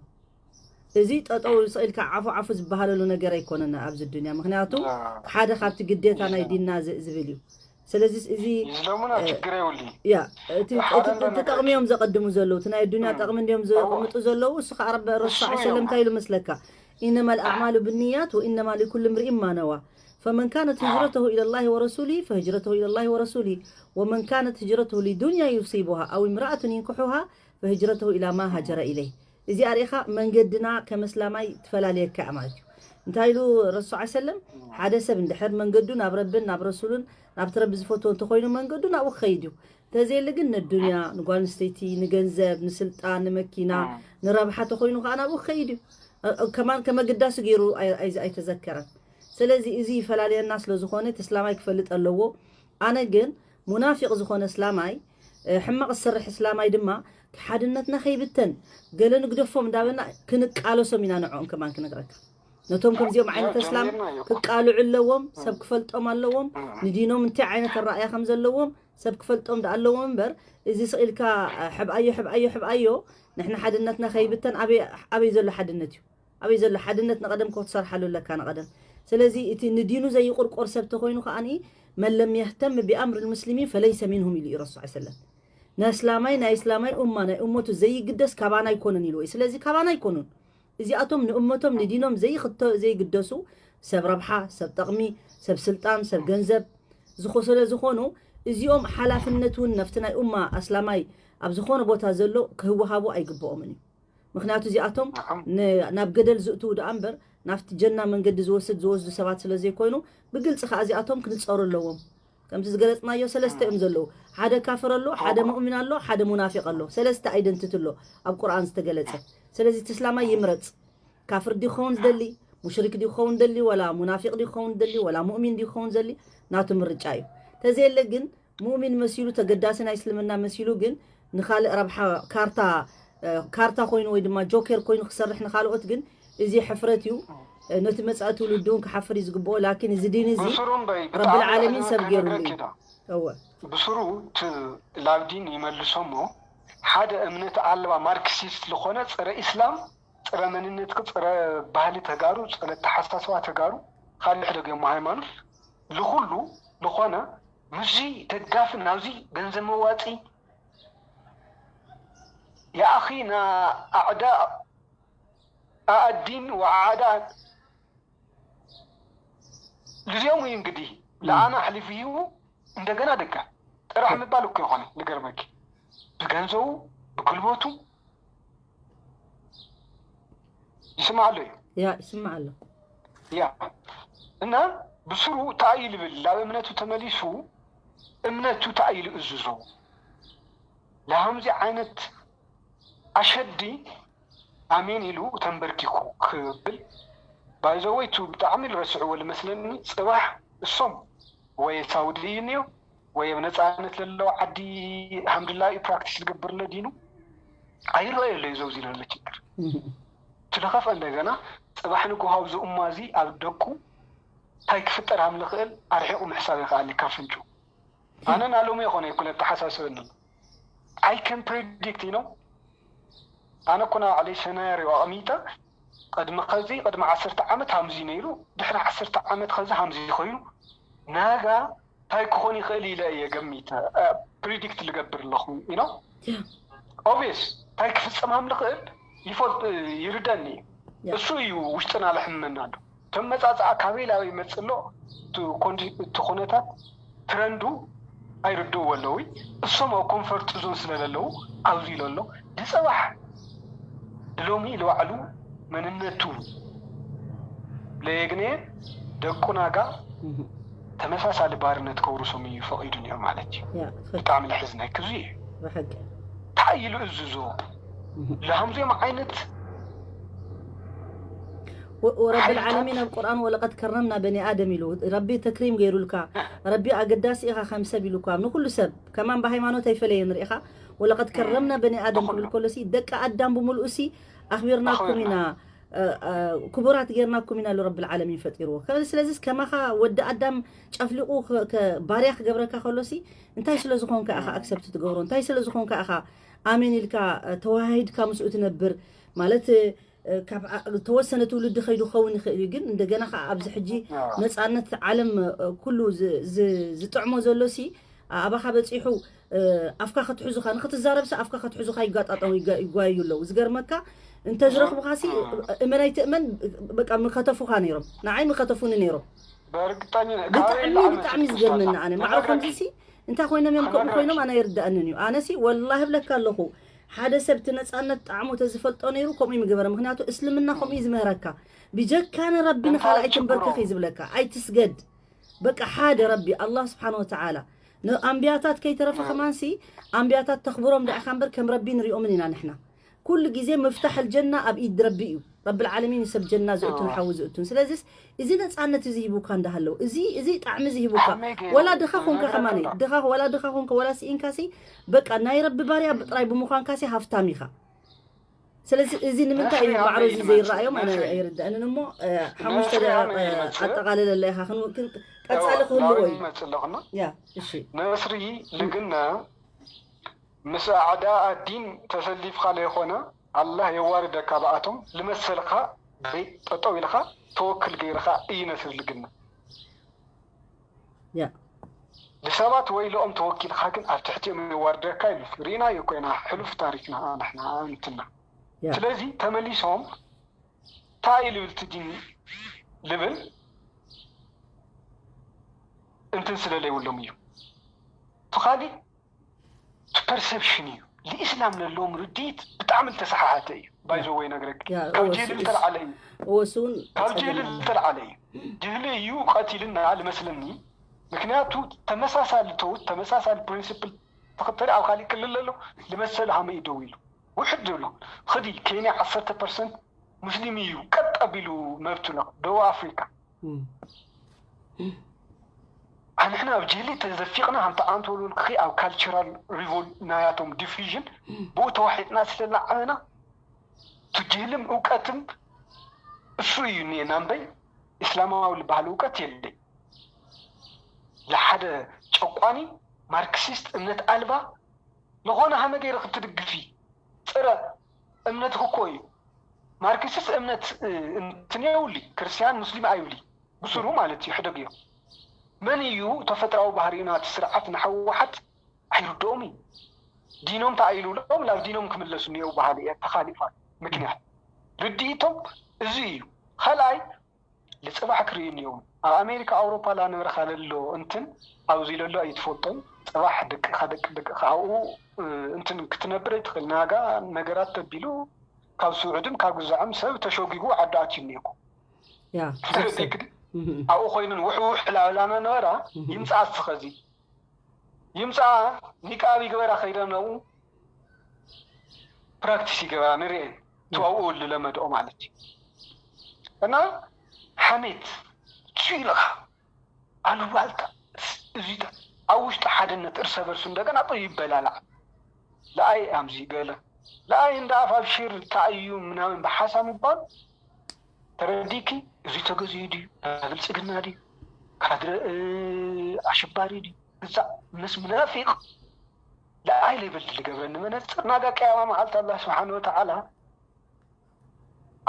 እዚ ጠጠው ስቕ ኢልካ ዓፉ ዓፉ ዝበሃለሉ ነገር ኣይኮነን ኣብዚ ዱንያ። ምክንያቱ ሓደ ካብቲ ግዴታ ናይ ዲንና ዝብል እዩ። ስለዚ እዚ ይዝለሙና ችግር የብሉ። ያ እቲ ጠቕሚ እዮም ዘቐድሙ ዘለዉ፣ እቲ ናይ ዱንያ ጠቕሚ እንዲዮም ዘቐምጡ ዘለዉ። እሱ ከዓ ረቢ ረሱ ሰለም እንታይ ኢሉ መስለካ? ኢነማ ልኣዕማሉ ብንያት ወኢነማ ሊኩል እምርኢን ማ ነዋ። فمن كانت هجرته إلى الله ورسوله فهجرته إلى الله ورسوله ومن كانت هجرته لدنيا يصيبها أو امرأة ينكحها فهجرته إلى ما هاجر إليه። እዚኣ ርኢኻ መንገድና ከም እስላማይ ትፈላልየካ እያ ማለት እዩ። እንታይ ኢሉ ረሱል ሰለም? ሓደ ሰብ እንድሕር መንገዱ ናብ ረብን ናብ ረሱሉን ናብቲ ረቢ ዝፈትዎ እንተኮይኑ መንገዱ ናብኡ ክኸይድ እዩ። እንተዘየለ ግን ንዱንያ፣ ንጓል ኣንስተይቲ፣ ንገንዘብ፣ ንስልጣን፣ ንመኪና፣ ንረብሓ ተኮይኑ ከዓ ናብኡ ክኸይድ እዩ። ከማን ከመግዳሱ ገይሩ ኣይተዘከረን። ስለዚ እዚ ይፈላልየና ስለዝኾነ እቲ እስላማይ ክፈልጥ ኣለዎ። ኣነ ግን ሙናፊቕ ዝኾነ እስላማይ ሕማቕ ዝሰርሕ እስላማይ ድማ ሓድነትና ከይብተን ገለ ንግደፎም እንዳበልና ክንቃለሶም ኢና ንዕኦም ከማን ክነግረካ። ነቶም ከምዚኦም ዓይነት እስላም ክቃልዑ ኣለዎም፣ ሰብ ክፈልጦም ኣለዎም፣ ንዲኖም እንታይ ዓይነት ኣረኣያ ከም ዘለዎም ሰብ ክፈልጦም ደኣ ኣለዎም እምበር እዚ ስቕ ኢልካ ሕብኣዮ ሕብኣዮ ሕብኣዮ ንሕና ሓድነትና ከይብተን ኣበይ ዘሎ ሓድነት እዩ? ኣበይ ዘሎ ሓድነት ንቐደም ኮ ትሰርሓሉ ኣለካ ንቐደም። ስለዚ እቲ ንዲኑ ዘይቁርቆር ሰብ ተኮይኑ ከኣ መን ለም የህተም ቢኣምር ልሙስሊሚን ፈለይሰ ሚንሁም ኢሉ እዩ ረሱል ሰለም። ናይ እስላማይ ናይ እስላማይ ኡማ ናይ እመቱ ዘይግደስ ካባና ኣይኮነን ኢሉ ወይ ስለዚ ካባና ኣይኮኑን። እዚኣቶም ንእመቶም ንዲኖም ዘይክተ ዘይግደሱ ሰብ ረብሓ ሰብ ጠቕሚ ሰብ ስልጣን ሰብ ገንዘብ ዝኾ ስለ ዝኾኑ እዚኦም ሓላፍነት እውን ነፍቲ ናይ ኡማ ኣስላማይ ኣብ ዝኾነ ቦታ ዘሎ ክህወሃቡ ኣይግብኦምን እዩ። ምክንያቱ እዚኣቶም ናብ ገደል ዝእትዉ ደኣ እምበር ናብቲ ጀና መንገዲ ዝወስድ ዝወስዱ ሰባት ስለ ዘይኮይኑ ብግልፂ ከዓ እዚኣቶም ክንፀሩ ኣለዎም። ከምቲ ዝገለፅናዮ ሰለስተ እዮም ዘለዉ። ሓደ ካፍር ኣሎ፣ ሓደ ሙእሚን ኣሎ፣ ሓደ ሙናፊቅ ኣሎ። ሰለስተ ኣይደንትቲ ኣሎ ኣብ ቁርኣን ዝተገለፀ። ስለዚ እቲ እስላማይ ይምረፅ። ካፍር ድዩ ክኸውን ዝደሊ፣ ሙሽሪክ ድዩ ክኸውን ደሊ፣ ወላ ሙናፊቅ ድዩ ክኸውን ደሊ፣ ወላ ሙእሚን ድዩ ክኸውን ዘሊ ናቱ ምርጫ እዩ። ተዘየለ ግን ሙእሚን መሲሉ ተገዳሲ ናይ እስልምና መሲሉ ግን ንኻልእ ረብሓ ካርታ ካርታ ኮይኑ ወይ ድማ ጆኬር ኮይኑ ክሰርሕ ንኻልኦት ግን እዚ ሕፍረት እዩ። ነቲ መጻኢ ትውልዲ እውን ክሓፍር እዩ ዝግብኦ። ላኪን እዚ ዲን እዚ ረብል ዓለሚን ሰብ ገይሩሉ እዩ። እወ ብስሩ ላብ ዲን ይመልሶ እሞ ሓደ እምነት ኣልባ ማርክሲስት ዝኾነ ጸረ ኢስላም ጸረ መንነትክ ጸረ ባህሊ ተጋሩ ጸረ ተሓሳስባ ተጋሩ ካልሕ ደገሞ ሃይማኖት ልኹሉ ዝኾነ ምስዚ ደጋፊ ናብዚ ገንዘብ መዋፂ የኣኺ ንኣዕዳ ኣኣዲን ወዓዳ ልዚኦም እዩ እንግዲህ ለኣና ኣሕሊፉ ሂቡ እንደገና ደጋ ጥራሕ ምባል እኮ ይኾነ ልገርመኪ ብገንዘቡ ብጉልበቱ ይስማዕ ኣሎ እዩ ያ ይስማዕ ኣሎ ያ እና ብስሩ እንታይ እዩ ልብል ናብ እምነቱ ተመሊሱ እምነቱ እንታይ እዩ ልእዝዞ ለሃምዚ ዓይነት ኣሸዲ ኣሜን ኢሉ ተንበርኪኩ ክብል ባይዘወይ ቱ ብጣዕሚ ዝረስዕዎ ዝመስለኒ። ጽባሕ እሶም ወይ ሳውዲ እዩ እኒኦ ወይ ኣብ ነፃነት ለለዎ ዓዲ ሃምድላ እዩ ፕራክቲስ ዝገብር ለዲኑ ኣይረኣየለዩ ዘውዚ ለሎ ችግር ትለኸፈ እንደገና ጽባሕ ንግሆ ኣብዚ እማ እዚ ኣብ ደቁ እንታይ ክፍጠር ሃም ልኽእል ኣርሒቑ ምሕሳብ ይኽኣል ካብ ፍንጩ። ኣነ ናሎም ይኾነ ይኩነ ተሓሳስበኒ። I can predict you know ኣነ እኮ ናባዕለይ ሰናርዮ ኣቕሚጠ ቅድሚ ኸዚ ቅድሚ ዓሰርተ ዓመት ሃምዚ ነይሩ ድሕሪ ዓሰርተ ዓመት ኸዚ ሃምዚ ኮይኑ ናጋ እንታይ ክኾን ይኽእል ኢለ እየ ገሚተ ፕሪዲክት ልገብር ኣለኹ you know obvious እንታይ ክፍጸም ሃም ልኽእል ይፈልጥ ይርደኒ እዩ እሱ እዩ ውሽጥና ልሕመና ኣሎ ተመጻጽኣ ካበይ ላበይ ይመጽእ ኣሎ እቲ ኩነታት ትረንዱ ኣይርድእዎ ኣለዉ እሶም ኣብ ኮንፈርት ዞን ስለ ዘለዉ ኣብዚ ኢሎ ኣሎ ድፀባሕ ድሎሚ ልባዕሉ መንነቱ ለየግነ ደቁ ናጋ ተመሳሳሊ ባርነት ከውርሶም እዩ ፈቒዱ ነይሩ ማለት እዩ። ብጣዕሚ ልሕዝነክ እዚ እዩ። እንታይ ኢሉ እዝዞ ለሃምዚኦም ዓይነት ወረብ ልዓለሚን ኣብ ቁርኣን ወለቀድ ከረምና በኒ ኣደም ኢሉ ረቢ ተክሪም ገይሩልካ ረቢ ኣገዳሲ ኢኻ ከም ሰብ ኢሉካ ንኩሉ ሰብ ከማን ብሃይማኖት ኣይፈለየን ርኢኻ ወለቀድ ከረምና በኒ ኣደም ክብል ከሎ ሲ ደቂ ኣዳም ብምልኡ ሲ ኣኽቢርናኩም ኢና ክቡራት ጌርናኩም ኢና ሉ ረቢ ልዓለሚን ፈጢርዎ ስለዚ ከማኻ ወዲ ኣዳም ጨፍሊቁ ባርያ ክገብረካ ከሎ ሲ እንታይ ስለ ዝኾንካ ኢኻ ኣክሰፕት ትገብሮ እንታይ ስለ ዝኾንካ ኢኻ ኣሜን ኢልካ ተዋሃሂድካ ምስኡ ትነብር ማለት ካብ ተወሰነ ትውልዲ ከይዱ ክኸውን ይኽእል እዩ ግን እንደገና ከዓ ኣብዚ ሕጂ ነፃነት ዓለም ኩሉ ዝጥዕሞ ዘሎ ሲ ኣባኻ በፂሑ ኣፍካ ክትሕዙኻ ንክትዛረብሲ ኣፍካ ክትሕዙኻ ይጋጣጠሙ ይጓዩ ኣለዉ ዝገርመካ እንተዝረኽቡኻሲ እመን ኣይትእመን በቃ ምከተፉኻ ነይሮም ንዓይ ምከተፉኒ ነይሮም ብጣዕሚ ብጣዕሚ ዝገርመኒ ኣነ ማዕረ ከምዚሲ እንታይ ኮይኖም እዮም ከምኡ ኮይኖም ኣነ ይርዳእንን እዩ ኣነሲ ወላሂ ብለካ ኣለኹ ሓደ ሰብ እቲ ነፃነት ጣዕሙ ተዝፈልጦ ነይሩ ከምኡ ይምገበረ ምክንያቱ እስልምና ከምኡ እዩ ዝምህረካ ብጀካ ንረቢ ንካልኣይ ትንበርከኽ እዩ ዝብለካ ኣይትስገድ በቃ ሓደ ረቢ ኣላህ ስብሓን ወተዓላ ንኣንቢያታት ከይተረፈ ከማንሲ ኣንቢያታት ተኽብሮም ደኣኻ እምበር ከም ረቢ ንሪኦምን ኢና ንሕና ኩሉ ግዜ ምፍታሕ ልጀና ኣብ ኢድ ረቢ እዩ ረቢ ልዓለሚን ሰብ ጀና ዝእቱን ሓዊ ዝእቱን ስለዚስ እዚ ነፃነት እዚ ሂቡካ እንዳሃለው እዚ እዚ ጣዕሚ እዚ ሂቡካ ወላ ድኻ ኮንካ ከማነ ድኻ ወላ ድኻ ኮንካ ወላ ስኢንካሲ በቃ ናይ ረቢ ባርያ ጥራይ ብምዃንካሲ ሃፍታም ኢኻ ስለዚ እዚ ንምንታይ እዩ ማዕሮ እዚ ዘይረኣዮም ኣነ ኣይርዳእንን እሞ ሓሙሽተ ኣጠቃልለላ ኢኻ ቀፃሊ ክህልዎ እዩ ነስሪ ልግና ምስ ኣዕዳኣ ዲን ተሰሊፍካ ለይኾነ ኣላህ የዋርደካ ብኣቶም ልመሰልኻ ጠጠው ኢልኻ ተወክል ገይርኻ እዩ ነስሪ ልግና ንሰባት ወይልኦም ተወኪልካ ግን ኣብ ትሕቲኦም የዋርደካ ኢሉ ርኢናዮ ኮይና ሕሉፍ ታሪክና ንሕና ኣንትና ስለዚ ተመሊሶም እንታይ ልብል ትዲን ልብል እንትን ስለ ለይብሎም እዩ ትኻሊእ ፐርሰፕሽን እዩ ንእስላም ለለዎም ርድኢት ብጣዕሚ ዝተሰሓሓተ እዩ ባይዘወይ ነግረክ ካብ ጅህሊ ዝተልዓለ እዩ ካብ ጅህሊ ዝተልዓለ እዩ ጅህሊ እዩ ቀቲልና ልመስለኒ ምክንያቱ ተመሳሳሊ ተውት ተመሳሳሊ ፕሪንስፕል ተኸተለ ኣብ ካሊእ ክልል ኣሎ ልመሰሉ ሃመ እዩ ደው ኢሉ ውሕድ ዝብሎ ኽዲ ኬንያ ዓሰርተ ፐርሰንት ሙስሊም እዩ ቀጥ ኣቢሉ መብቱ ደቡብ ኣፍሪካ ኣንሕና ኣብ ጅህሊ ተዘፊቕና ሃምታ ኣንተ ወልወልክኺ ኣብ ካልቸራል ሪቮል ናያቶም ዲፊዥን ብኡ ተዋሒጥና ስለላዓበና ቱ ጅህልም እውቀትም እሱ እዩ እኒኤና እምበይ እስላማዊ ዝበሃል እውቀት የለይ ለሓደ ጨቋኒ ማርክሲስት እምነት ኣልባ ዝኾነ ሃመ ገይረ ክትድግፊ ጥረ እምነትክ እኮ እዩ ማርክሲስት እምነት እንትን የውሊ ክርስቲያን ሙስሊም ኣይብሊ ብስሩ ማለት እዩ ሕደግ እዮም መን እዩ ተፈጥራዊ ባህሪኡ ናቲ ስርዓት ንሓወሓት ኣይርድኦም እዩ ዲኖም ተኣይሉሎም ናብ ዲኖም ክምለሱ እኒአው ባህሊ እየ ተኻሊፋ ምክንያት ርድኢቶም እዚ እዩ ካልኣይ ልፅባሕ ክርእዩ እኒኦም ኣብ ኣሜሪካ ኣውሮፓ ላነበርካ ለሎ እንትን ኣብዚ ለሎ ኣይትፈልጦም ፅባሕ ደቅኻ ደቂ ደቅኻ ኣብኡ እንትን ክትነብር ኣይትኽእል ናጋ ነገራት ተቢሉ ካብ ስዑድም ካብ ግዛዕም ሰብ ተሸጊጉ ዓዲ ኣትዩ እኒኦኩ ተረዲክድ ኣብኡ ኮይኑን ውሕውሕ ላበላና ነበራ ይምፅኣ እስኸዚ ይምፅኣ ኒቃብ ይግበራ ከይደነው ፕራክቲስ ይገበራ ንርኤን ተዋውኡ ዝለመድኦ ማለት እዩ። እና ሓሜት፣ ፂልኻ፣ ኣሉባልታ፣ እዚታ ኣብ ውሽጢ ሓድነት እርሰ በርሱ እንደገና ጦ ይበላላዕ። ለኣይ ኣምዚ ገለ ለኣይ እንደ ኣፍ ኣብሽር ተኣዩ ምናምን ብሓሳ ምባል ተረዲኪ። እዚ ተገዚኡ ድዩ? ብልፅግና ድዩ? ካድረ ኣሸባሪ ድዩ? ግዛዕ ምስ ምናፊቕ ለኣይ ሌብል ልገብረኒ መነፅር ናጋ ቅያማ መዓልቲ ኣላ ስብሓን ወተዓላ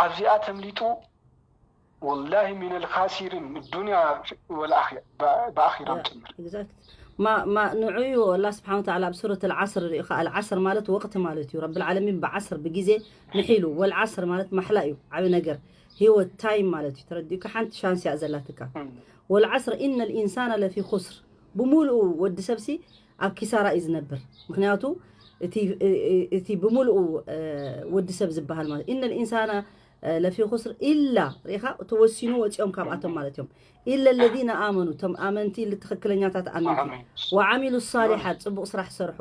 ኣብዚኣ ተምሊጡ ወላሂ ሚነል ካሲሪን ዱንያ ወልኣኺራ ብኣኺራም ጭምር። ንዑዩ ኣላ ስብሓን ወተዓላ ኣብ ሱረት ኣልዓስር ሪኢኻ። ኣልዓስር ማለት ወቅት ማለት እዩ። ረብል ዓለሚን ብዓስር ብግዜ ንሒሉ። ወልዓስር ማለት ማሕላ እዩ። ዓቢ ነገር ህይወት ታይም ማለት እዩ። ተረዲእካ? ሓንቲ ሻንስ እያ ዘላትካ። ወልዓስር ኢነል ኢንሳና ለፊ ኹስር። ብምሉኡ ወዲ ሰብሲ ኣብ ኪሳራ እዩ ዝነብር። ምክንያቱ እቲ ብምሉኡ ወዲ ሰብ ዝበሃል ማለት ኢነል ኢንሳና ለፊ ኹስር ኢላ ሪኢኻ ተወሲኑ ወፂኦም ካብኣቶም ማለት እዮም። ኢለ ለዚነ ኣመኑ እቶም ኣመንቲ ትኽክለኛታት ኣመንቲ ወዓሚሉ ሳሊሓት ፅቡቅ ስራሕ ዝሰርሑ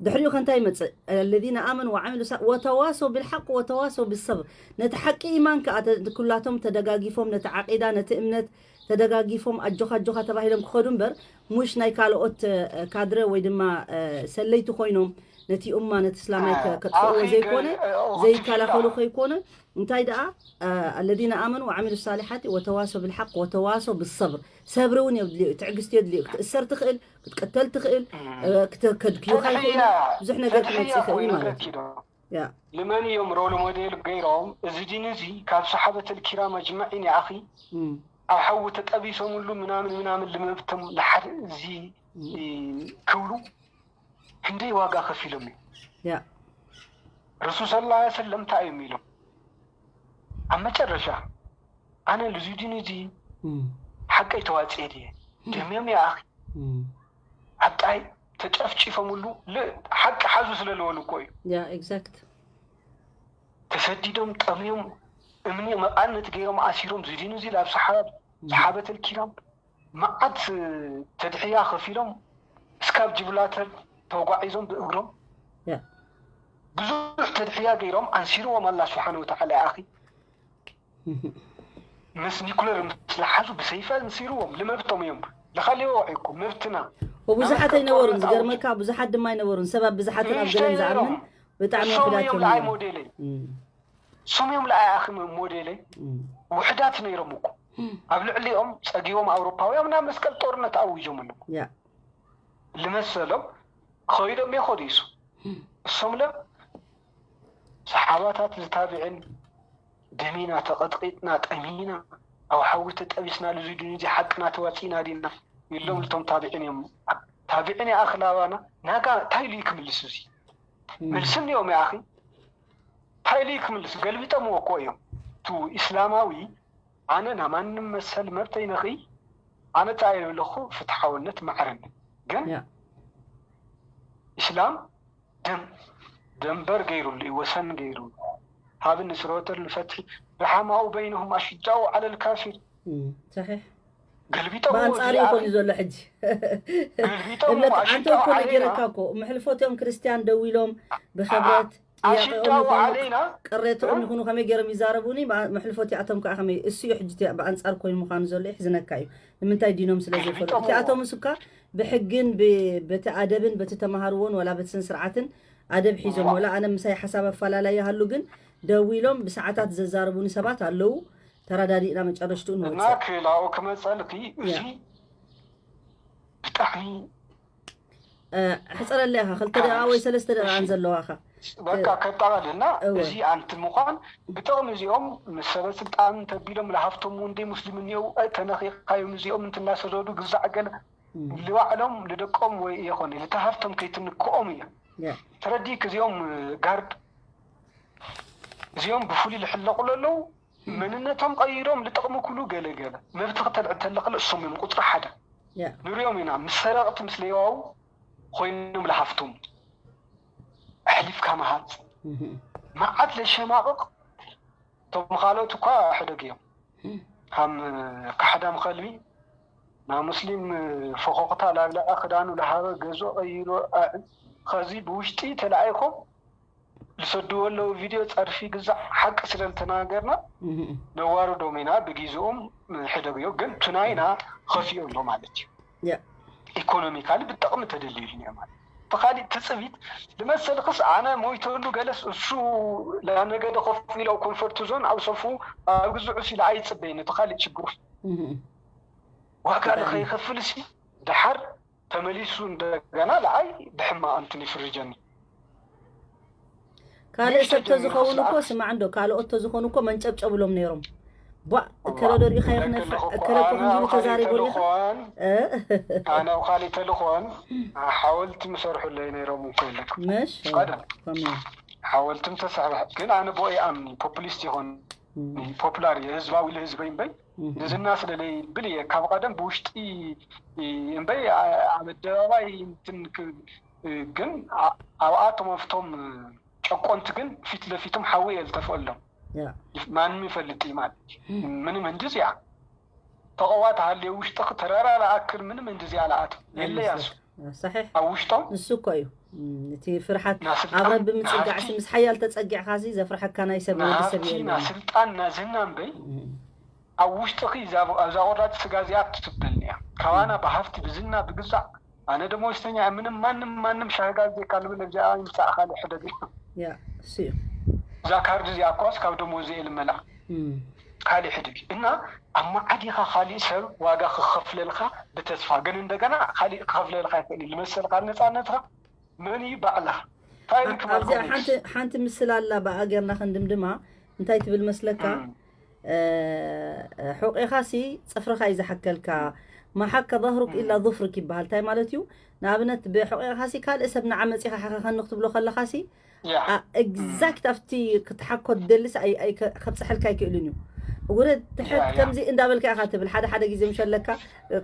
ድሕሪኡ ከ እንታይ ይመፅእ? ለዚነ ኣመኑ ወዓሚሉ ወተዋሰው ብልሓቅ ወተዋሰው ብሰብር። ነቲ ሓቂ ኢማን ከዓ ኩላቶም ተደጋጊፎም ነቲ ዓቂዳ ነቲ እምነት ተደጋጊፎም ኣጆኻ ኣጆኻ ተባሂሎም ክኸዱ እምበር ሙሽ ናይ ካልኦት ካድረ ወይ ድማ ሰለይቲ ኮይኖም ነቲ ኡማ ነቲ እስላማይ ከጥፍእዎ ዘይኮነ ዘይከላኸሉ ከይኮነ እንታይ ደኣ الذين آمنوا وعملوا الصالحات وتواصوا بالحق وتواصوا بالصبر ሰብሪ እውን የድልዮ ትዕግስቲ የድልዮ ክትእሰር ትኽእል ክትቅተል ትኽእል ከድክዩካ ይኽእሉ ብዙሕ ነገር ክመፅእ ይኽእል ማለት እዩ ልመን እዮም ሮል ሞዴል ገይሮም እዚ ዲን እዚ ካብ ሰሓበት ልኪራም ኣጅመዒን ይኣኺ ኣብ ሓዊ ተጠቢሶምሉ ምናምን ምናምን ልመብቶም ልሓደ እዚ ክብሉ ክንደይ ዋጋ ከፊሎም እዩ ረሱል ስለ ላ ሰለም እንታይ እዮም ኢሎም ኣብ መጨረሻ ኣነ ልዚ ዲን እዚ ሓቀይ ተዋፅኤ ድየ ደምዮም ይኣኺ ኣብ ጣይ ተጨፍጪፎምሉ ሓቂ ሓዙ ስለ ዝበሉ እኮ እዩ exact ተሰዲዶም ጠምዮም እምኒ መቃነት ገይሮም ኣሲሮም ዝዲኑ እዚ ላብ ሰሓበት ልኪራም መዓት ተድሕያ ከፊሎም እስካብ ጅብላተር ተጓዒዞም ብእግሮም ብዙሕ ተድሕያ ገይሮም ኣንሲርዎም ኣላ ስብሓን ወተዓላ ይኣኺ ምስ ኒኩለር ምስ ለሓዙ ብሰይፈ ኣንሲርዎም ልመብቶም እዮም ለኻሊዎ ውዒኩም መብትና ወብዙሓት ኣይነበሩን ዝገርመካ ብዙሓት ድማ ኣይነበሩን ሰባት ብዙሓትን ኣብ ገለን ዝኣምን ብጣዕሚ ውሕዳት እዮም ሞዴለይ ሶም እዮም ለኣይ ኣኺ ሞዴለይ ውሕዳት ነይሮም እኮ ኣብ ልዕሊኦም ፀጊቦም ኣውሮፓውያን ናብ መስቀል ጦርነት ኣውጆም ኣለዉ ልመሰሎም ከይዶም የኸዱ ይሱ እሶም ለ ሰሓባታት ዝታብዕን ደሚና ተቐጥቂጥና ጠሚና ኣብ ሓዊ ተጠቢስና ልዙይ ድንዚ ሓቅና ተዋፂእና ዲና ኢሎም ልቶም ታብዕን እዮም ታብዕን ይኣኽላባና ናጋ እንታይ ኢሉ ክምልስ እዚ መልሲ እኒኦም ይኣኺ እንታይ ኢሉ ክምልስ ገልቢጦምዎ እኮ እዮም ቱ ኢስላማዊ ኣነ ናማንም መሰል መብተይ ነኽኢ ኣነ ታይ ኣለኹ ፍትሓውነት ማዕረኒ ግን ኢስላም ደንበር ገይሩሉ እዩ ወሰን ገይሩ ሃብኒ ስረወተል ንፈትሒ ረሓማኡ በይንሁም ኣሽጃኡ ዓለል ካፊር صحيح ገልቢጦም ብኣንጻር ይኾን እዩ ዘሎ ሕጂ ገልቢጦም ኣንተ እኮ ነገረካ እኮ መሕልፎትኦም ክርስትያን ደው ኢሎም ብኸብረት ጥያቄኦም ይኹኑ ቅሬትኦም ይኹኑ ከመይ ገይሮም ይዛረቡኒ መሕልፎት ኣቶም ከዓ ከመይ እሱ እዩ ሕጂ ብኣንጻር ኮይኑ ምዃኑ ዘሎ ይሕዝነካ እዩ ንምንታይ ዲኖም ስለ ዘይፈልጡ እቲኣቶም እሱካ ብሕግን በቲ ኣደብን በቲ ተማሃርዎን ወላ በቲ ስነ ስርዓትን ኣደብ ሒዞም ወላ ኣነ ምሳይ ሓሳብ ኣፈላለ ይሃሉ ግን ደው ኢሎም ብሰዓታት ዘዛረቡኒ ሰባት ኣለዉ ተረዳዲእና መጨረሽትኡ ንወፅእ ክላኡ ክመፀልኪ እዚ ብጣዕሚ ሕፀረለ ኢኻ ክልተ ደቂቃ ወይ ሰለስተ ደቂቃን ዘለዋኻ በቃ ከጣቐልና እዚ ኣንቲ ምዃን ብጥቕሚ እዚኦም ምስ ሰበ ስልጣን ተቢሎም ለሃፍቶም እውን ደይ ሙስሊም እኒው ተነኺኻዮም እዚኦም እንትናሰደዱ ግዛዕ ገለ ልባዕሎም ልደቆም ወይ የኾነ ልተሃፍቶም ከይትንክኦም እያ ተረዲክ እዚኦም ጋርድ እዚኦም ብፍሉይ ልሕለቑ ለለዉ መንነቶም ቀይሮም ልጠቕሙ ኩሉ ገለ ገለ መብቲ ክተልዕል ተለኽለ እሶም እዮም ቁፅሪ ሓደ ንሪኦም ኢና ምስ ሰረቕቲ ምስ ሌዋዊ ኮይኖም ለሃፍቶም ኣሕሊፍካ መሃብ መዓት ለሸማቕቕ እቶም ካልኦት እኳ ሕደግ እዮም ከም ካሕዳም ከልቢ ናብ ሙስሊም ፈኾኽታ ላብለዐ ክዳኑ ለሃበ ገዝኦ ቀይሮ ከዚ ብውሽጢ ተለኣይኮም ዝሰድዎ ኣለዉ ቪድዮ ጸርፊ ግዛዕ ሓቂ ስለ ዝተናገርና ነዋርዶም ኢና ብግዜኦም። ሕደግዮ ግን ቱናይና ኸፊኡ ኣሎ ማለት እዩ። ኢኮኖሚካሊ ብጥቕሚ ተደልዩሉ ማለት ተኻሊእ ትፅቢት ልመሰልክስ ኣነ ሞይተሉ ገለስ እሱ ለነገደ ኮፍ ኢለው ኮንፈርት ዞን ኣብ ሰፉ ኣብ ግዝዑ ሲለ ኣይፅበይኒ ተኻሊእ ችግሩ ዋጋ ንኸይኸፍል ሲ ድሓር ተመሊሱ እንደገና ለዓይ ብሕማቕ እንትን ይፍርጀኒ። ካልእ ሰብ ተዝኸውን እኮ ስማዕ እንዶ ካልኦት ተዝኾኑ እኮ መንጨብጨብሎም ነይሮም። ቧ እከለ ዶ ርኢኻዮ ክነፍዕ እከለ እኮ ከምዚ ኢሉ ተዛሪቡ ርኢኻ። ኣነ ኣብ ካልእ ተልኾን ሓወልቲ ምሰርሑለይ ነይሮም እኮ ይለኩም። መሽ ቀደም ከምኡ ሓወልቲ ምተሰርሐ ግን ኣነ ብኦ ይኣምኒ ፖፑሊስት ይኾን ፖፑላር እየ ህዝባዊ ለህዝበይ እምበይ ንዝና ስለለይ ብል እየ ካብ ቀደም ብውሽጢ እምበይ ኣብ ኣደባባይ እንትን ክ- ግን ኣብኣቶም ኣብቶም ጨቆንቲ ግን ፊት ለፊቶም ሓዊ እየ ዝተፈሎም ያ ማንም ይፈልጥ እዩ ማለት እዩ። ምንም እንድዚያ ተቐዋ ተሃልየ ውሽጥኽ ተረራ ለኣክል ምንም እንድዚያ ለኣት የለ ያሱ صحيح ኣብ ውሽጦም ንሱ እኮ እዩ እም፣ እቲ ፍርሓት ናስልጣን ኣብ ረቢ ምፅጋዕ ናብቲ- ሲ ምስ ሓያል ተፀጊዕካ ሲ ዘፍርሐካ ናይ ሰብ ወዲ ሰብ ናብቲ የለን ናስልጣን ናዝና እምበይ እም፣ ኣብ ውሽጥኺ እዛ- ኣብዛ ቆራጭ ስጋ እዚኣ ትትበልኒ እያ ካባና ብሃፍቲ ብዝና ብግዛዕ ኣነ ደሞ ወስተኛ ምንም ማንም ማንም ሻህጋ ዘይካልብል እዚኣ ይምፃእ ካልእ ሕደግ ያ እሱ እዩ እዛ ካርድ እዚኣ እኳስ ካብ ደሞዝ እየ ልመልኣ እም፣ ካልእ ሕድግ እና ኣብ መዓዲኻ ካሊእ ሰብ ዋጋ ክኸፍለልካ ብተስፋ ግን እንደገና ካሊእ ክኸፍለልካ ይኽእል እዩ። ልመሰልካ ነፃነትካ መን እዩ ባዕልኻ እንታይ ኢሉ ኣብዚኣ ክበልኩም ሓንቲ ሓንቲ ምስል ኣላ ብኣ ጌርና ክንድምድማ እንታይ ትብል መስለካ እም። እ፣ ሑቂኻ ሲ ፅፍርኻ እዩ ዝሓከልካ ማሓከ ظهرك إلا ظفرك ይበሃል እንታይ ማለት እዩ ንኣብነት ብሑቂኻ ሲ ካልእ ሰብ ንዓ መፂኻ ሓኸኸኒ ክትብሎ ከለኻ ሲ ያ ኤግዛክት ኣብቲ ክትሓኮ ትደልስ ከብፅሐልካ ኣይክእልን እዩ ውረድ ትሕት ያ፣ ያ። ከምዚ እንዳበልካ ኢኻ ትብል ሓደ ሓደ ግዜ ምሸለካ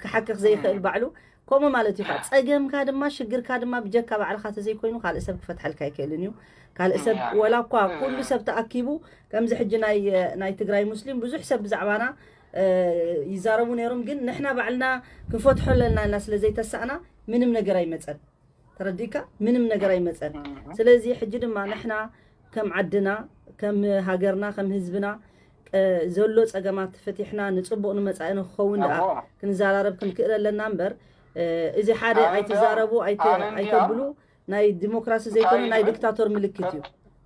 ክሓክኽ ዘይኽእል ባዕሉ ከምኡ ማለት እዩ ጸገምካ ድማ ሽግርካ ድማ ብጀካ ባዕልኻ ተዘይኮይኑ ካልእ ሰብ ክፈትሐልካ ኣይክእልን እዩ ካልእ ሰብ ያ። ወላ እኳ ኩሉ ሰብ ተኣኪቡ ከምዚ ሕጂ ናይ ናይ ትግራይ ሙስሊም ብዙሕ ሰብ ብዛዕባና እ፣ ይዛረቡ ነይሮም ግን ንሕና ባዕልና ክንፈትሖ ኣለና ኢልና ስለ ዘይተሳእና ምንም ነገር ኣይመፀን ተረዲእካ ምንም ነገር ኣይመፀን ስለዚ ሕጂ ድማ ንሕና ከም ዓድና ከም ሃገርና ከም ህዝብና እ፣ ዘሎ ፀገማት ፈቲሕና ንፅቡቕ ንመፃኢ ንክኸውን ደኣ ኣዎ። ክንዘራረብ ክንክእል ኣለና እምበር እ፣ እዚ ሓደ ኣነ ኣይትዛረቡ ኣይተ- ኣነ እንዲኣ ኣይተብሉ ናይ ዲሞክራሲ ዘይኮነ እንታይ ናይ ይብል? ዲክታቶር ምልክት እዩ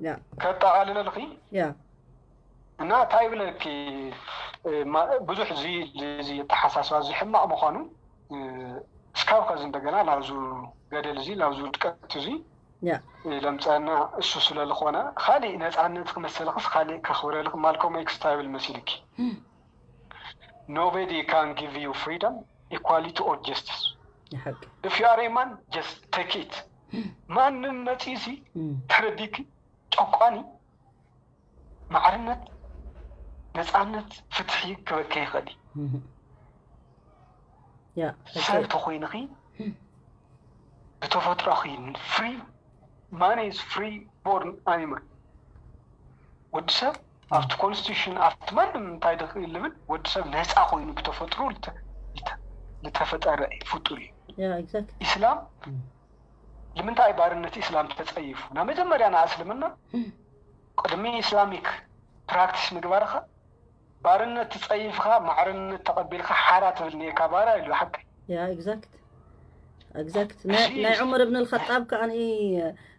ያ ከጠቓልለልኺ ያ እና እንታይ ይብለኪ እ፣ ማ- ብዙሕ እዚ እዚ ኣተሓሳስባ እዚ ሕማቕ ምዃኑ እ፣ እስካብ ከዚ እንደገና ናብዙ ገደል እዚ ናብዙ ውድቀት እዚ ያ እ፣ ለምፀና እሱ ስለ ዝኾነ ካሊእ ነፃነት ክመሰልክስ ካሊእ ከኽብረልክ ማልኮም ኤክስ እንታይ ይብል መሲልኪ nobody can give you freedom equality or justice ንሓቂ if you are a man just take it ማንም መፂእሲ እም፣ ተረዲኪ ጨቋኒ ማዕርነት ነፃነት ፍትሒ ክበከ ይኽእል እዩ እም። ያ ሰብ ተኮይንኺ ብተፈጥሮኺ free man is free born animal ወዲ ሰብ ኣብቲ ኮንስቲቱሽን ኣብቲ ማንም እንታይ ድኽእል ልብል ወዲ ሰብ ነፃ ኮይኑ ብተፈጥሮ ልተ- ልተ- ልተፈጠረ ፍጡር እዩ ያ ኤግዛክት ኢስላም ንምንታይ ባርነት ኢስላም ተፀይፉ ናብ መጀመርያ ንኣስልምና ቅድሚ ኢስላሚክ ፕራክቲስ ምግባርካ ባርነት ትፀይፍካ ማዕርነት ተቐቢልካ ሓራ ትብል ነካ ባራ ኢሉ ሓቂ ያ ኤግዛክት ኤግዛክት ናይ ዑመር እብን ልኸጣብ ከኣ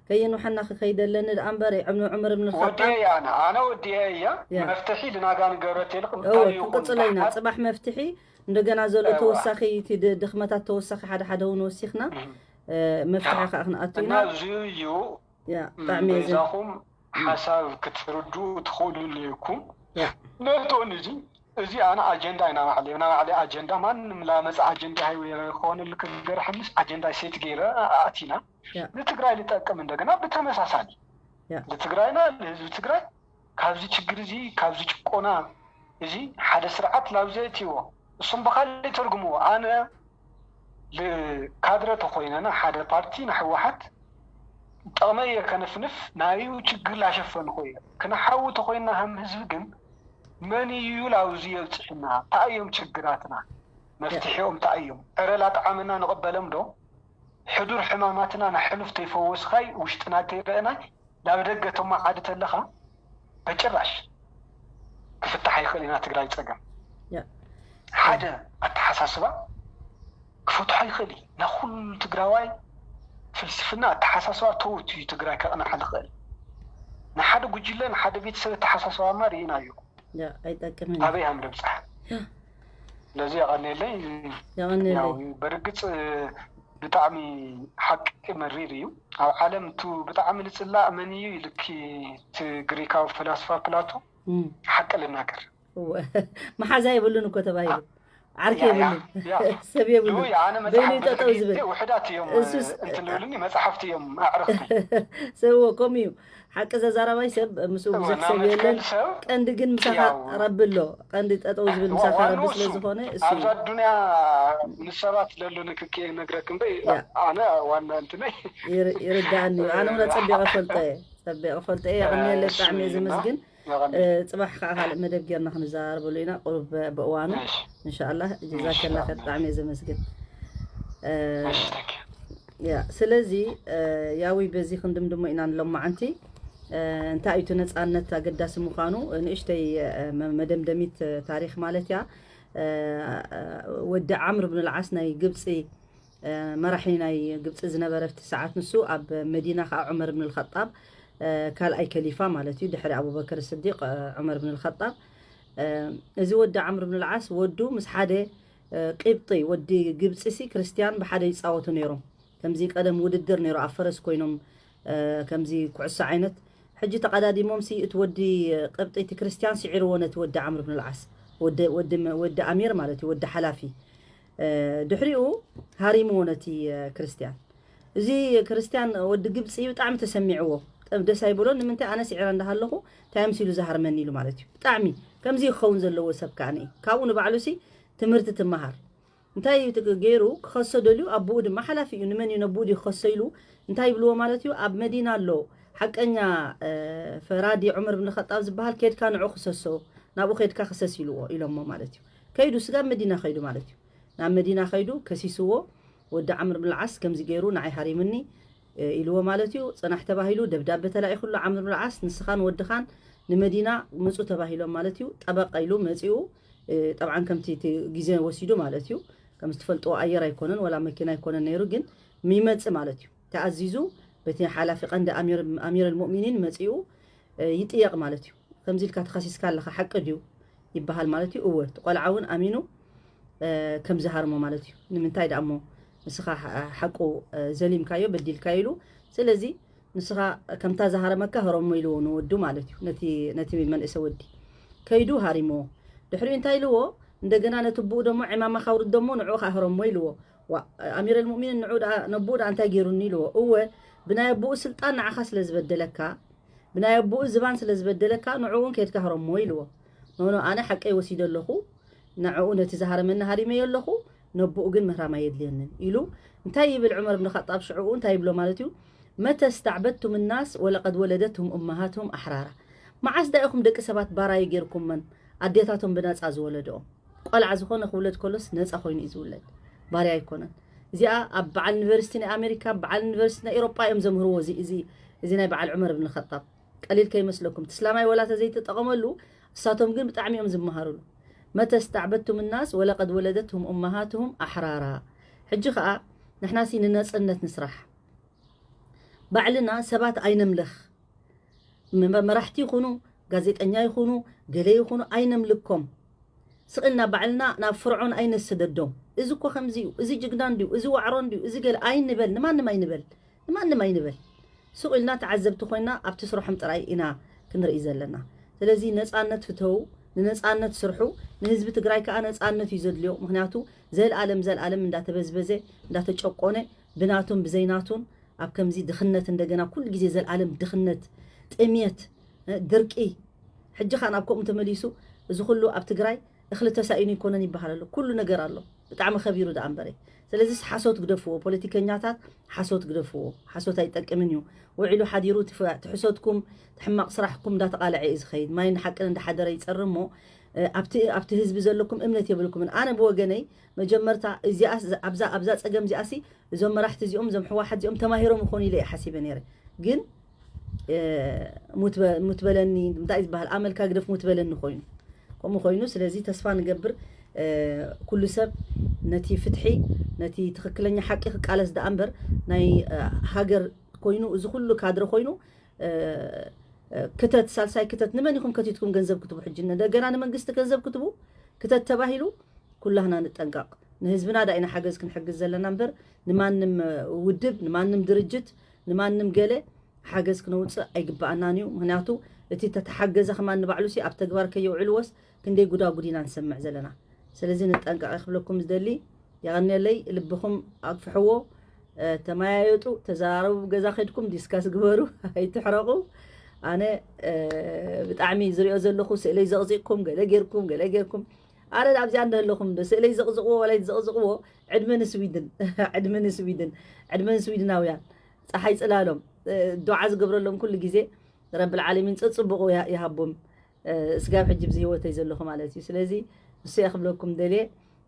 ከየንውሐና ክኸይድ ኣለኒ ደኣ እምበር ዑመር እብን ወዲየ ልኸጣብ እያ ኣነ ኣነ ወዲየ እያ ያ። መፍትሒ ልናጋ ንገረትልክ እወ እንታይ ይኹን ክንቅፅሎ ኢና ደሓን ፅባሕ መፍትሒ እንደገና ዘሎ እወ። ተወሳኺ እቲ ድ- ድኽመታት ተወሳኺ ሓደ ሓደ እውን ወሲኽና እም። እ፣ መፍትሒ ከዓ ክንኣቱ እና ኢና እዚ እዩ ያ ብጣዕሚ እየ ዘ- በይዛኹም ሓሳብ ክትርድኡ ትኽእሉ ኣለኩም ያ ነቶን እዚ እዚ ኣነ ኣጀንዳ ኢና ባዕለ ና ባዕለ ኣጀንዳ ማንም ላመፀ ኣጀንዳ ሃይወ ክኾነሉ ክገርሐምስ ኣጀንዳ ሴት ገይረ ኣቲና ያ ንትግራይ ልጠቅም እንደገና ብተመሳሳሊ ያ ንትግራይና ንህዝቢ ትግራይ ካብዚ ችግር እዚ ካብዚ ጭቆና እዚ ሓደ ስርዓት ላብዚ እትዎ እሱም ብካልእ ተርጉምዎ ኣነ ካድረ ተኮይነና ሓደ ፓርቲ ንሕወሓት ጠቕመ እየ ከነፍንፍ ናዩ ችግር ላሸፈንኮ እየ ክነሓዊ ተኮይንና ከም ህዝቢ ግን መን እዩ ላብዚ የብፅሕና እንታይ እዮም ችግራትና መፍትሒኦም እንታይ እዮም ዕረ ላጠዓመና ንቐበሎም ዶ ሕዱር ሕማማትና ንሕሉፍ ተይፈወስኻይ ውሽጥና ተይረእናይ ናብ ደገ ተማዓዲ ተለኻ በጭራሽ ክፍታሕ ይኽእል ኢና ትግራይ ፀገም ሓደ ኣተሓሳስባ ክፈትሖ ይኽእል እዩ። ንኩሉ ትግራዋይ ፍልስፍና ኣተሓሳስባ ተውት እዩ ትግራይ ከቕንዓ ዝኽእል። ንሓደ ጉጅለ ንሓደ ቤተሰብ ኣተሓሳስባ ማ ርኢናዮ ኣይጠቅምን። ኣበይ ሃም ደብፅሓ ስለዚ ያቐኔለይ ያቐኔለይ በርግፅ ብጣዕሚ ሓቂ መሪር እዩ። ኣብ ዓለም እቱ ብጣዕሚ ልፅላእ መን እዩ ኢልኪ እቲ ግሪካዊ ፈላስፋ ፕላቶ ሓቂ ልናገር መሓዛ የብሉን እኮ ተባሂሉ ዓርኪ የብሉን ሰብ የብሉን በይኑ ጠጠው ዝብል ውሕዳት እዮም እንትልብሉኒ መፅሓፍቲ እዮም ኣዕረፍቲ ሰብዎ ከምኡ እዩ ሓቂ ዘዛራባይ ሰብ ምስኡ ብዙሕ ሰብ የለን ቀንዲ ግን ምሳኻ ረቢ ኣሎ ቀንዲ ጠጠው ዝብል ምሳኻ ረቢ ስለ ዝኾነ እሱ ኣብዛ ዱንያ ምስ ሰባት ለሉ ንክክ ነግረክ እምበይ ኣነ ዋና እንትነይ ይርዳእኒ ኣነ እውን ኣፀቢቐ ፈልጠ ፀቢቐ ፈልጠ የቐንየለ ብጣዕሚ እየ ዘመስግን ፅባሕ ከዓ ካልእ መደብ ጌርና ክንዘራረበሉ ኢና ቁሩብ ብእዋኑ እንሻላ ጀዛከላ ብጣዕሚ እየ ዘመስግን ያ ስለዚ ያዊ በዚ ክንድምድሞ ኢና ንሎማዓንቲ እንታይ እዩ እቲ ነፃነት ኣገዳሲ ምዃኑ ንእሽተይ መደምደሚት ታሪክ ማለት እያ ወዲ ዓምር ብን ልዓስ ናይ ግብፂ መራሒ ናይ ግብፂ ዝነበረ እቲ ሰዓት ንሱ ኣብ መዲና ከዓ ዑመር ብን ልኸጣብ ካልኣይ ከሊፋ ማለት እዩ ድሕሪ ኣቡበክር ስዲቅ ዑመር ብን ልኸጣብ እዚ ወዲ ዓምር ብን ልዓስ ወዱ ምስ ሓደ ቂብጢ ወዲ ግብፂ ሲ ክርስትያን ብሓደ ይፃወቱ ነይሮም ከምዚ ቀደም ውድድር ነይሩ ኣብ ፈረስ ኮይኖም ከምዚ ኩዕሶ ዓይነት ሕጂ ተቐዳዲሞም ሲ እቲ ወዲ ቅብጢ እቲ ክርስትያን ስዒርዎ ነቲ ወዲ ዓምር ብን ልዓስ ወዲ ኣሚር ማለት እዩ ወዲ ሓላፊ ድሕሪኡ ሃሪምዎ ነቲ ክርስትያን እዚ ክርስትያን ወዲ ግብፂ ብጣዕሚ ተሰሚዕዎ ደስ ኣይበሎ ንምንታይ ኣነ ስዒረ እንዳሃለኹ እንታይ ምሲሉ ዝሃርመኒ ኢሉ ማለት እዩ ብጣዕሚ ከምዚ ክኸውን ዘለዎ ሰብ ከኣ ካብኡ ንባዕሉ ሲ ትምህርቲ ትመሃር እንታይ እዩ ገይሩ ክኸሶ ደልዩ ኣቦኡ ድማ ሓላፊ እዩ ንመን እዩ ነቦኡ ድዩ ክኸሶ ኢሉ እንታይ ይብልዎ ማለት እዩ ኣብ መዲና ኣሎ ሓቀኛ ፈራዲ ዑመር ብን ኸጣብ ዝበሃል ኬድካ ንዑ ክሰሶ ናብኡ ኬድካ ክሰስ ኢልዎ ኢሎሞ ማለት እዩ ከይዱ ስጋብ መዲና ከይዱ ማለት እዩ ናብ መዲና ከይዱ ከሲስዎ ወዲ ዓምር ብን ልዓስ ከምዚ ገይሩ ንዓይ ሃሪምኒ ኢልዎ ማለት እዩ ፅናሕ ተባሂሉ ደብዳበ ተላኢኹሉ ዓምር ብን ልዓስ ንስኻን ወድኻን ንመዲና ምፁ ተባሂሎም ማለት እዩ ጠበቃ ኢሉ መፂኡ ጠብዓን ከምቲ ግዜ ወሲዱ ማለት እዩ ከም ዝትፈልጥዎ ኣየር ኣይኮነን ወላ መኪና ኣይኮነን ነይሩ ግን ሚመፅ ማለት እዩ ተኣዚዙ በቲ ሓላፊ ቀንዲ ኣሚር ልሙእሚኒን መፂኡ ይጥየቕ ማለት እዩ ከምዚ ኢልካ ተኸሲስካ ኣለኻ ሓቂ ድዩ ይበሃል ማለት እዩ እወ እቲ ቆልዓ እውን ኣሚኑ ከም ዝሃርሞ ማለት እዩ ንምንታይ ደኣ እሞ ንስኻ ሓቁ ዘሊምካዮ በዲልካዮ ኢሉ ስለዚ ንስኻ ከምታ ዝሃረመካ ህረሞ ኢልዎ ንወዱ ማለት እዩ ነቲ መንእሰ ወዲ ከይዱ ሃሪምዎ ድሕሪኡ እንታይ ኢልዎ እንደገና ነቲ ብኡ ደሞ ዕማማ ካውርድ ደሞ ንዕኡ ከዓ ህረሞ ኢልዎ ኣሚር ልሙእሚኒን ንዑ ነብኡ ደኣ እንታይ ገይሩኒ ኢልዎ እወ ብናይ ኣቦኡ ስልጣን ንዓኻ ስለ ዝበደለካ ብናይ ኣቦኡ ዝባን ስለ ዝበደለካ ንዑ እውን ከይድካ ህረሞ ኢልዎ ኖኖ ኣነ ሓቀይ ወሲደ ኣለኹ ንዕኡ ነቲ ዝሃረመኒ ሃሪመዮ ኣለኹ ነቦኡ ግን ምህራም ኣየድልየንን ኢሉ እንታይ ይብል ዑመር ብን ኸጣብ ሽዕኡ እንታይ ይብሎ ማለት እዩ መተ ስተዕበድቱም ናስ ወለቀድ ወለደትሁም እመሃትሁም ኣሕራራ መዓስ ዳ ኢኹም ደቂ ሰባት ባራዩ ጌርኩመን ኣዴታቶም ብነፃ ዝወለድኦም ቆልዓ ዝኾነ ክውለድ ከሎስ ነፃ ኮይኑ እዩ ዝውለድ ባርያ ኣይኮነን እዚኣ ኣብ በዓል ዩኒቨርሲቲ ናይ ኣሜሪካ በዓል ዩኒቨርሲቲ ናይ ኤሮጳ እዮም ዘምህርዎ እዚ ናይ በዓል ዑመር ብን ኸጣብ ቀሊል ከይመስለኩም ትስላማይ ወላ ተዘይተጠቐመሉ እሳቶም ግን ብጣዕሚ እዮም ዝመሃሩሉ መተ ስተዕበድቱም ናስ ወለቀድ ወለደትሁም እመሃትሁም ኣሕራራ ሕጂ ከዓ ንሕናሲ ንነፅነት ንስራሕ ባዕልና ሰባት ኣይነምልኽ መራሕቲ ይኹኑ ጋዜጠኛ ይኹኑ ገለ ይኹኑ ኣይነምልኮም ስቕ ኢልና ባዕልና ናብ ፍርዖን ኣይነስደዶም እዚ እኮ ከምዚ እዩ እዚ ጅግና እንድዩ እዚ ዋዕሮ እንድዩ እዚ ገለ ኣይንበል ንማንም ኣይንበል ንማንም ኣይንበል ስቕ ኢልና ተዓዘብቲ ኮይና ኣብቲ ስርሖም ጥራይ ኢና ክንርኢ ዘለና ስለዚ ነፃነት ፍተው ንነፃነት ስርሑ ንህዝቢ ትግራይ ከዓ ነፃነት እዩ ዘድልዮ ምክንያቱ ዘልኣለም ዘልኣለም እንዳተበዝበዘ እንዳተጨቆነ ብናቱን ብዘይናቱን ኣብ ከምዚ ድኽነት እንደገና ኩሉ ግዜ ዘልኣለም ድኽነት ጥምየት ድርቂ ሕጂ ከዓ ናብ ከምኡ ተመሊሱ እዚ ኩሉ ኣብ ትግራይ እኽሊ ተሳኢኑ ይኮነን ይበሃል ኣሎ ኩሉ ነገር ኣሎ ብጣዕሚ ከቢሩ ደኣ እምበረ ስለዚ ሓሶት ግደፍዎ ፖለቲከኛታት ሓሶት ግደፍዎ ሓሶት ኣይጠቅምን እዩ ውዒሉ ሓዲሩ ትሕሶትኩም ትሕማቕ ስራሕኩም እንዳተቃለዐ እዩ ዝኸይድ ማይን ሓቅን እንዳሓደረ ይፀሪ እሞ ኣብቲ ህዝቢ ዘለኩም እምነት የብልኩምን ኣነ ብወገነይ መጀመርታ እዚኣ ኣብዛ ፀገም እዚኣሲ እዞም መራሕቲ እዚኦም እዞም ሕዋሓት እዚኦም ተማሂሮም ይኾኑ ኢለ እየ ሓሲበ ነይረ ግን እ፣ ሙት በ-፣ ሙት በለኒ፣ እንታይ ዝበሃል፣ ኣመልካ ግደፍ ሙት በለኒ ኮይኑ፣ ከምኡ ኮይኑ። ስለዚ ተስፋ ንገብር፣ እ፣ ኩሉ ሰብ ነቲ ፍትሒ፣ ነቲ ትኽክለኛ ሓቂ ክቃለስ ደኣ እምበር፣ ናይ፣ እ፣ ሃገር ኮይኑ፣ እዚ ኩሉ ካድረ ኮይኑ፣ እ፣ እ፣ ክተት፣ ሳልሳይ ክተት፣ ንመን ኢኹም ከቲትኩም ገንዘብ ክትቡ? ሕጂ እንደገና ንመንግስቲ ገንዘብ ክትቡ? ክተት ተባሂሉ? ኩላህና ንጠንቀቕ። ንህዝብና ዳ ኢና ሓገዝ ክንሕግዝ ዘለና እምበር፣ ንማንም፣ እ፣ ውድብ፣ ንማንም ድርጅት፣ ንማንም ገለ ሓገዝ ክነውፅእ ኣይግባኣናን እዩ። ምኽንያቱ እቲ ተተሓገዘ ከማን ንባዕሉ ሲ ኣብ ተግባር ከየውዕልዎስ ክንደይ ጉዳጉድ ኢና ንሰምዕ ዘለና። ስለዚ ንጠንቀቕ ክብለኩም ዝደሊ። የቐንየለይ፣ ልብኹም ኣግፍሕዎ፣ እ፣ ተመያየጡ፣ ተዘራረቡ፣ ገዛ ከድኩም ዲስካስ ግበሩ፣ ኣይትሕረቑ። ኣነ፣ እ፣ ብጣዕሚ ዝሪኦ ዘለኹ ስእለይ ዘቕዚቕኩም፣ ገለ ጌርኩም፣ ገለ ጌርኩም። ኣረ ኣብዚኣ እንደለኹም ዶ ስእለይ ዘቕዝቕዎ፣ ወላይ ዘቕዝቕዎ፣ ዕድመ ንስዊድን፣ ዕድመ ንስዊድን፣ ዕድመ ንስዊድናውያን፣ ፀሓይ ፅላሎም፣ እ፣ ዱዓ ዝገብረሎም ኩሉ ግዜ ረብል ዓለሚን ፀፅቡቑ ይሃ-፣ ይሃቦም። እ፣ ስጋብ ሕጂ ብዚ ህይወተይ ዘለኹ ማለት እዩ። ስለዚ ንሱ እየ ክብለኩም ደልየ።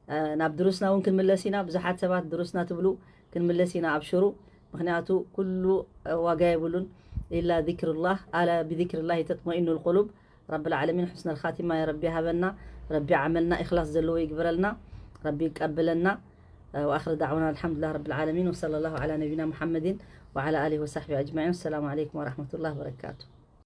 እ፣ ናብ ድሩስና እውን ክንምለስ ኢና። ብዙሓት ሰባት ድሩስና ትብሉ፣ ክንምለስ ኢና፣ ኣብሽሩ። ምኽንያቱ ኩሉ፣ እ፣ ዋጋ የብሉን ኢላ ዚክሩላህ፣ ኣላ ብዚክሪላሂ ተጥመኢኑል ቁሉብ። ረብል ዓለሚን ሑስነል ኻቲማ ያ ረቢ ይሃበና። ረቢ ዓመልና ኢኽላስ ዘለዎ ይግበረልና። ረቢ ይቀበለና። እ፣ ወኣኽር ዳዕዋና ኣልሓምዱሊላህ ረብል ዓለሚን። ወሰለላሁ ዓላ ነቢና ሙሐመድን ወዓላ ኣሊሂ ወሳሕቢ ኣጅማዒን። ወሰላሙ ዓለይኩም ወረሕመቱላህ ወበረካቱ።